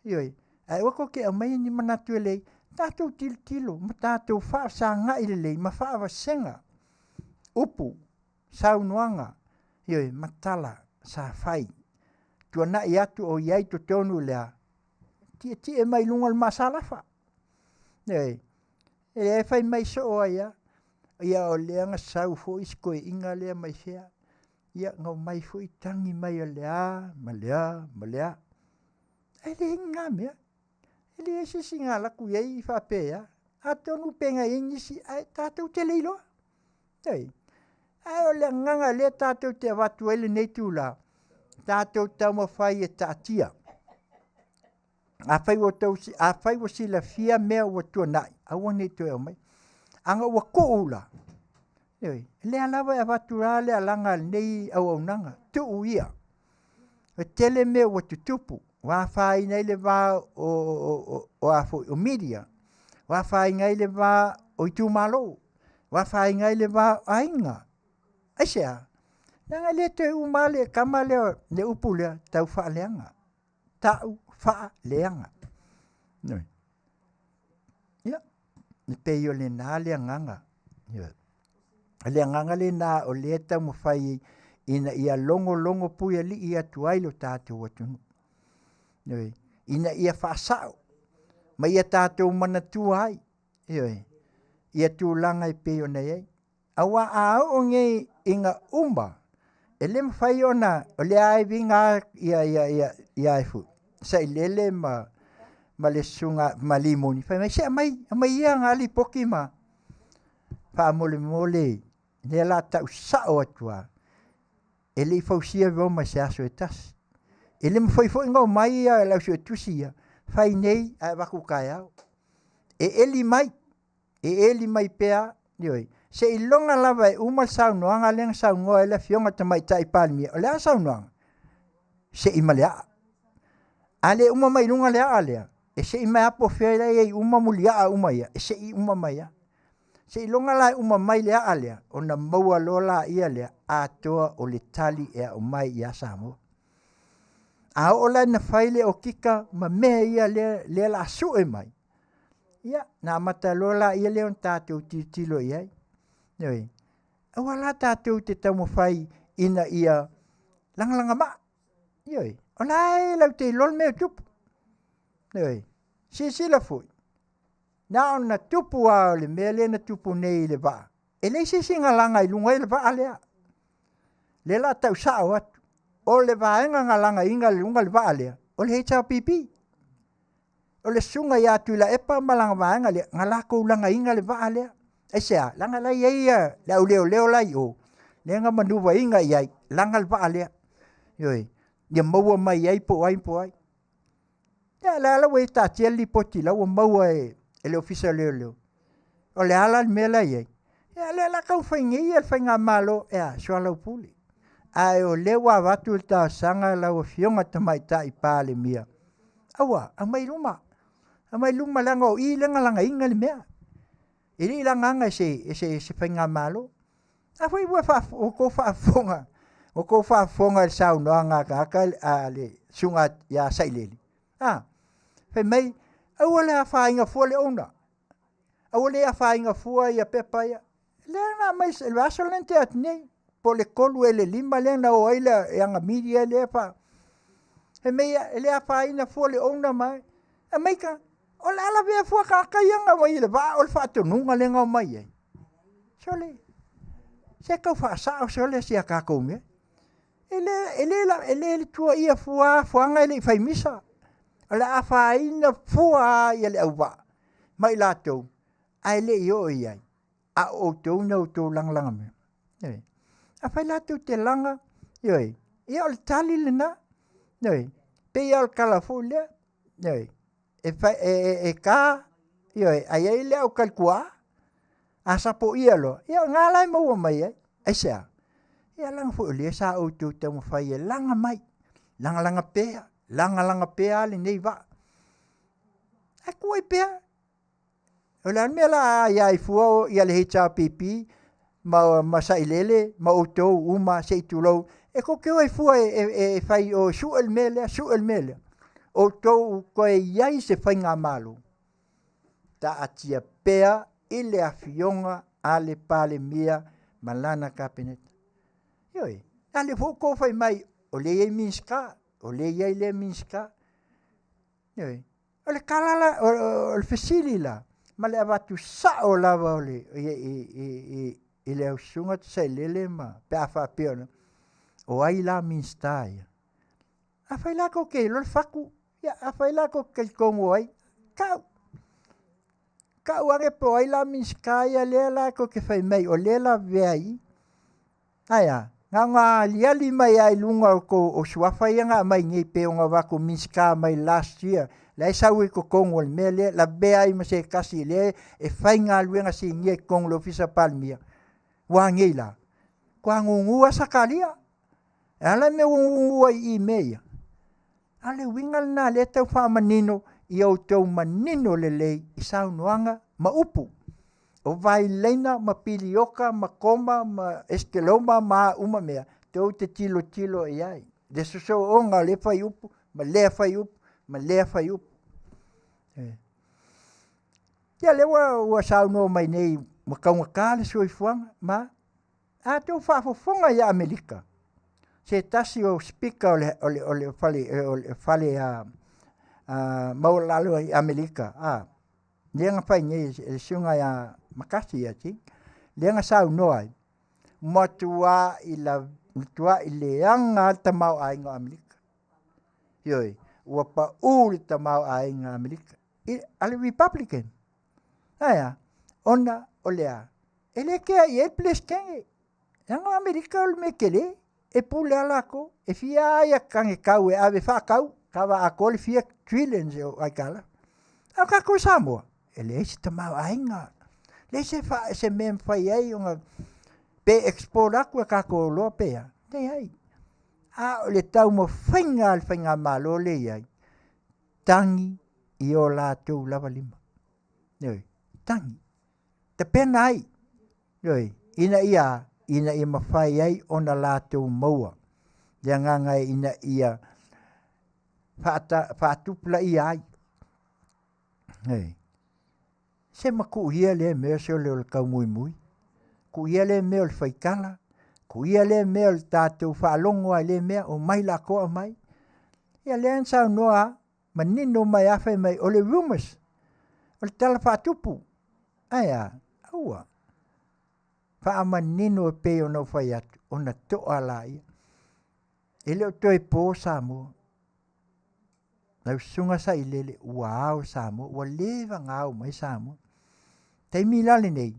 ioe, ae aua tou te aumaia ni manatu e leai, tatou tilotilo ma tatou faafesagai lelei ma faavasega upu, saunoaga, ioe, ma tala sa fai, tuanai atu o i ai i totonu le a, tietie mai luga o le maasalafa. Ioe, e fai mai soo ai lava, ia o lea na sau foi si toeaina lea mai fea, ia na omai foi tagi mai o le a ma le a ma le a. Ae leai ni na mea. E leai se isi na alu atu i ai faapea, atonu pe na i ai nisi ae tatou te le iloa. Ioe. Ae o le agaga lea tatou te avatu ai lenei itula, tatou taumafai e taatia. Afai ua outou, afai ua silafia mea ua tuanai, aua ne i toe aumaia. Aga ua tuu la, ioe, lea lava e avatu la le alaga a lenei auaunaga, tuu ia. E tele mea ua tutupu, ua afaina ai le va o, o, o, a foi, o media, ua afaina ai le va o itumalo, ua afaina ai le va o aiga. Aisea? Leaga e le toe uma lava le kama lea, le upu lea, taufaaleaga. Tau faaleaga. Ioe. Ia, e pei o lena le agaga. Ioe. O le agaga lena o lea e taumafai ina ia logologo puialii atu ai lo tatou atunuu. Ioe. Ina ia faasao ma ia tatou manatua ai, ioe, ia tulaga e pei ona i ai. Aua a oo nei ina uma, e le mafai ona, o lea e viga ia ia ia ia e fu, sailele ma ma le susuga ma Limoni, fai mai, se aumai, aumai ia na lipoti ma faamolemole, lea la tau sao atu lava, e le i fausia Roma i se aso e tasi. E le mafai foi ona omai ia le au suetusi ia, fai nei ae avatu taeao. E eli mai, e eli mai pea, ioe, seiloga lava e uma le saunoaga lea na saunoa ai le Afioga i le Tamaitai Palemia. O le a saunoaga? Sei ma le aa. A le uma mai luga le aa lea, e sei mai lava po o fea la e i ai uma muliaa uma ia, e sei uma mai lava. Seiloga la e uma mai le aa lea, ona maua loa laia lea atoa o le tali e aumai ia Samoa. A oo la ina fai le okika ma mea ia lea, lea la sue mai, ia na amata loa laia lea ona tatou tilotilo i ai. Ioe. Aua la tatou te taumafai ina ia lagalaga Ioe. O la e lau te iloa le mea e tupu. Ioe. Silasila foi, na ona tupu lava o le mea lea na tupu nei i le vaa, e leai se isi na laga i luga ai le vaa lea. Lea la tau sao atu, o le vaega na lagaina i luga le vaa lea, o le HRPP. O le susuga ia Tuilaepa ma lana vaega lea, na latou lagaina le vaa lea. Aisea? Leaga la e i ai le au leoleo la e i o, lea na manuvaina i ai, laga le vaa lea. Ioe, ia maua mai ai po o ai po o ai. Ia, la la ua taatia le lipoti la ua maua e, e le Ofisa o Leoleo. O le a la le mea la i ai? Ia, lea la taumafai nei le faigamalo e a, soalaupule. Ae o lea ua avatu le talosaga lau Afioga Tamaitai Palemia, aua, aumai luma, aumai luma leaga o i lea na lagaina le mea. E le i lagaga e se, e se, se faigamalo. A foi ua outou faafofoga, outou faafofoga i le saunoaga a tagata a le susuga ia Sailele, a, fai mai, aua le afaina fua le owner, aua le afaina fua ia pepa ia. Lea na aumai le vaiaso lea na tea atu nei, po o le 3 ea i le 5 lea na o ai le aga media lea fa fai mai e le afaina fua le owner ma aumai ka o le a lavea fua tagata ia na omai i le vaa o le faatonuga lea na omai ai. Sole, se tau faasao sole si a tatou mea. E le, e le, e le tuaia fua fuaga e le i fai misa. O le a afaina fua ia le auvaa ma i latou, ae le i oo i ai. A o outou na outou lagalaga mai. Ioe. Afai latou te laga, ioe, ia o le tali lena. Ioe. Pei lava o le tala foi lea. Ioe. E, fa, e, e, e ka, ioe, ai ai le au kalikuaa, a sapoia loa, ia o na la e maua mai ai. Aisea? Ia laga foi o lea sa outou taumafai e laga mai, lagalaga pea, lagalaga pea lenei vaa. Ae tuu ai pea. O le a le mea la a ia ai fua ia le HRPP ma, ma Sailele ma outou uma se i tulou, e tou te o ai fua e, e, e fai o sue le mea lea, sue le mea lea. Outou toe i ai se faigamalo, taatia pea i le afioga a le Palemia ma lana Kapeneta. Ioe, a lea foi ua outou fai mai, o lea e i ai Minisita, o lea e i ai lea Minisita. Ioe, o le tala la, o, o le fesili la, ma le avatu sao lava o le, i, i, i, i, i le au susuga Sailele ma pe a faapea ona, o ai la Minisita ia? Afai la tou te iloa le fatu, ia afai la tou te talitonu o ai, tau. Tau ane po o ai la Minisita ia lea la tou te fai mai o lea e lavea i i. Ae a? Na ona aliali mai lava i luga o tou o suafa ia na aumai nei pei ona avatu Minisita mai last year, la e sau ai i totonu o le mea lea, lavea ai ma se tasi lea e faigaluega sinia i totonu o le Ofisa Palemia. Ua a nei la? Matua gugu lava Sakaria. E a la le mea ua gugu ai i i mea ia? A o le uiga lena lea e tau faamanino ia outou manino lelei i saunoaga ma upu. O vailaina ma pilioka ma koma ma esikeloma ma a uma mea, tou te tilotilo i ai, le sosooga o lea fuaiupu ma lea fuaiupu ma lea fuaiupu. Ia lea ua saunoa mai nei ua taugata le soifuaga ma a outou faafofoga ia Amerika, se tasi o Speaker o le Fale Maualalo i Amerika, lea na fai nei e le susuga ia McCarthy, I think, lea na saunoa ai, matuai leaga lava le tamaoaiga o Amerika. Ioe, ua pau le tamaoaiga o Amerika a le Republican. Ae a? Ona o le a? E le kea i ai le Peresetene. Leaga o Amerika o le mea tele, e pule lava latou. E fia lava ia tagekau e ave faatau, kava atoa le fia trillions o aitalafu. A o tatou i Samoa, e leai se tamaoaiga, leai se, se mea e mafai ai ona pe export atu e tatou oloa pe a, leai. A o le taumafaiga a le faigamalo lea e i ai, tagi i o latou lava lima. Ioe, tagi. Tapena ai, ioe, ina ia, ina ia mafai ai ona latou maua le agaga ina ia faatupulaia ai. Ioe. Se ma tuu ia lea mea sole o le taumoemoe, tuu ia lea mea o le faitala, tuu ia lea mea o le tatou faalogo lava i lea mea, omai latou aumai. Ia lea na saunoa lava, manino mai lava fai mai o le rumors, o le tala faatupu. Ae a? Aua. Faamanino e pei ona ou fai atu, ona toa laia. E le o toe po Samoa. Lau susuga Sailele, ua ao Samoa, ua leva ona ao mai Samoa. Taimi la lenei,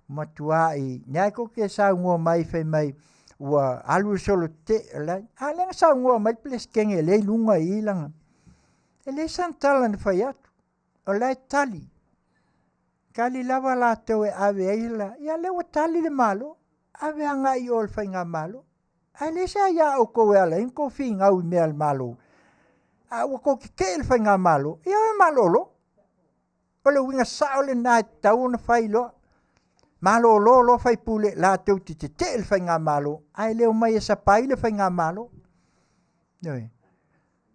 matuai, ni ai ko ke saunoa mai fai mai, ua alu solo te, la, a lea na saunoa mai le Peresetene lea i luga i lana. E leai sana tala na fai atu, o la e tali. Tali lava latou e ave ai la, ia lea ua tali le Malo, ave agai i o i le faigamalo. Ae leai se aia a outou e ala ai ona outou finau i mea a le Malo. A ua tou tetee i le faigamalo, ia o e malolo. O le uiga sao lena e tatau ona fai loa. Malolo loa faipule latou te tetee i le faigamalo, ae le omai e sapai le faigamalo. Ioe.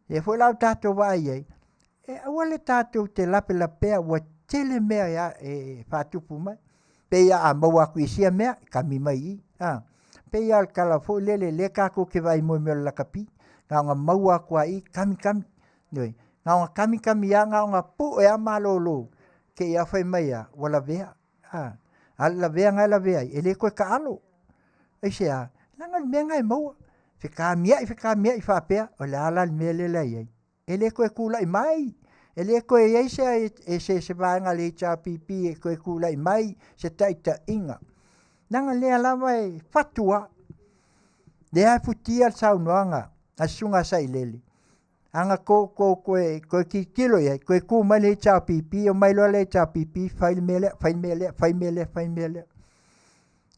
Lea foi la ua tatou vaai ai, e aua le tatou te lapelapea ua tele mea e faatupu mai. Pei a maua atu i sia mea, kami mai i i. A, pei lava o le tala foi lele lea tatou te vaai mo mea o le lakapi. Na ona maua atu lava i i, kami kami. Ioe. Na ona kami kami lava, na ona pue lava malolo, te i lava fai mai lava, ua lavea. A, a o le laveaga e lavea ai, e le toe taalo. Aisea? Leaga o le mea lena e maua. Fekamiai, fekamiai faapea, o le a la le mea lea la e i ai? E le toe tulai mai, e le toe i ai se, se, se vaega a le HRPP e toe tulai mai se taitaiga. Leaga lea lava e fatu lava. Lea e futia le saunoaga a le Susuga a Sailele, ana tou tou toe toe tilotilo i ai, toe tu mai le HRPP, omai loa le HRPP fai le mea lea, fai le mea lea, fai le mea lea, fai le mea lea.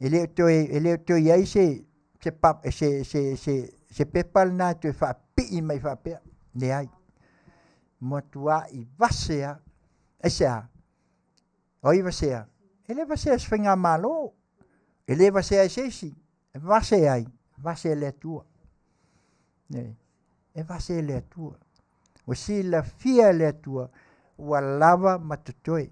E le o toe e le o toe i ai se se se se se se pepa lena e toe faapipii mai faapea, leai. Matuai vase lava. Aisea? O ai vasea? E le vasea e se faigamalo, e le vasea e se isi, e vase ai, vase e le Atua. E vase e le Atua. Ua silafia e le Atua, ua lava ma totoe.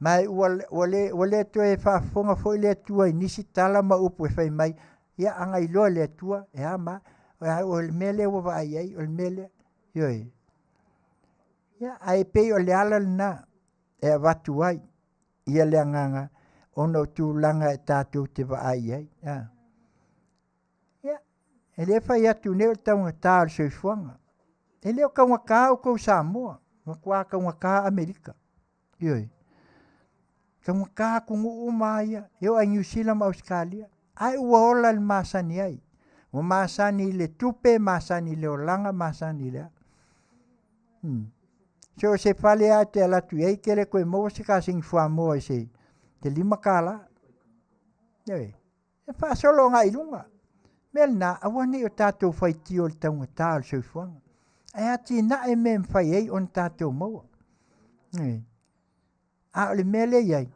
Ma ua, ua, le, ua le toe faafofoga foi le Atua i nisi tala ma upu e fai mai, ia ana iloa e le Atua, e a ma, o le mea lea ua vaai ai, o le mea lea. Ioe. Ia, ae pei o le ala lena e avatu ai ia le agaga ona o tulaga e tatou te vaai i ai. A. Ia, e le fai atu nei o le taugata o le soifuaga. E le o taugata outou Samoa, matua taugata Amerika. Ioe. Taugata atunuu uma lava ia, e oo lava i Niu Sila ma Ausetalia. Ae ua ola i le masani ai. Ua masani i le tupe, masani i le olaga, masani i le a. So o se fale lava e te alu atu i ai e te le toe maua se kasegi fuamoa i se $5. Ioe. E faasolo agai i luga. O le mea lena, aua ne i o tatou faitio i le taugata o le soifuaga, ae atinae mea e mafai ai ona tatou maua. Ioe. A o le mea lea e i ai,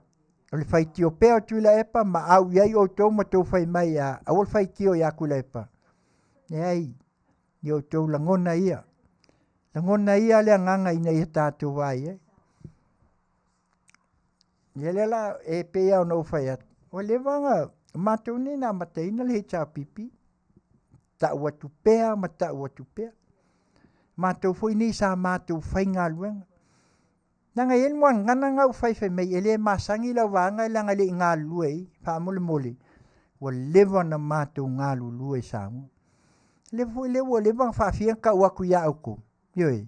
o le faitio pea o Tuilaepa ma au i ai outou ma tou fai mai a aua le faitio ia Tuilaepa. Leai, i outou lagona ia. Lagona ia le agaga ina ia tatou vaai ai. Ia lea la e pei lava ona ou fai atu, ua leva ona matou nei na amataina le HRPP, tau atu pea ma tau atu pea. Matou foi nei sa matou faigaluega. Leaga e i ai le muagagana na ou fai fai mai e le masani lau vaega leaga e le i galulue i i. Faamolemole, ua leva ona matou galulue i Samoa. Lea foi lea ua leva ona faafia ona tau atu ia outou, ioe,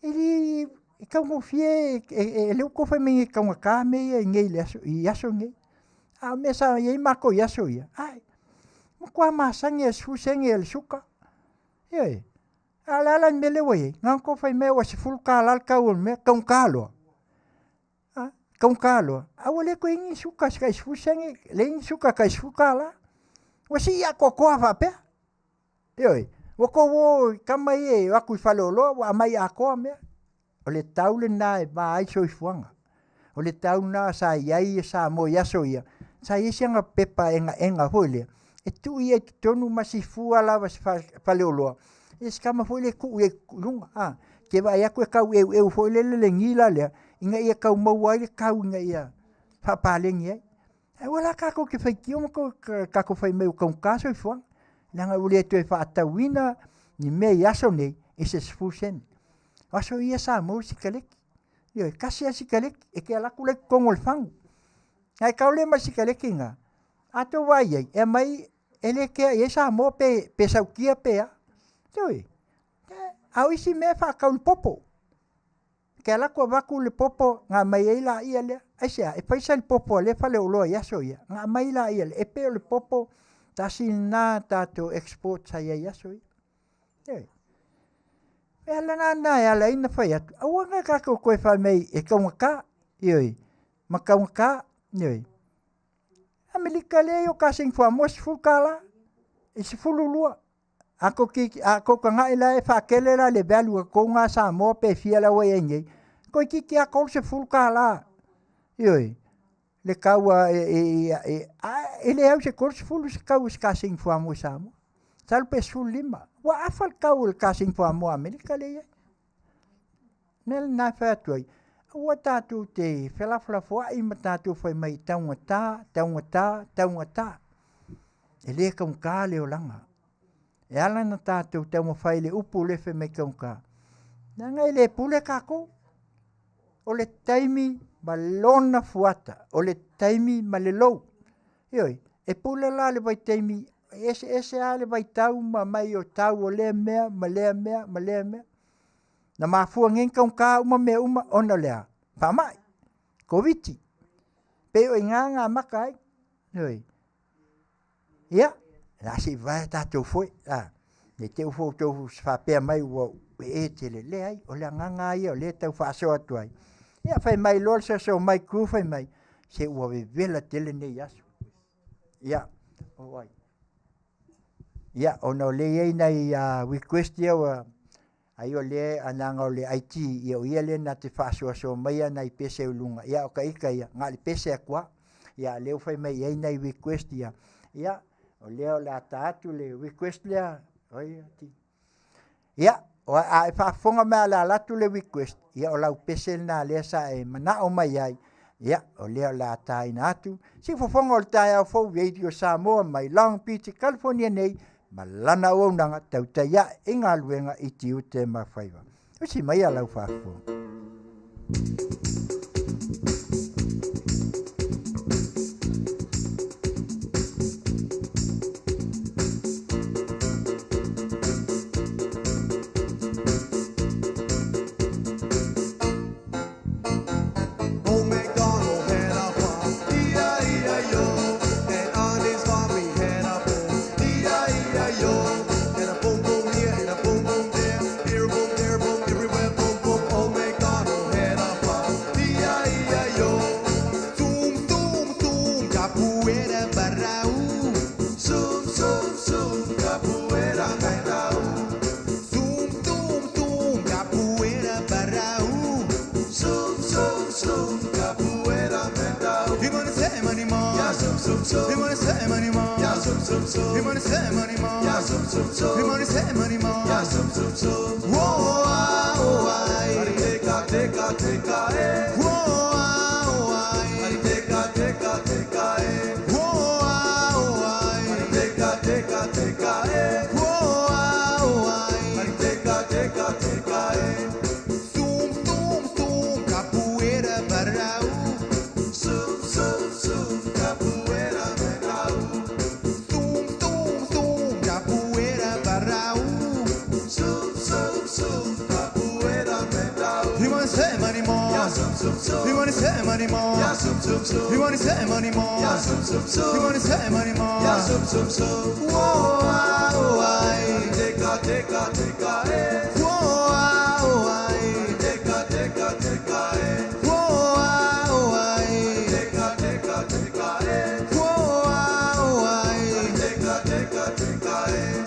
e le e taugofie, e lea ua outou fai mai nei e taugata mea ia i nei i aso, i aso nei. A o mea sa i ai matou i aso ia, ai, matua masani lava i le 10 sene o le suka, ioe. A o le a la le mea lea ua i ai? Na ona tou fai mai ua $10 le tau o le mea, taugata loa. A, taugata loa, a ua le toe i ai ni suka i se tai 10 sene, leai ni suka tai $10. Ua sii atoatoa faapea. Ioe, ua tou o i tama ia e o atu i faleoloa ua aumai atoa mea. O le tau lena e va ai le soifuaga. O le tau lena sa i ai Samoa i aso ia, sa i ai si ana pepa egaega foi lea e tuu i ai i totonu ma si fua lava o se faleoloa, ia si tama foi lea e tuu i ai i luga, a. E te vaai atu e tau eueu foi lele le nila lea ina ia tau maua ai le tau ina ia faapaleni ai. Ae aua la tatou te faitio ma tatou fai mai ua taugata le soifuaga, leaga ua le toe faatauina ni mea i aso nei i se 10 sene. O aso ia sa maua sikaleki. Ioe, tasi lava le sikaleki, e te alu atu la i totonu o le fagu. Ae tau lea ma le sikaleki lena, a tou vaai i ai, e aumai e le kea i ai Samoa pe sautia pe a. Ioe, a o isi mea e faatau i le popo. Ke alu atu avatu le popo ona aumai ai laia lea. Aisea? E fai sali popo a lea faleoloa i aso ia, ona aumai laia lea, e pei o le popo tasi lena tatou export sa i ai i aso ia. Ioe. O le ala lena e ala ai ona fai atu, aua ne i tatou toe fai mai e taugata, ioe, ma taugata, ioe. Amerika lea e i o kasegi fuamoa e $10 i 12. A tou tagai la e faatele la le value a tou na Samoa pe fia la ua i ai nei, toeitiiti lava $30, ioe, le tau a e le au i se 30 se tau o se kasegi fuamoa i Samoa. Masalo pe 15. Ua afa le tau o le kasegi fuamoa a Amerika lea e i ai. O le mea lena e fai atu ai, aua tatou te felafolafoai ma tatou fai mai e taugata, taugata, taugata. E le taugata le olaga. E ala ona tatou taumafai i le upu lea fai mai taugata, leaga e le pule tatou. O le taimi ma lona fuata, o le taimi ma le lou. Ioe, e pule la le vaitaimi, e eseese lava le vaitau ma aumai o tau o lea mea ma lea mea ma lea mea. Na mafua nei ona taugata uma mea uma ona o le a? Faamai, Koviti. Pei o i ina na amata ai. Ioe. Ia, o le a se i vavae a tatou foe, a, ne i te i ua outou faapea mai ua ee tele. Leai, o le agaga lava ia o lea e tau faasoa atu ai. Ia, fai mai loa le soso mai crew fai mai, se ua vevela tele nei aso. Ia, o ai? Ia, ona o lea e i ai nai request ia ua ai o lea leaga o le IT, ia o ia lea na te faasoasoa maia nai pese i luga, ia o ta ita ia, na o le pese atu lava. Ia a o lea ua fai mai e i ai nai request ia, ia o lea o le a ta atu le request lea, oi Ia, a e faafofoga mai o le a alu atu le request, ia o lau pese lena lea sa e manao mai ai, ia o lea o le a taina atu. Siufofoga o le taeao fou Radio Samoa mai Long Beach, California nei, ma lana auaunaga tautai ae i galuega i tiute ma faiva. Usi maia lau faafofoga. Old MacDonald had a farm, E-I-E-I-O, and on his farm zoom, capoeira metal. He wanna say money more, yeah, zoom, zoom, zoom. He wanna say money more, yeah, zoom, zoom, zoom. He wanna say money more, yeah, zoom, zoom, zoom. He wanna say money more, yeah, zoom, zoom, zoom. Whoa, ah, oh, ah, teka, teka, teka, eh. Whoa, ah, oh, ah, teka, teka, teka, eh. Whoa, ah, oh, ah, teka, teka, teka, eh. Whoa, ah, oh, ah, teka, teka, teka, eh. Zoom, zoom, zoom, capoeira barau. Zoom, zoom, zoom, capoeira barau. Zoom, zoom, zoom, capoeira barau. Zoom, zoom, zoom, capoeira metal. He wanna say money more. Yeah, zoom, zoom, zoom. He wanna say money more. Yeah, zoom, zoom, zoom. He wanna say money more. Yeah, zoom, zoom, zoom. He wanna say money more. Yeah, zoom, zoom, zoom. Whoa, ah, oh, ah, teka, teka, teka, eh. Whoa, ah, oh, ah, teka, teka, teka, eh. Whoa, ah, oh, ah, teka, teka, teka, eh. Whoa, ah, oh, ah, teka, teka, teka, eh.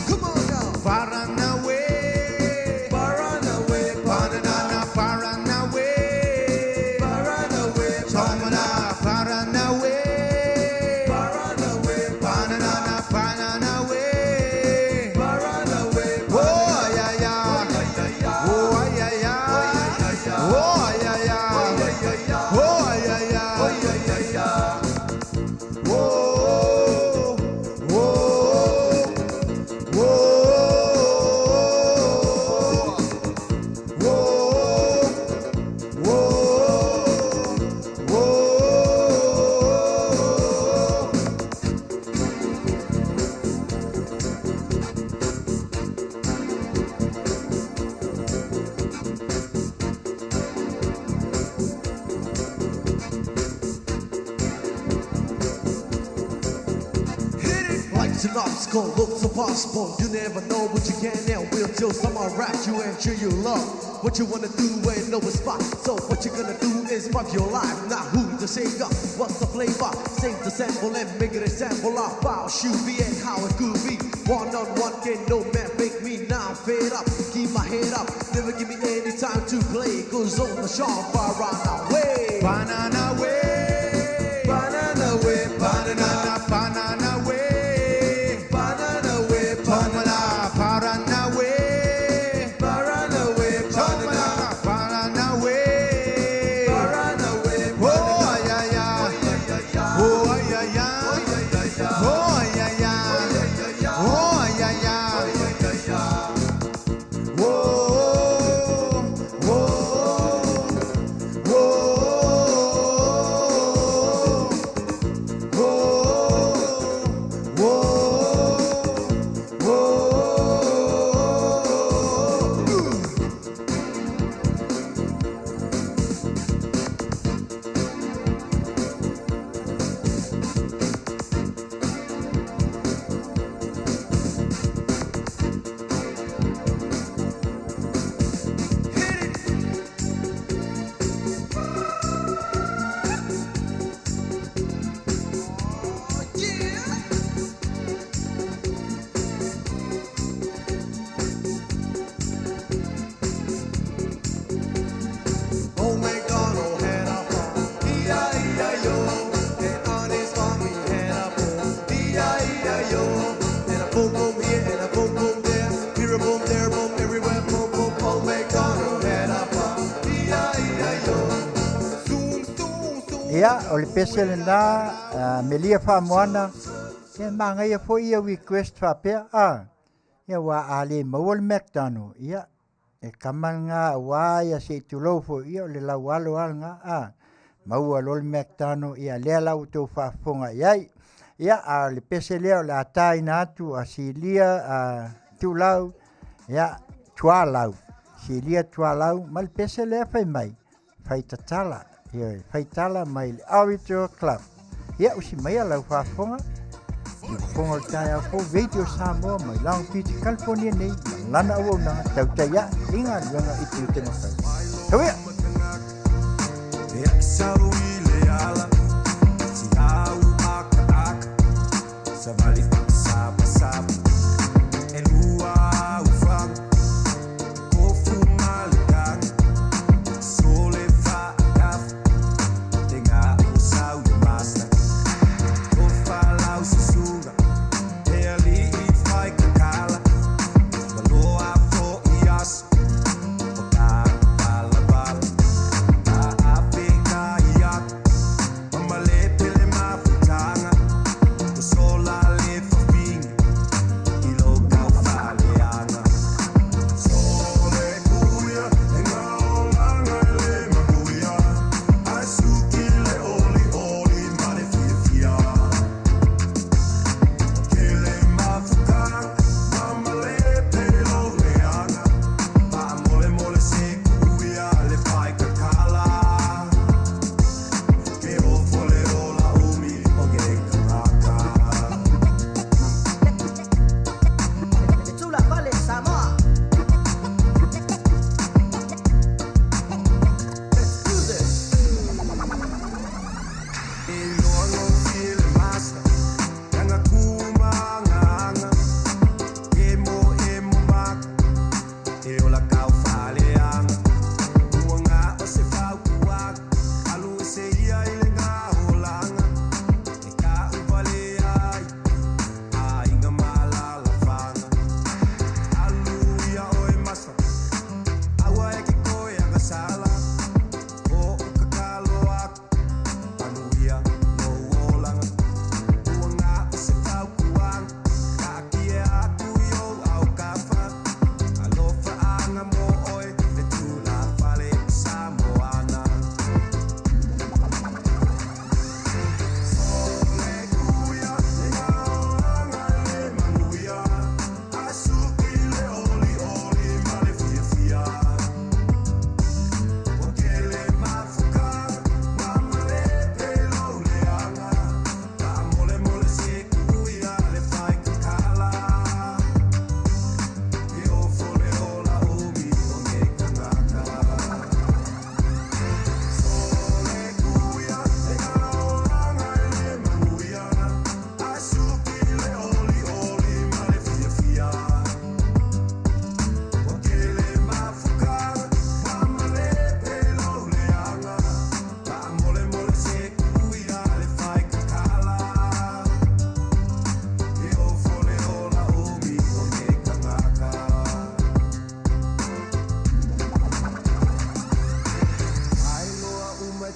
Come on now. Paranauê, Paranauê, Paraná, Paranauê, Paranauê, Paraná, Paranauê, Paranauê, Paraná, Paranauê, Paranauê. Oh yeah yeah, oh yeah yeah, oh yeah yeah, oh yeah yeah, oh oh. Whoa, whoa, whoa, whoa. Life's an obstacle, looks impossible. You never know what you can and will till someone wrap you and show you love. What you wanna do ain't no spot. So what you gonna do is pop your life, not who the singer. What's the flavor? Save the sample and make it a sample of how should be and how it could be. One on one, can no man make me now. Fed up, keep my head up. Never give me any time to play. Goes on the sharp, I run away. Banana way, banana way, banana, banana way, banana way, banana, banana way, banana way, banana, banana way, banana way. Oh yeah yeah, oh yeah yeah, oh yeah yeah, oh yeah yeah, oh oh. Whoa, whoa, whoa, whoa. Oh my God, oh head up, E-I-E-I-O. And on his farm he had a boom, E-I-E-I-O. And a boom boom here and a boom boom there, here a boom, there a boom, everywhere boom boom. Oh my God, oh head up, E-I-E-I-O. Zoom, zoom, zoom. Ia, o le pese lena, melia whaamoana, ia mangaia fo ia request whapea, a, ia wā a le maua le McDonald, ia, e kamanga wā ia se i tulou fo ia o le lau alo alga, a, maua lo le McDonald, ia lea lau tau whaafonga iai. Ia, a le pese lea o le ataina atu a silia, a tulau, ia, tualau, silia tualau, ma le pese lea fai mai, fai tatala, ia, fai tala mai le Orator Club. Ia, usi mai a lau whaafonga, i fonga o le taeao fou Radio Samoa mai Long Beach, California nei, ma lana auaunaga tautai ae i galuega i tiute ma faiva. Tauia!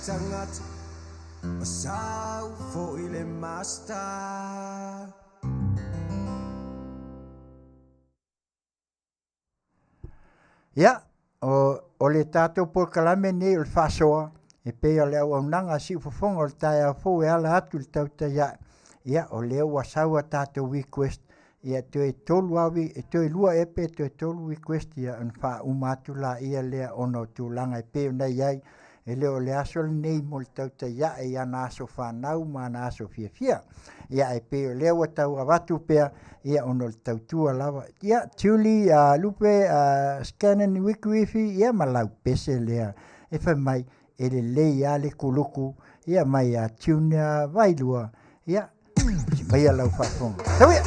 tagata Ma sau fo'i le master. Ia, o, o le tatou polokalame nei o le faasoa, e pei o le auaunaga a siufofoga o le taeao fou e ala atu i le tautai ae. Ia, o lea ua sau a tatou request, ia toe tolu lava, e toe lua ea pe toe tolu request, ia ona faauma atu laia lea ona o tulaga e pei ona i ai. E le o le aso lenei mo le tautai ae i ana aso fanau ma ana aso fiafia. Ia ae pei o lea ua tau avatu pea, ia ona o le tautua lava. Ia, Julie, Lupe, Scannon Wikuifi, ia ma lau pese lea. E fai mai, e lelei lava le kuluku, ia mai ia Junior Vailua, ia, tusi maia lau faafofoga. Tau ia!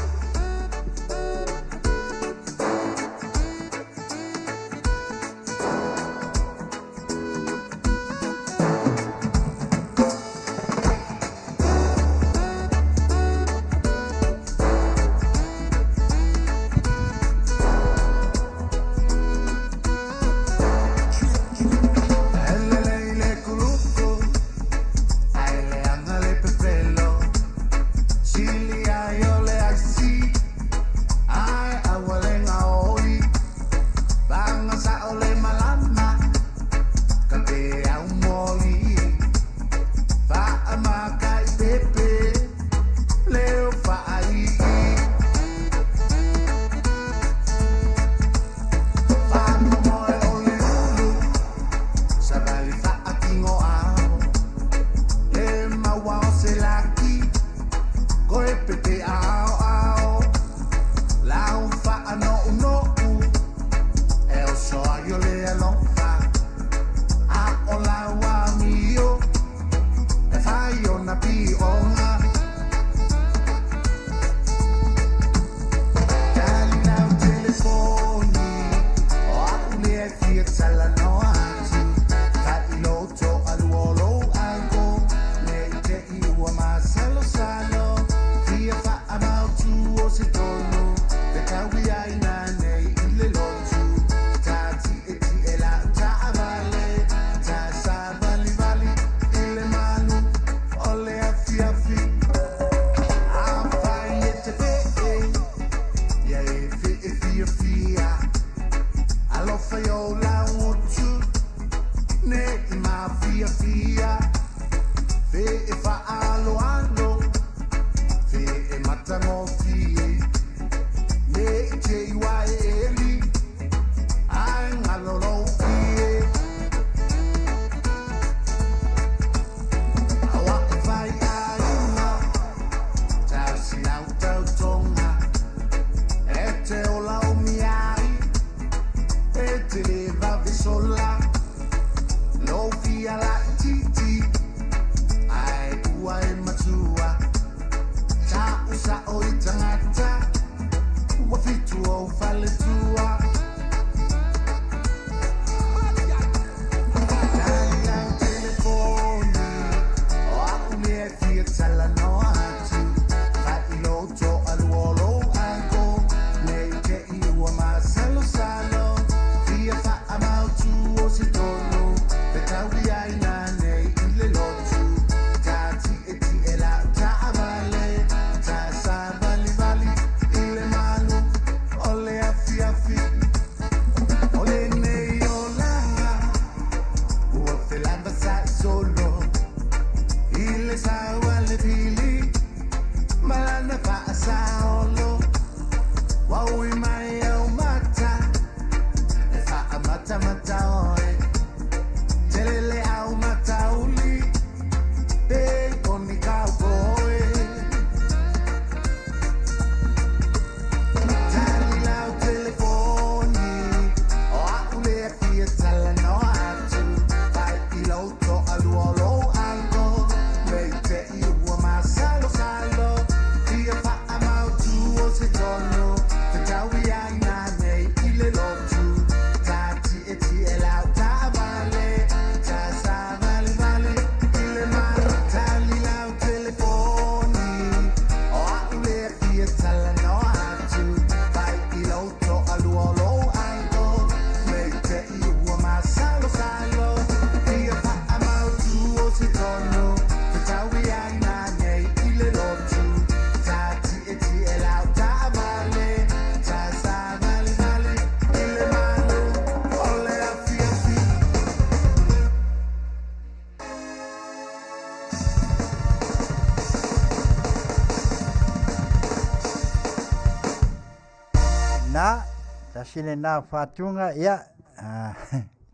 Tasi lena o fatuga, ia,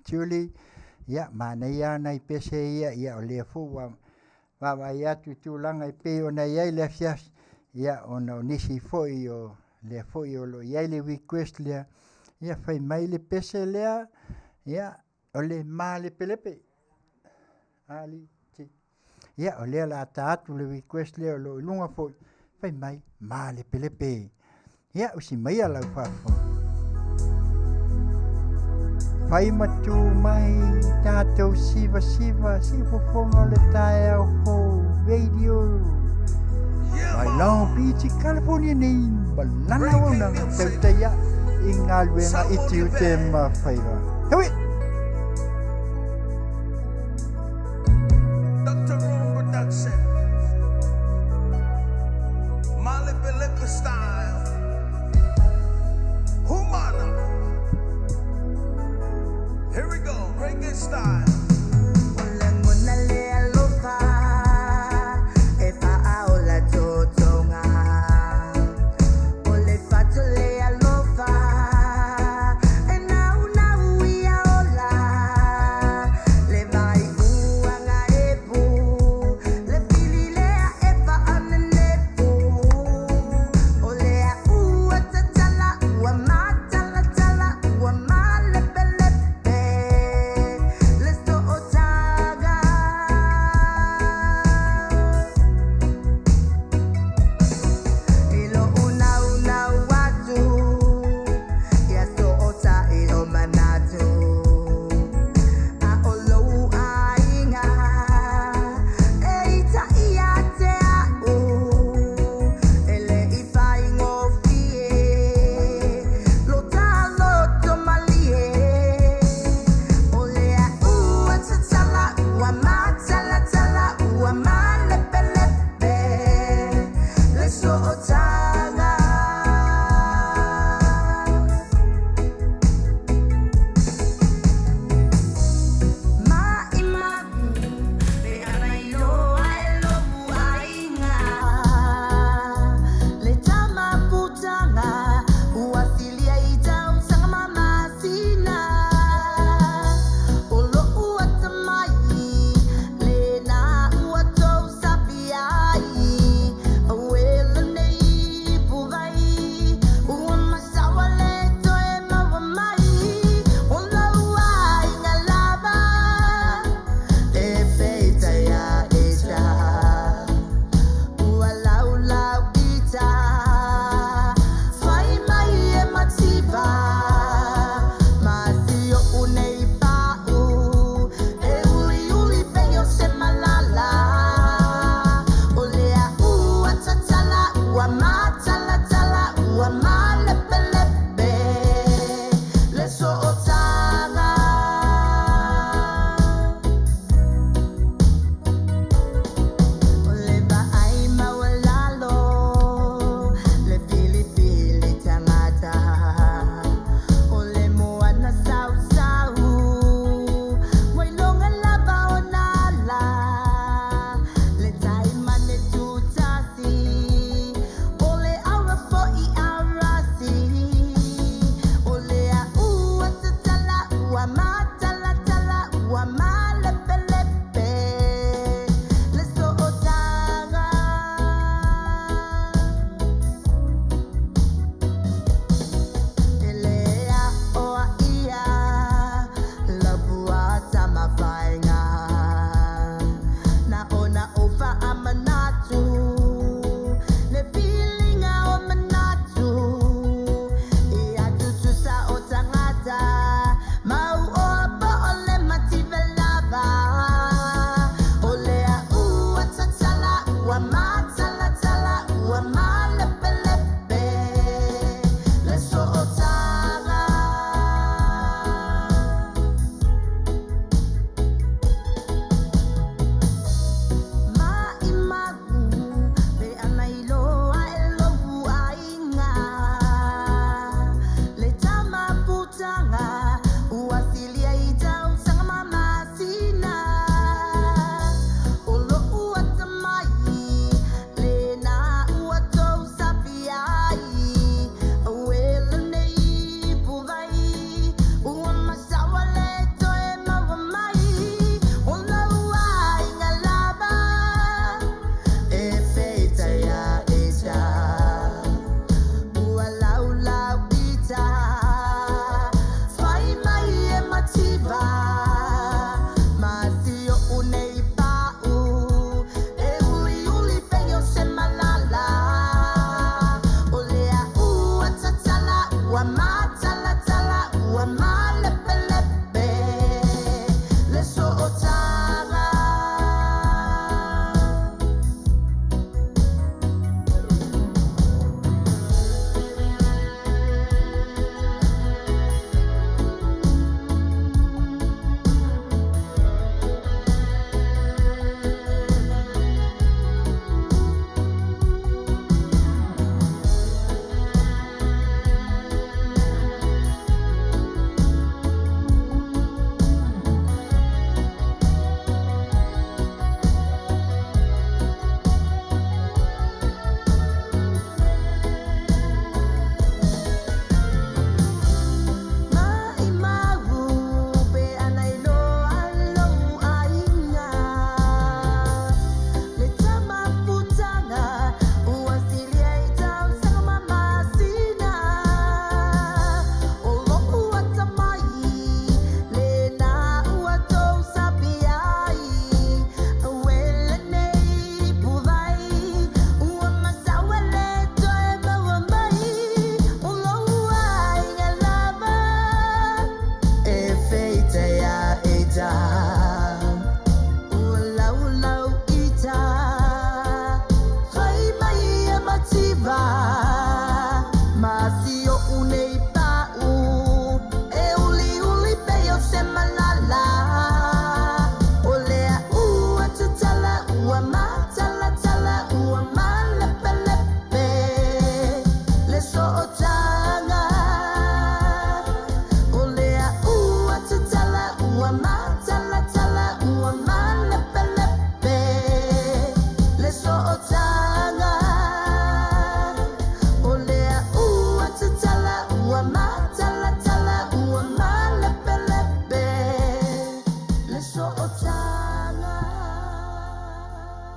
Julie, ia, manaia lava nai pese ia, ia o lea foi ua vaavaai atu i tulaga e pei ona i ai le afiafi, ia ona o nisi foi o lea foi o lo o i ai le request lea, ia fai mai le pese lea, ia, o le malepelepe. Ali, ti. Ia, o lea o le a ta atu le request lea o lo o i luga foi, fai mai malepelepe. Ia, usi maia lau faafofoga. Fai ma tu mai tatou sivasiva siufofoga o le taeao fou radio mai Long Beach, California nei ma lana auaunaga tautaia i galuega i tiute ma faiva. Hewi! Dr. Room Production. Malepe style. Humana. Here we go, reggae style. O lagona le alofa e faaola totoga. O le fatu le alofa e naunau ia ola.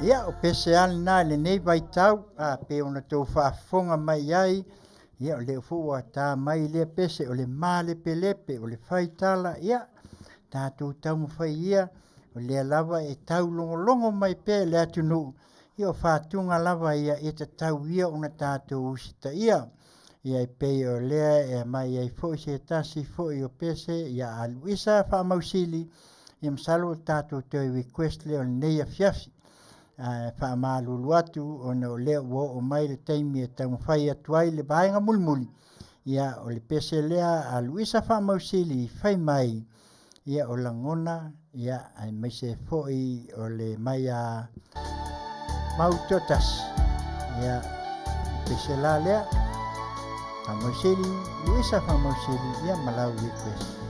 Ia, o pese lava lena i lenei vaitau, a pei ona tou faafofoga mai i ai, ia o lea foi ua ta mai lea pese o le malepelepe, o le faitala, ia tatou taumafai ia, o lea lava e taulogologo mai pea i le atunuu, ia o fatuga lava ia e tatau ia ona tatou usitaia. Ia e pei o lea e aumai ai foi se tasi foi o pese ia a Luisa Faamausili, ia masalo o le tatou toe request lea o lenei afiafi. Ae faamalulu atu ona o lea ua oo mai le taimi e taumafai atu ai le vaega mulimuli, ia o le pese lea a Luisa Faamausili fai mai, ia o lagona ia aemaise foi o le mai a Mautoatasi, ia pese la lea Faamausili, Luisa Faamausili, ia ma lau request.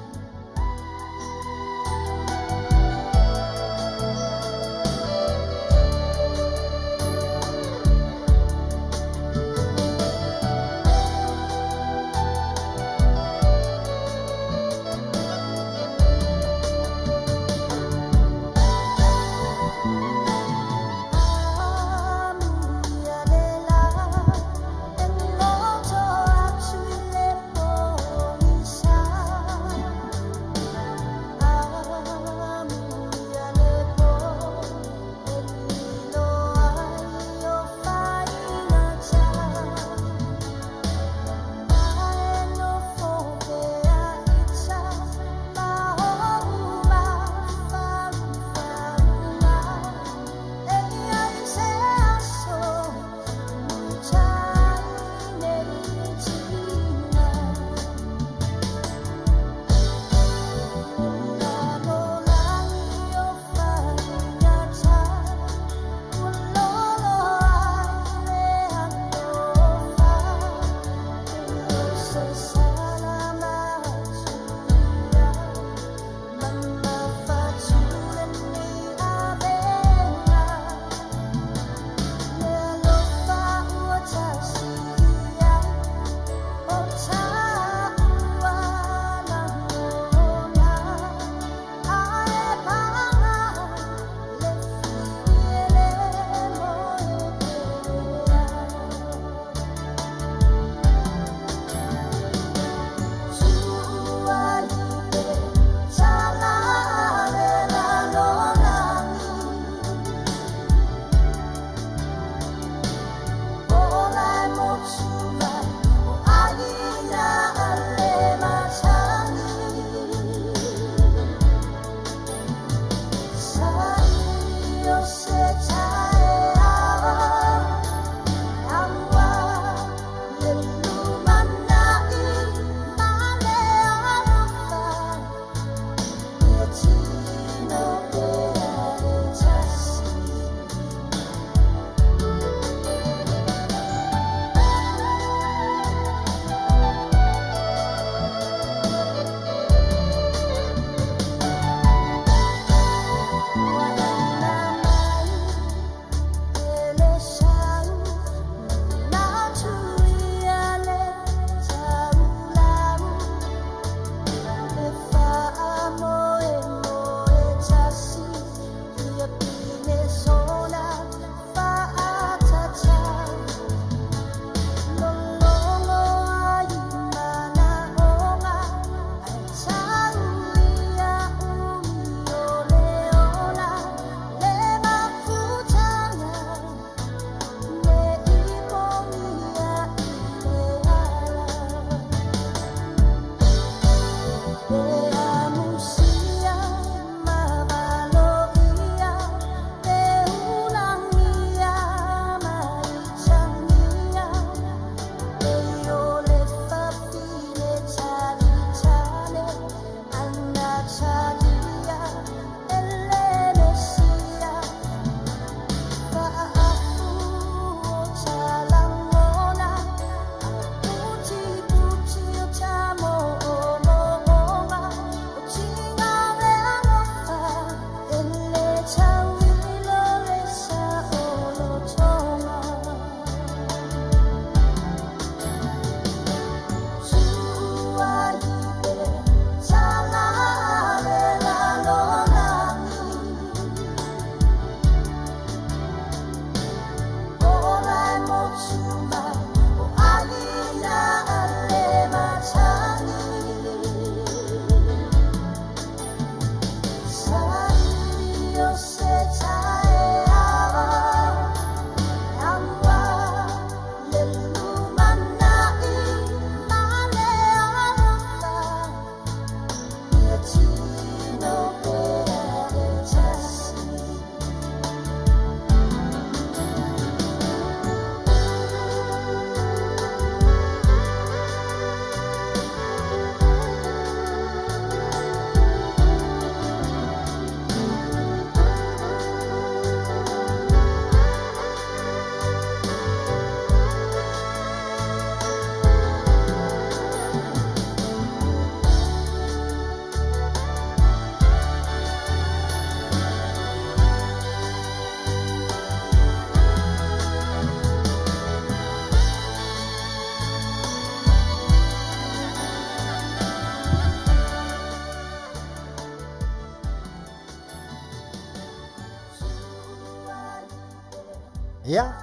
Ia,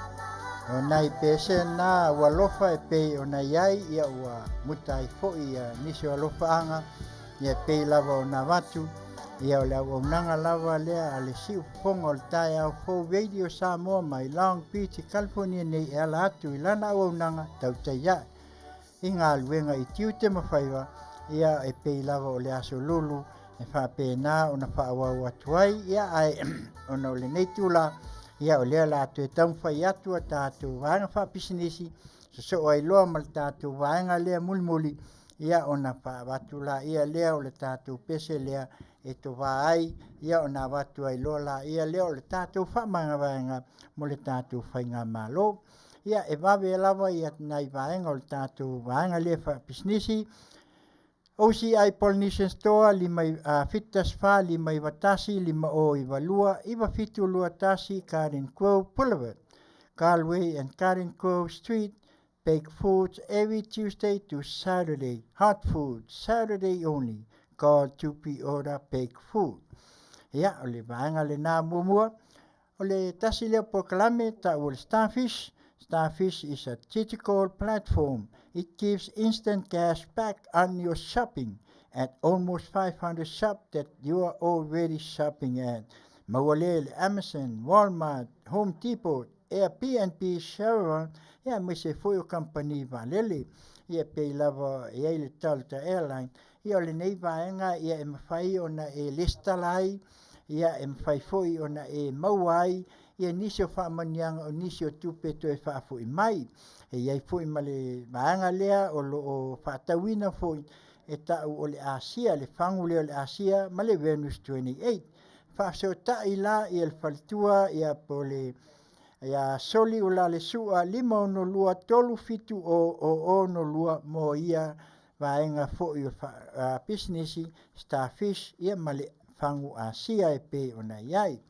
o nai pese na ua alofa e pei ona i ai, ia ua muta ai foi ia nisi o alofaaga, ia e pei lava ona avatu, ia o le auaunaga lava lea a le Siufofoga o le Taeao Fou Radio Samoa mai Long Beach i California nei e ala atu i lana auaunaga tautai ae i galuega i tiute ma faiva, ia e pei lava o le Aso Lulu e faapena ona faaauau atu ai, ia ae ona o lenei tula, ia o lea o le a toe taumafai atu a tatou vaega faapisinisi sosoo ai loa ma le tatou vaega lea mulimuli, ia ona faaavatu laia lea o le tatou pese lea e tovā ai, ia ona avatu ai loa laia lea o le tatou faamavaega mo le tatou faigamalo. Ia e vave lava ia nai vaega o le tatou vaega lea faapisinisi. OCI Polynesian Store 5 714 591 5092 9721 Garden Grove Boulevard, Galway and Garden Grove Street. Baked foods every Tuesday to Saturday. Hot food Saturday only. Call to pre-order baked food. Ia, o le vaega lenā muamua. O le tasi lea o polokalame ta'u o le Starfish. Starfish is a digital platform. It gives instant cash back on your shopping at almost 500 shops that you are already shopping at. Maua lea i le Amazon, Walmart, Home Depot, Airbnb, Chevron, ia aemaise foi o kamupani vaalele. Ia e pei lava e i ai le Delta Airline. Ia o lenei vaega ia e mafai ona e lesitala ai, ia e mafai foi ona e maua ai ia nisi o faamanuiaga o nisi o tupe toe faafoi mai. E i ai foi ma le vaega lea o lo o faatauina foi e ta'u o le Asia, le fagu lea o le Asia ma le Venus 28. Faafesootai la ia le faletua ia po o le ia Soli Ulalesua 562 37 0062 mo ia vaega foi o pisinisi Starfish ia ma le fagu Asia e pei ona i ai.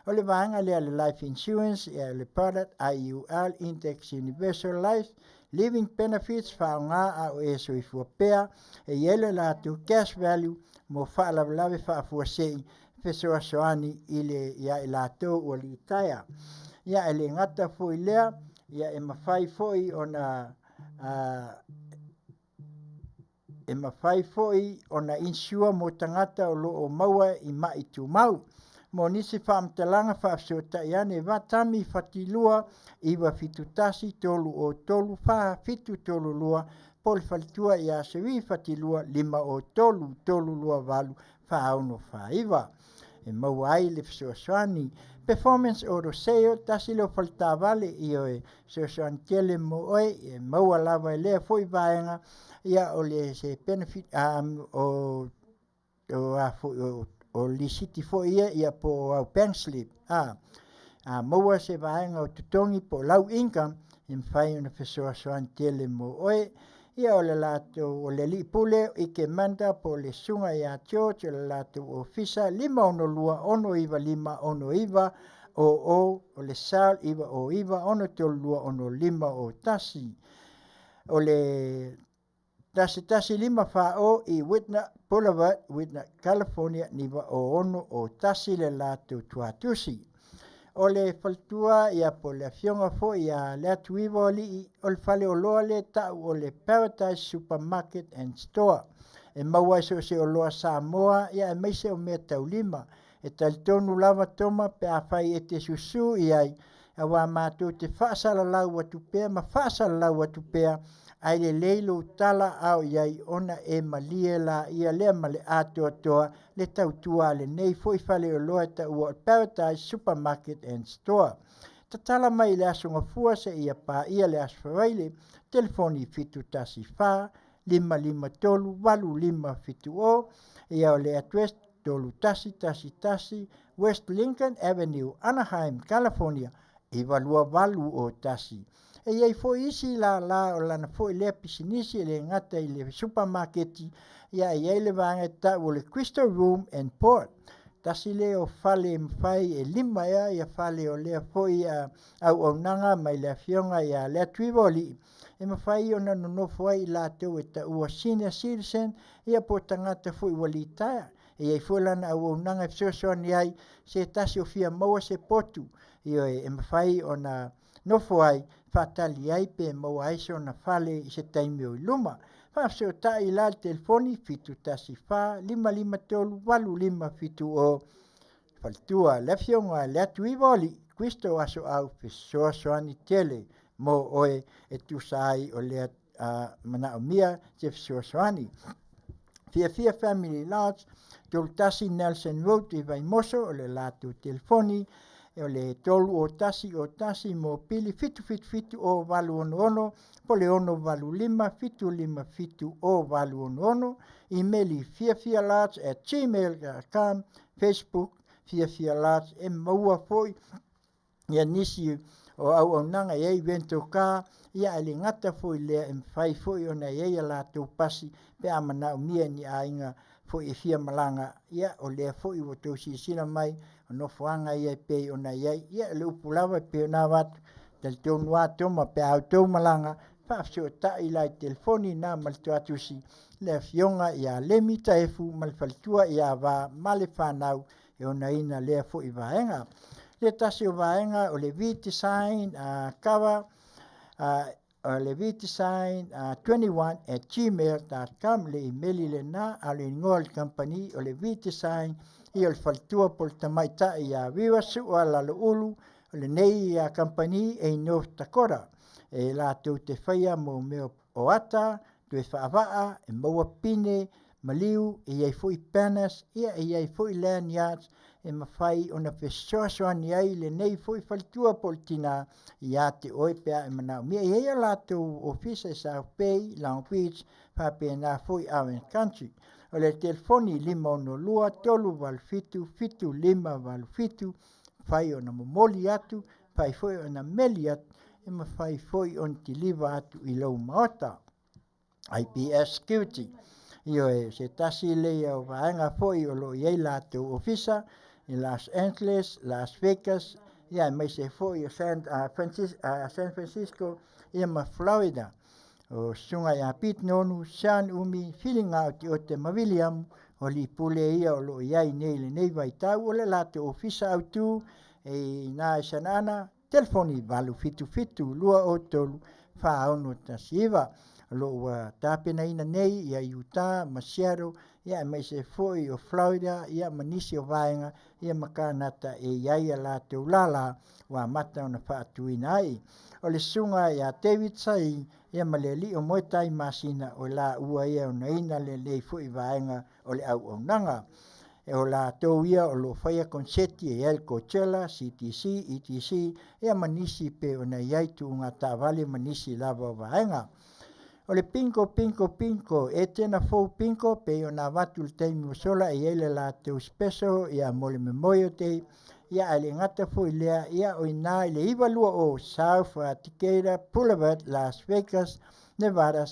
O le vaega lea le Life Insurance, ia le product IUL Index Universal Life Living Benefits faaaoga a o e soifua pea e i ai le latou cash value mo faalavelave faafuasei fesoasoani i le ia i latou ua litaea. Ia e le gata foi lea, ia e mafai foi ona e mafai foi ona insure mo tagata o lo o maua i ma'i tumau. Mo nisi faamatalaga faafesootai ane Vatami Fatilua 971 303 4732 po o le faletua ia Seri Fatilua 503 328 4649 e maua ai le fesoasoani. Performance Auto Sale, tasi lea o faletaavale, ioe, fesoasoani tele mo oe e maua lava i lea foi vaega, ia o le se benefit o o a foi o lisiti foi ia ia po o au bank slip a maua se vaega o totogi po o lau income e mafai ona fesoasoani tele mo oe. Ia o le latou o le alii pule i ke manda po o le susuga ia George o le latou ofisa 562 695 69 00 o le cell 909 632 6501. O le 1154 i Whitner Boulevard, Whitner, California 90601 le latou tuatusi. O le faletua ia po o le afioga foi ia Leatuiva o Alii o le faleoloa lea ta'u o le Paradise Supermarket and Store. E maua ai so o se oloa Samoa ia aemaise o mea taulima. E talitonu lava Toma pe afai e te susū i ai auā matou te faasalalau atu pea ma faasalalau atu pea ae lelei lou tala ao i ai ona e malie laia lea ma le atoatoa le tautua a lenei foi faleoloa e taua o le Paradise Supermarket and Store. Tatala mai i le Aso Gafua seia paia le Aso Faraile, telefoni 714 553 8570, ia o le address 3111 West Lincoln Avenue, Anaheim, California 92801. E i ai foi isi lālā o lana foi lea pisinisi e le gata i le supamaketi, ia e i ai le vaega e ta'u o le Crystal Room and Port. Tasi lea o fale e mafai e lima ea ia fale o lea foi auaunaga mai le afioga ia Leatuiva o Alii e mafai ona nonofo ai i latou e taua senior citizen ia po o tagata foi ua litaea. E i ai foi lana auaunaga e fesoasoani ai se tasi o fia maua se potu, ioe, e mafai ona nofo ai, faatali ai pe maua ai sona fale i se taimi o i luma. Faafesootai la i le telefoni 714 553 8570. Faletua le Afioga i Leatuiva o Alii Kristo Asoau fesoasoani tele mo oe e tusa ai o lea manaomia se fesoasoani. Fiafia Family Lodge, 31 Nelson Road i Vaimoso, o le latou telefoni o le 3 o 1 01 mopili 777 o 866 po le 685 757 o 866. Imeli fiafialodge@gmail.com, Facebook Fiafia Lodge e maua foi ia nisi o auaunaga e i ai rental car, ia ae le gata foi i lea e mafai foi ona i ai a latou pasi pe a manaomia e ni aiga foi e fia malaga, ia o lea foi ua outou silasila mai o nofoaga ia e pei ona i ai. Ia o le upu lava e pei ona avatu, talitonu lava Toma pe a outou malaga, faafesootai la i telefoni na ma le tuatusi le afioga ia Lemi Taefu ma le faletua ia Va ma le fanau e onaina lea foi vaega. Le tasi o vaega o le V-Design cover, o le vdesign 21@gmail.com le imeli lena, a o le igoa o le kamupani o le V-Design, ia o le faletua po o le tamaitai ia Viva Sua Laloulu. O lenei kamupani e i North Dakota e latou te faia mo mea o ata toe faavaa e maua pine maliu, e i ai foi banners, ia e i ai foi lanyards e mafai ona fesoasoani ai lenei foi faletua po o le tina ia te oe pe a e manaomia. E i ai a latou ofisa i South Bay, Long Beach, faapena foi Orange Country. O le telefoni 562 387 7587, mafai ona momoli atu, mafai foi ona meli atu, e mafai foi ona kiliva atu i lou maota. IPS Security. Ioe, se tasi lea o vaega foi o lo o i ai latou ofisa i Los Angeles, Las Vegas, ia aemaise foi o San, Francis, San Francisco, ia ma Florida. O susuga ia Pete Nonu, Sean Umi, Filiga Oteote ma William, o alii pule ia o lo o i ai nei i lenei vaitau, o le latou ofisa autu e i ina i Santa Ana, telefoni 877 203 4619. O lo o ua tapenaina nei ia Utah ma Seattle, ia aemaise foi o Florida, ia ma nisi o vaega, ia ma Kanata e i ai a latou lala ua amata ona faatuina ai. O le susuga ia David Sai, ia ma le alii o Moetai Masina, o laua ia e onaina lenei foi vaega o le auaunaga. O latou ia o lo o faia konseti e i ai le Coachella, CTC, ETC, ia ma nisi pei ona i ai tuuga taavale ma nisi lava o vaega. O le bingo, bingo, bingo, e tena fou bingo pei ona avatu i le taimi ua sola e i ai le latou special ia mo le Memorial Day, ia ae le gata foi i lea, ia o i ina i le 920 South Decatur Boulevard, Las Vegas, Nevada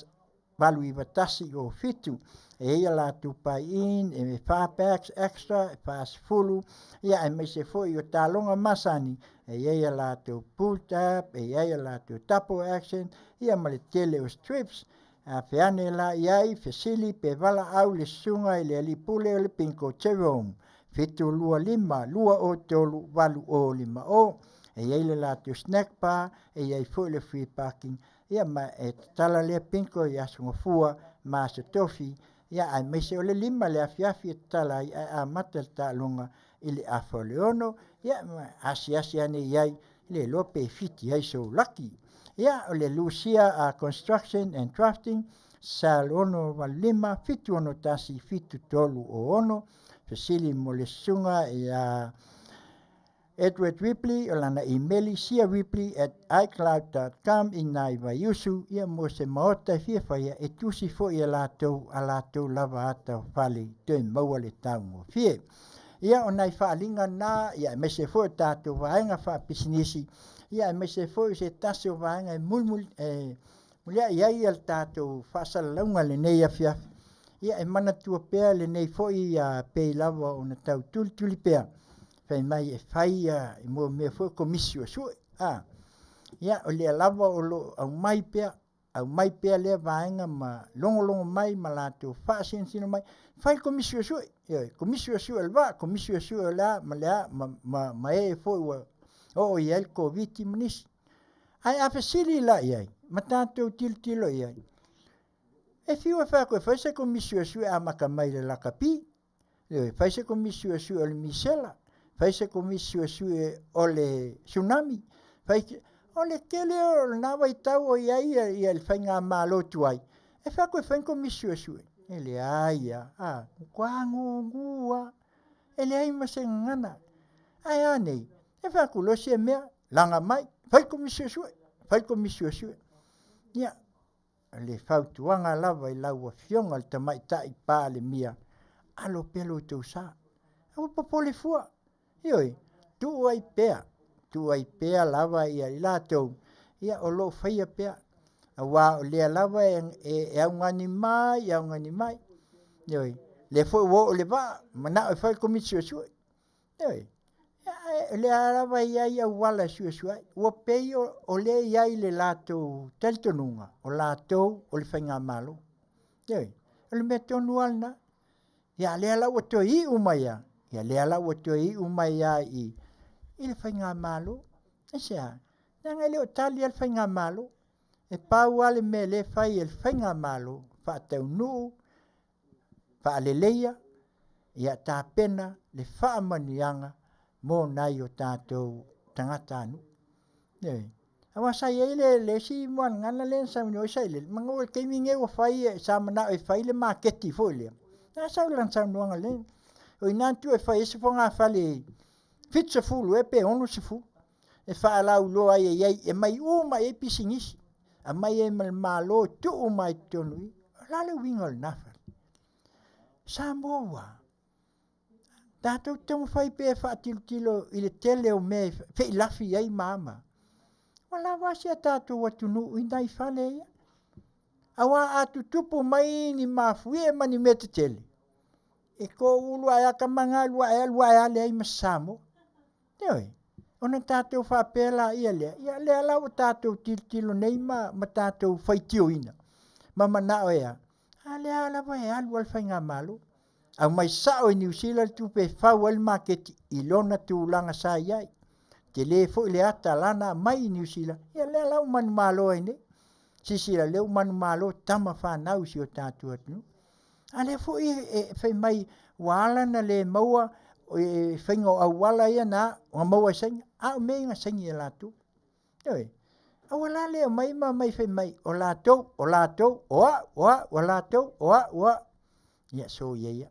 89107. E i ai a latou buy-in, e 4 bags extra, e 40, ia aemaise foi o taaloga masani, e i ai a latou pull tab, e i ai a latou double action, ia ma le tele o strips. A feane la i ai, fesili pe valaau le susuga i le alii pule o le bingo Jerome, 725 203 8050. E i ai le latou snack bar, e i ai foi le free parking, ia ma e tatala lea bingo i Aso Gafua ma Aso Tofi, ia aemaise o le 5 le afiafi e tatala ai ae amata le taaloga i le 5:30, ia ma asiasi ane i ai le iloa pe fiti ai sou laki. Ia o le Lucia a Construction and Drafting, Sal 685 761 7306, fesili mo le susuga ia Edward Ripley, o lana imeli siaripley@icloud.com i nai Vaiusu, ia mo se maota e fia faia e tusi foi e latou a latou lava ata o fale toe maua le taugofie. Ia o nai faaaliga na, ia aemaise foi o tatou vaega faapisinisi, ia aemaise foi o se tasi o vaega e mulimuli e muliai ai le tatou faasalalauga lenei afiafi, ia e manatua pea lenei foi pei lava ona tau tulituli pea fai mai e fai ia mo mea foi komisi suesue a ia o lea lava o lo o aumai pea aumai pea lea vaega ma logologo mai ma latou faasinosino mai fai komisi suesue ioe komisi suesue o le vaa komisi suesue o le a ma le a ma, ma, ma e foi ua oo i ai le Koviti ma nisi. Ae a fesili la i ai, ma tatou tilotilo i ai, e fiu e fai atu e fai se komisi suesue amata mai le lakapi, ioe, fai se komisi suesue o le misela, fai se komisi suesue o le tsunami, fai o le tele o lena vaitau o i ai ia le faigamalo tuai, e fai atu e fai ni komisi suesue. E leai lava, a, matua gugu lava, e leai ma se gagana. Ae a nei? E fai atu loa sia mea, laga mai, fai le komisi suesue, fai le komisi suesue. Ia, o le fautuaga lava i lau Afioga i le Tamaitai Palemia, alo pea lo outou sa. Aua popole fua. Ioe, tuu ai pea, tuu ai pea lava ia i latou, ia o lo o faia pea. Aua o lea lava e, e, e augani mai, e augani mai. Ioe, lea foi ua oo i le vaa, manao e fai le komiti suesue. Ioe, o lea lava e i ai auala e suesue ai. Ua pei o lea e i ai le latou talitonuga, o latou o le faigamalo. Ioe, o le mea tonu lava lena. Ia lea la ua toe iu mai lava, ia lea la ua toe iu mai lava i i le faigamalo. Aisea? Leaga e le o tali lava le faigamalo. E pau lava le mea lea e fai e le faigamalo, faataunuu faaleleia, ia tapena le faamanuiaga mo nai o tatou tagatanuu. Ioe. Aua sa i ai le, le isi muagagana lea na saunoa ai Sailele, manu o le taimi lenei ua fai, sa manao e fai le maketi foi lea. Na sau lana saunoaga lea. O i ina na tuu e fai ai se fogafale 70 ea pe 60 e faalauiloa ai e i ai, e aumai uma i ai pisinisi, aumai ai ma le Malo e tuu uma ai i totonu i i. O le a le uiga o lena fale? Samoa ua tatou te taumafai pea e faatilotilo i le tele o mea e feilafi ai ma a ma a. Ua lava a si a tatou atunuu i nai fale ia. Aua a tutupu mai ni mafuie ma ni mea tetele, e toulu ae a tama na alu ae alu ae a leai ma se Samoa. Ioe, ona tatou faapea laia lea, ia lea la ua tatou tilotilo nei ma, ma tatou faitioina ma manao e a? A lea lava e alu lava le faigamalo. Aumai sao e Niu Sila le tupe e fau ai le maketi i lona tulaga sa i ai. Tele foi le ata lana aumai i Niu Sila, ia lea la ua manumalo ai nei. Silasila, lea ua manumalo tama fanau i si o tatou atunuu. A lea foi e fai mai ua ala ona le maua e faiga o auala ia na na maua e Saina, a o mea ia na saini e latou. Ioe. Aua la le omai ma omai fai mai o latou, o latou, o au, o au, o latou, o au, o au. Ia soia ia.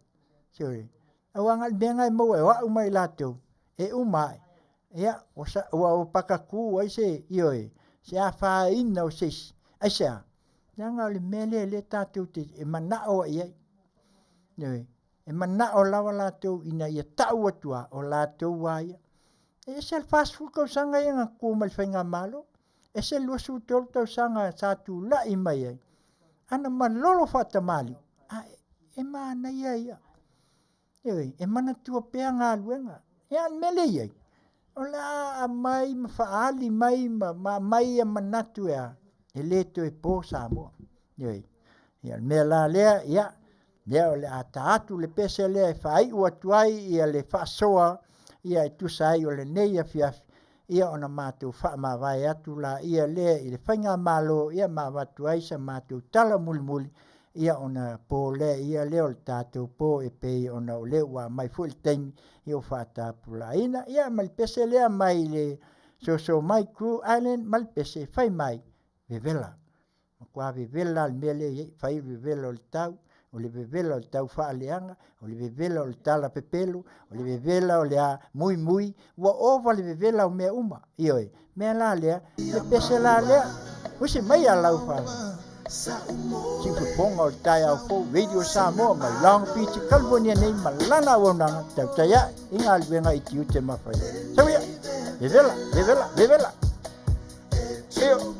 Soia. Aua na o le mea na e maua e o au ma i latou, e uma ae, ia, ua, sa, ua, ua pakakū ai se, ioe, se afaina o se isi. Aisea? Leaga o le mea lea lea tatou te e manao ai i ai. Ioe. E manao lava latou ina ia tau atu lava, o latou lava ia. E ese le 40 tausaga ia na tutu mai le faigamalo, ese le 23 tausaga sa tulai mai ai, ana malolo faatamalii, a e manaia ia. Ioe, e manatua pea galuega. Ia, o le mea lea e i ai, o le a aumai ma faaali mai ma, ma aumai ia manatu e a, e le toe po Samoa. Ioe. Ia, o le mea la lea, ia, lea o le a ta atu le pese lea e faaiu atu ai ia le faasoa ia e tusa ai o lenei afiafi, ia ona matou faamavae atu laia lea i le faigamalo ia ma avatu ai sa matou tala mulimuli ia ona po lea ia lea o le tatou po e pei ona o lea ua aumai foi le taimi ia ua faatapulaaina ia ma le pese lea mai le soso mai Crew Island ma le pese fai mai vevela matua vevela le mea lea e i ai fai le vevela o le tau o le vevela o le tau faaleaga o le vevela o le tala pepelo o le vevela o le a muimui ua ova le vevela o mea uma. Ioe, mea la lea, le pese la lea, usi mai a lau fa. Siufofoga o le taeao fou Radio Samoa mai Long Beach, California nei ma lana auaunaga tautai ae i galuega i tiute ma faiva. Sau ia, vevela, vevela, vevela. Io.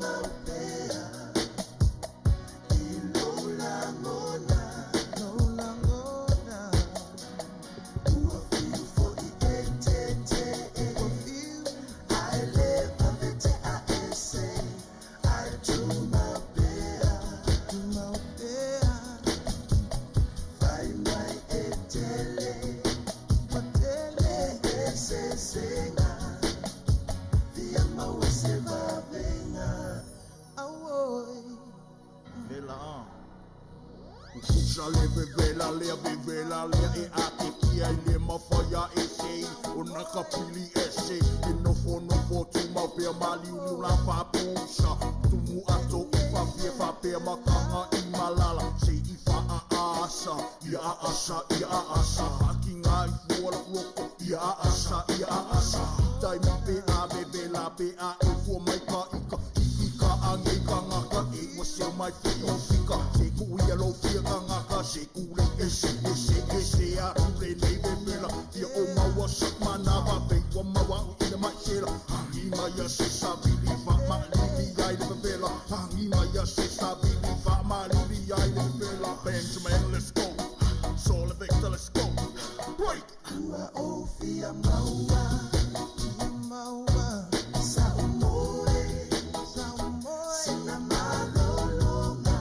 Sa le vevela lea vevela lea e ake kia i le mawhai a e sei o nā ka pili ese e nofo nofo tumau pea maliuliu la whapusa tumu ato i whawhia whapea makanga i malala se i wha a asa ia a asa ia a asa haki ngā i fua loko ia a asa ia a asa tai ma pe a vevela pe a e fua mai ka ika i ka ange ka ngaka e ua seo mai fi o fika se ku ia lo fia ka ngaka se ku le ese ese ese a tu le nei vevela fia o maua sa manava pe ua maua i le mai sela hangi mai a se sa vili fa ma lili ai le vevela hangi mai a se sa vili fa ma lili ai le vevela Benjamin let's go Sol Victor let's go break Ua o fia maua, maua, sa umoe, sina malolonga,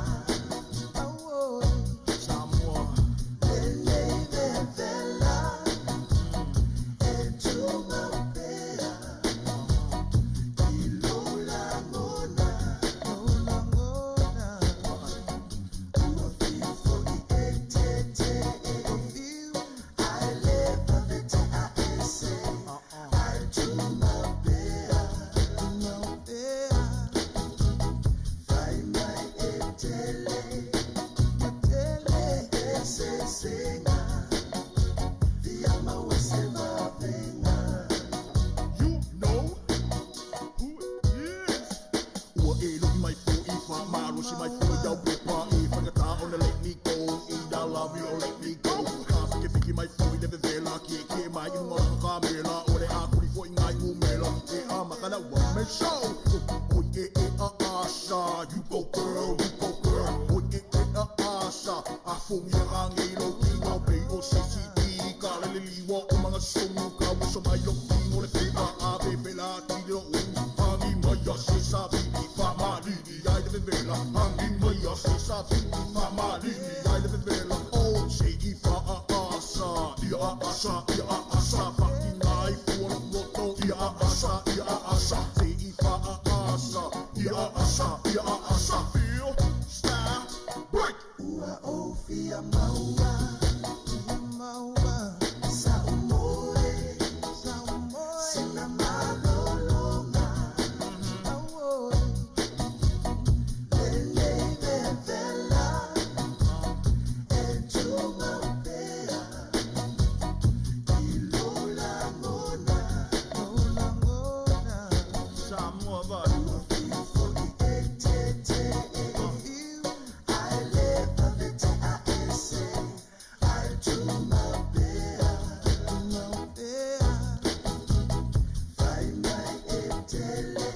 Samoa Lelei vevela, e tumaupea, i lou lagona, ua fiu foi e tete, ae le vave a ese, ae tumaupea, fai mai e tele, tele e sesenga, fia maua se vavenga. You know who it is. Ua e loki mai fo i wha maro si mai fo iau pe pa e whakata ona let me go I da love you let me go Ka whike whike mai fo i le vevela Kie kie mai i runga raka ka mela O le a kuri fo i ngai ngumela E a makana one man show Oi e e a asa You go girl, you go girl Oi e e a asa A fongi a ngange lo ki ngau pe o CCD Ka lele liwa o mga songu Ka waso mai lo ki ngo le whia A vevela ki le o Hangi mai a se sa vili fa malili ai le vevela Hangi mai a se sa vili fa malili ai le vevela Oh se i fa a asa Ia a asa, ia a asa Fa ki ngai fua lo roto Ia a asa, ia a asa Se i fa a asa Ia a asa, ia a asa Feel, style, break Ua o fia maua, maua, sa umoe, sina malolonga, lelei vevela, e tumaupea, i lou lagona, Samoa vai ua fiu foi e tete, ae le vave a ese, ae tumaupea, fai mai e tele,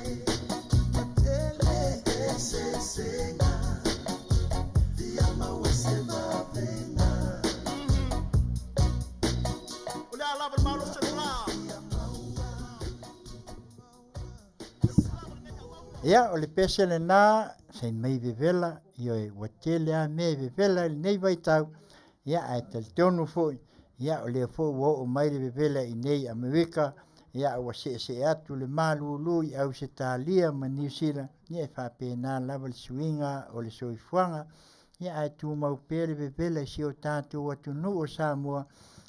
tele e sesenga, fia maua se vavenga. O le a lava le malo se la Ia, o le pese lenā, se i mai vevela, ioe, ua tele lava mea e vevela i lenei vaitau, ia, ae talitonu foi, ia, o lea foi ua oo mai le vevela i nei Amerika, ia, ua seesee atu le malūlū i Ausetalia ma Niu Sila, ia, e faapena lava le suiga o le soifuaga, ia, ae tumau pea le vevela i si o tatou atunuu o Samoa,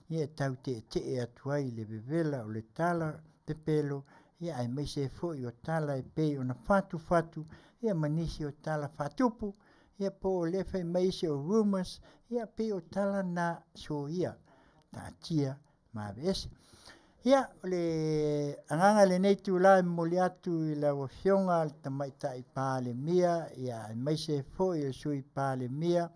ia, e tau teetee atu ai le vevela o le tala pepelo, ia aemaise foi o tala e pei ona fatufatu, ia ma nisi o tala faatupu, ia po o lea fai mai isi o rumours, ia pei o tala na soia taatia ma aveese. Ia, o le agaga i lenei itulā e momoli atu i lau Afioga le Tamaitai Palemia, ia aemaise foi o le Sui Palemia,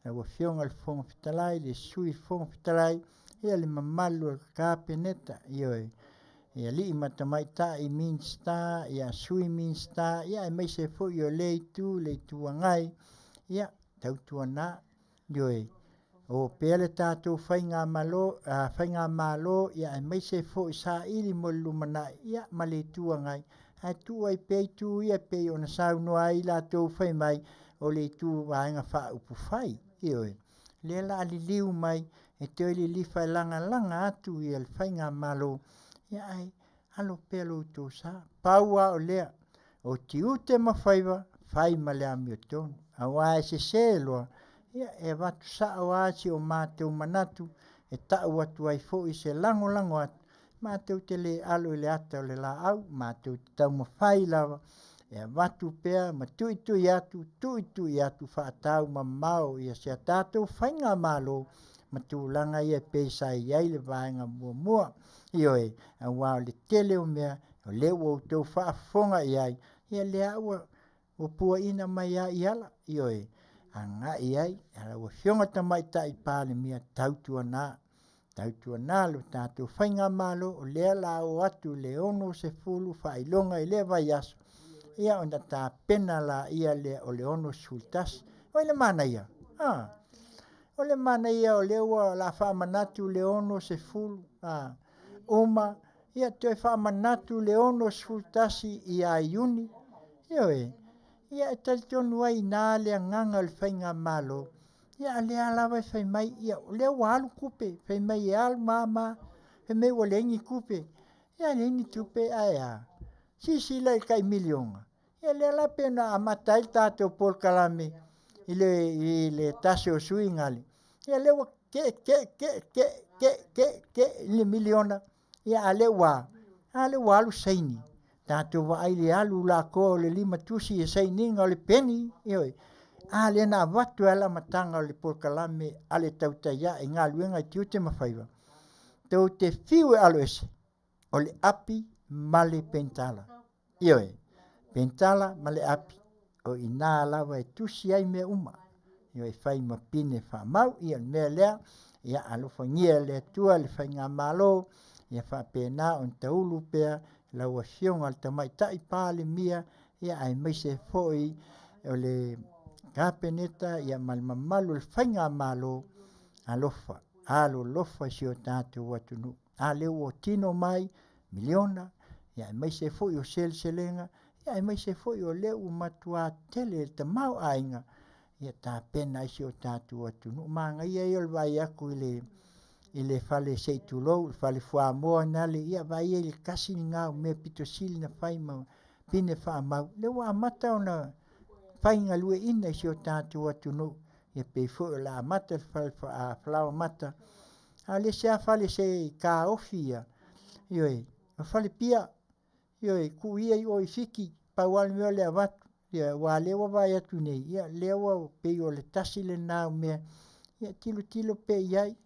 lau Afioga i le Fofoga Fetalai, le Sui Fofoga Fetalai, ia le mamalu o le Kapeneta, ioe, i alii ma tamaitai Minisita, ia Sui Minisita, ia aemaise foi o lea itu, le Itu Agai, ia tautuana, ioe, o pea le tatou faigamalo, faigamalo, ia aemaise foi saili mo le lumanai, ia ma le Itu Agai, ae tuu ai pea itu ia e pei ona saunoa ai latou fai mai o le itu vaega faaupufai, ioe, lea o le a liliu mai e toe lilifa e lagalaga atu ia le faigamalo, ia ae alo pea lo outou sa. Pau lava o lea, o tiute ma faiva, fai ma le amiotonu, auā e sesē loa, Ia, e avatu sao lava si o matou manatu e tau atu ai foi se lagolago atu, matou te le alo i le ata o le laau, matou te taumafai lava e avatu pea ma tuitui atu, tuitui atu faataumamao ia si a tatou faigamalo ma tulaga ia e pei sa i ai le vaega muamua. Ioe, aua o le tele o mea o lea ua outou faafofoga i ai, ia lea ua ua puaina mai lava i ala, ioe, agai i ai lau Afioga i le Tamaitai Palemia, tautuana, tautuana lo tatou faigamalo, o lea o le a oo atu i le 60 faailoga i lea vaiaso, ia ona tapena laia lea o le 61. Oi le manaia, a! O le manaia o lea ua o le a faamanatu le 60, a, uma, ia toe faamanatu le 61 ia Iuni, ioe, ia e talitonu ai i ina le agaga o le faigamalo, ia a o lea lava e fai mai, ia o lea ua alu tupe, fai mai e alu ma a ma a, fai mai ua leai ni tupe. Ia a leai ni tupe ae a? Silasila i le tai miliona, ia lea la pei ona amata ai le tatou polokalame i le i le tasi o suiga, ia lea ua te te te te te te te i le miliona, ia a o lea ua a? A lea ua alu saini. Tatou vaai i le alu latoa o le limatusi i le sainiga o le peni, ioe. A lea na avatu ai lava le amataga o le polokalame a le tautai ae i galuega i tiute ma faiva, tou te fiu e aloese, o le api ma le penitala. Ioe, penitala ma le api, o i ina lava e tusi ai mea uma. Ioe, e fai ma pine faamau. Ia o le mea lea, ia alofagia e le Atua le faigamalo, ia faapena ona taulu pea lau Afioga i le Tamaitai Palemia, ia aemaise foi o le Kapeneta ia ma le mamalu o le faigamalo. Alofa, alolofa i si o tatou atunuu. A lea ua tino mai miliona, ia aemaise foi o seleselega, ia aemaise foi o lea ua matua tele le tamaoaiga ia tapena ai si o tatou atunuu. Manaia ia o le vaai atu i le i le fale se i tulou, le fale fuamoa nale, ia vaai i le tasi lena o mea pito sili ona fai ma pine faamau, lea ua amata ona faigalueaiina i si o tatou atunuu, ia pei foi o le a amata le fale falaoamata. A o le isi lava fale se i taofi ia, ioe, o fale pia, ioe, tuu ia i o i Fiti, pau lava le mea o le avatu, ioe, aua o lea ua vaai atu nei, ia lea ua pei o le tasi lena o mea, ia tilotilo pea i ai.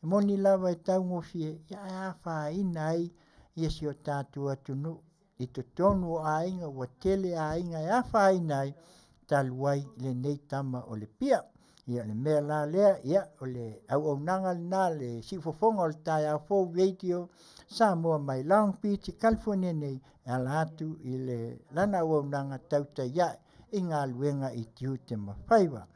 E moni lava e taugofie, ae afaina ai si o tatou atunuu i totonu o aiga, ua tele aiga e afaina ai talu ai lenei tama o le pia. Ia o le mea la lea, ia o le auaunaga lena, le siufofoga o le taeao fou Radio Samoa mai Long Beach i California nei e ala atu i le lana auaunaga tautai ae i galuega i tiute ma faiva.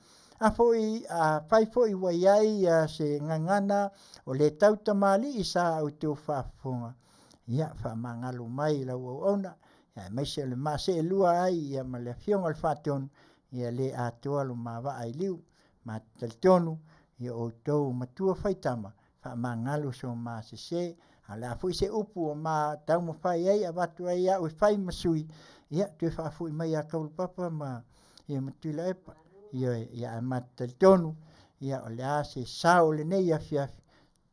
A foi a fai foi ua i ai se gagana o le tau tamalii sa outou faafofoga, ia faamagalo mai i lau auauna, aemaise o le ma seelua ai ia ma le Afioga i le Faatonu, ia le atoa lo ma vaa i liu. Ma te talitonu, ia outou matua faitama, faamagalo so ma sese, a o le a foi se upu ua ma taumafai ai avatu ai au e fai ma sui, ia toe faafoi mai ia Taulapapa ma ia ma Tuilaepa. Ioe, ia ae ma te talitonu, ia o le a se sao o lenei afiafi,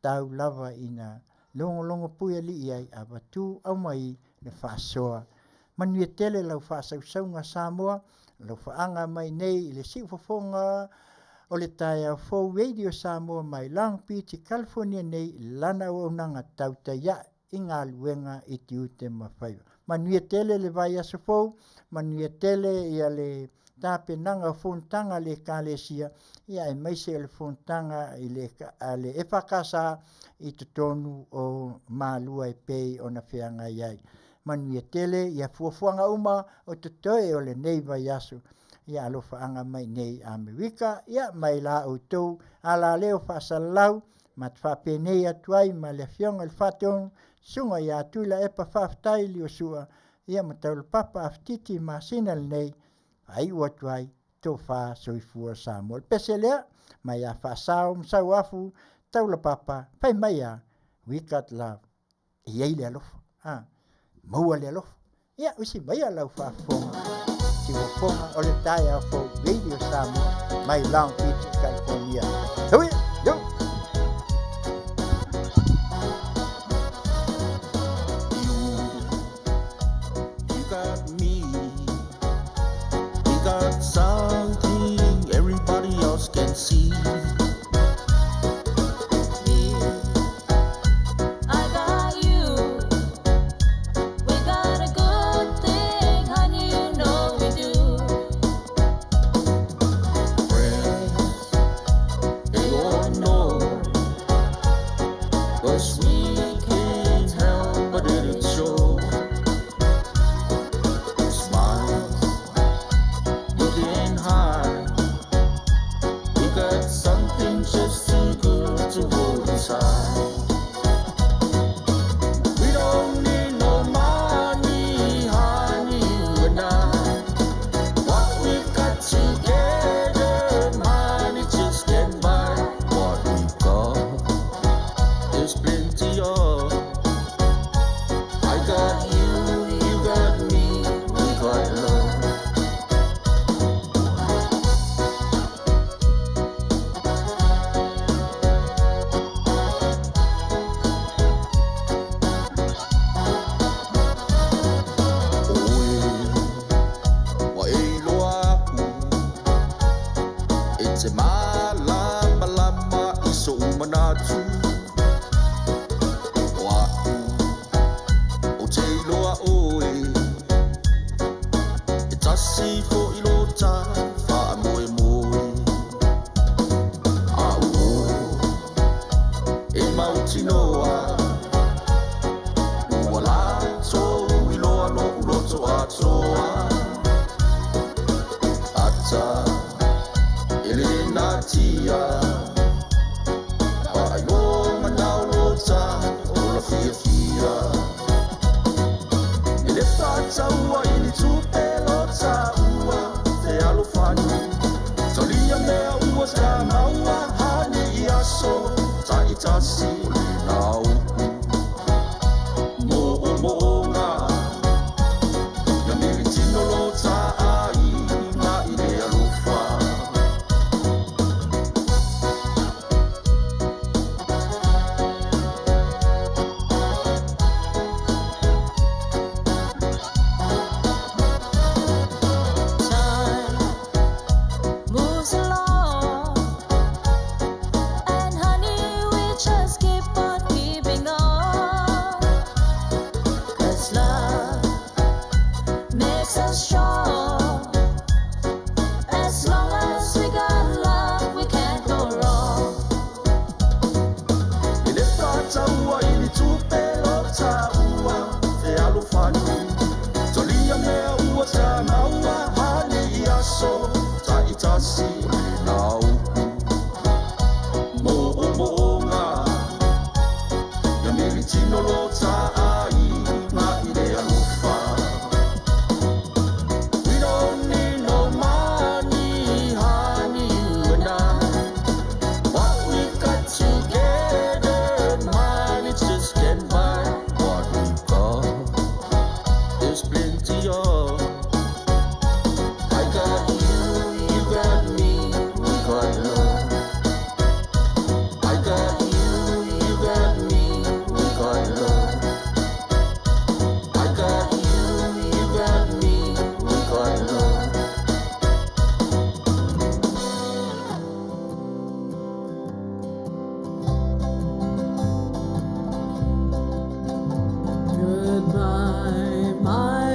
tau lava ina logologo puialii ai, avatu aumai le faasoa. Manuia tele lau faasausauga Samoa, lau faaga mai nei i le siufofoga o le taeao fou Radio Samoa mai Long Beach i California nei i lana auaunaga tautai ae i galuega i tiute ma faiva. Manuia tele le vaiaso fou, manuia tele ia le tapenaga o fonotaga a le Ekalesia, ia aemaise o le fonotaga i le, a le EFKS i totonu o Malua e pei ona feagai ai. Manuia tele ia fuafuaga uma o totoe o lenei vaiaso. Ia alofaaga mai nei Amerika, ia mai la outou alaleo faasalalau, ma te faapenei atu ai ma le Afioga i le Faatonu, Susuga ia Tuilaepa Faafetai Liosua, ia ma Taulapapa Afetiti masina lenei, faaiu atu ai tofa soifua Samoa. O le pese lea, mai ia Faasao ma Sauafu, Taulapapa, fai mai a, we got love. E i ai le alofa. A, maua le alofa. Ia, usi maia lau faafofoga, siufofoga o le taeao fou Radio Samoa mai Long Beach, California. Hui, yo! You got me. We got something everybody else can see. I got you. We got a good thing, honey, you know we do. Friends, they all know. 'Cause we can't help but it show. Smiles, you can hide. We got something just too good to hold inside. We don't need no money, honey, you and I. What we've got together, money just can't buy. What we got is plenty of. I got you, you got me, we got love. Oe, wa e loa aku, e te malamalama i so'u manatu. O a'u, o te iloa oe, e tasi fo'i lo ta fa'amoemoe. A'u o, e mautinoa, ua latou iloa lo'u loto atoa. Ata, e le natia, fa'ailoga nao lo ta ola fiafia. E le fa'ataua i ni tupe lo ta'ua fealofani. Talia mea ua sa maua hani i aso ta'itasi. O lena upu mo'omo'oga, ia militino lo ta'aiga i le alofa. Time moves along, and honey, we just keep on keeping on. 'Cause love makes us strong. As long as we got love, we can't go wrong. E le fa'ataua i ni tupe lo ta'ua fealofani. Talia mea ua sa maua hani i aso ta'itasi. O lena upu mo'omo'oga, ia militino lo ta'aiga i le alofa. We don't need no money, honey, you and I. What we've got together, money just can't buy. What we've got is plenty of. I got you, you got me, we got love. I got you, you got me, we got love. I got you, you got me, we got love. Goodbye, my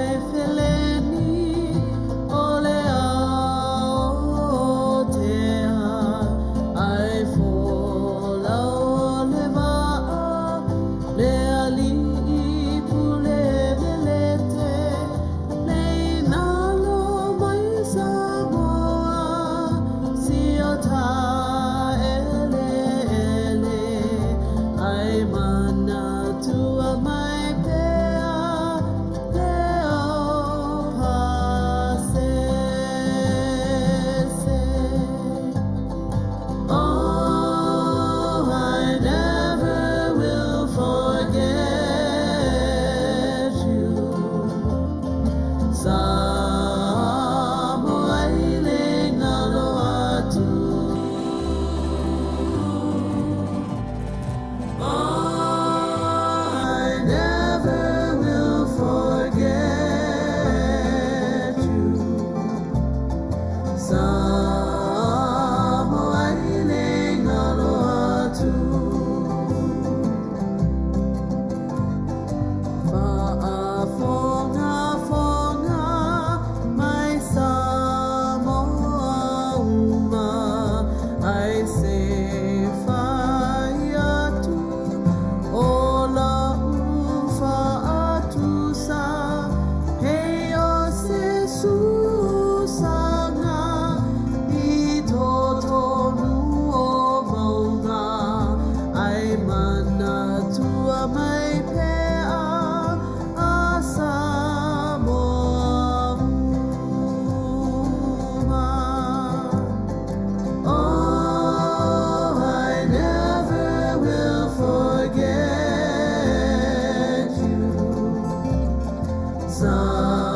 Sa.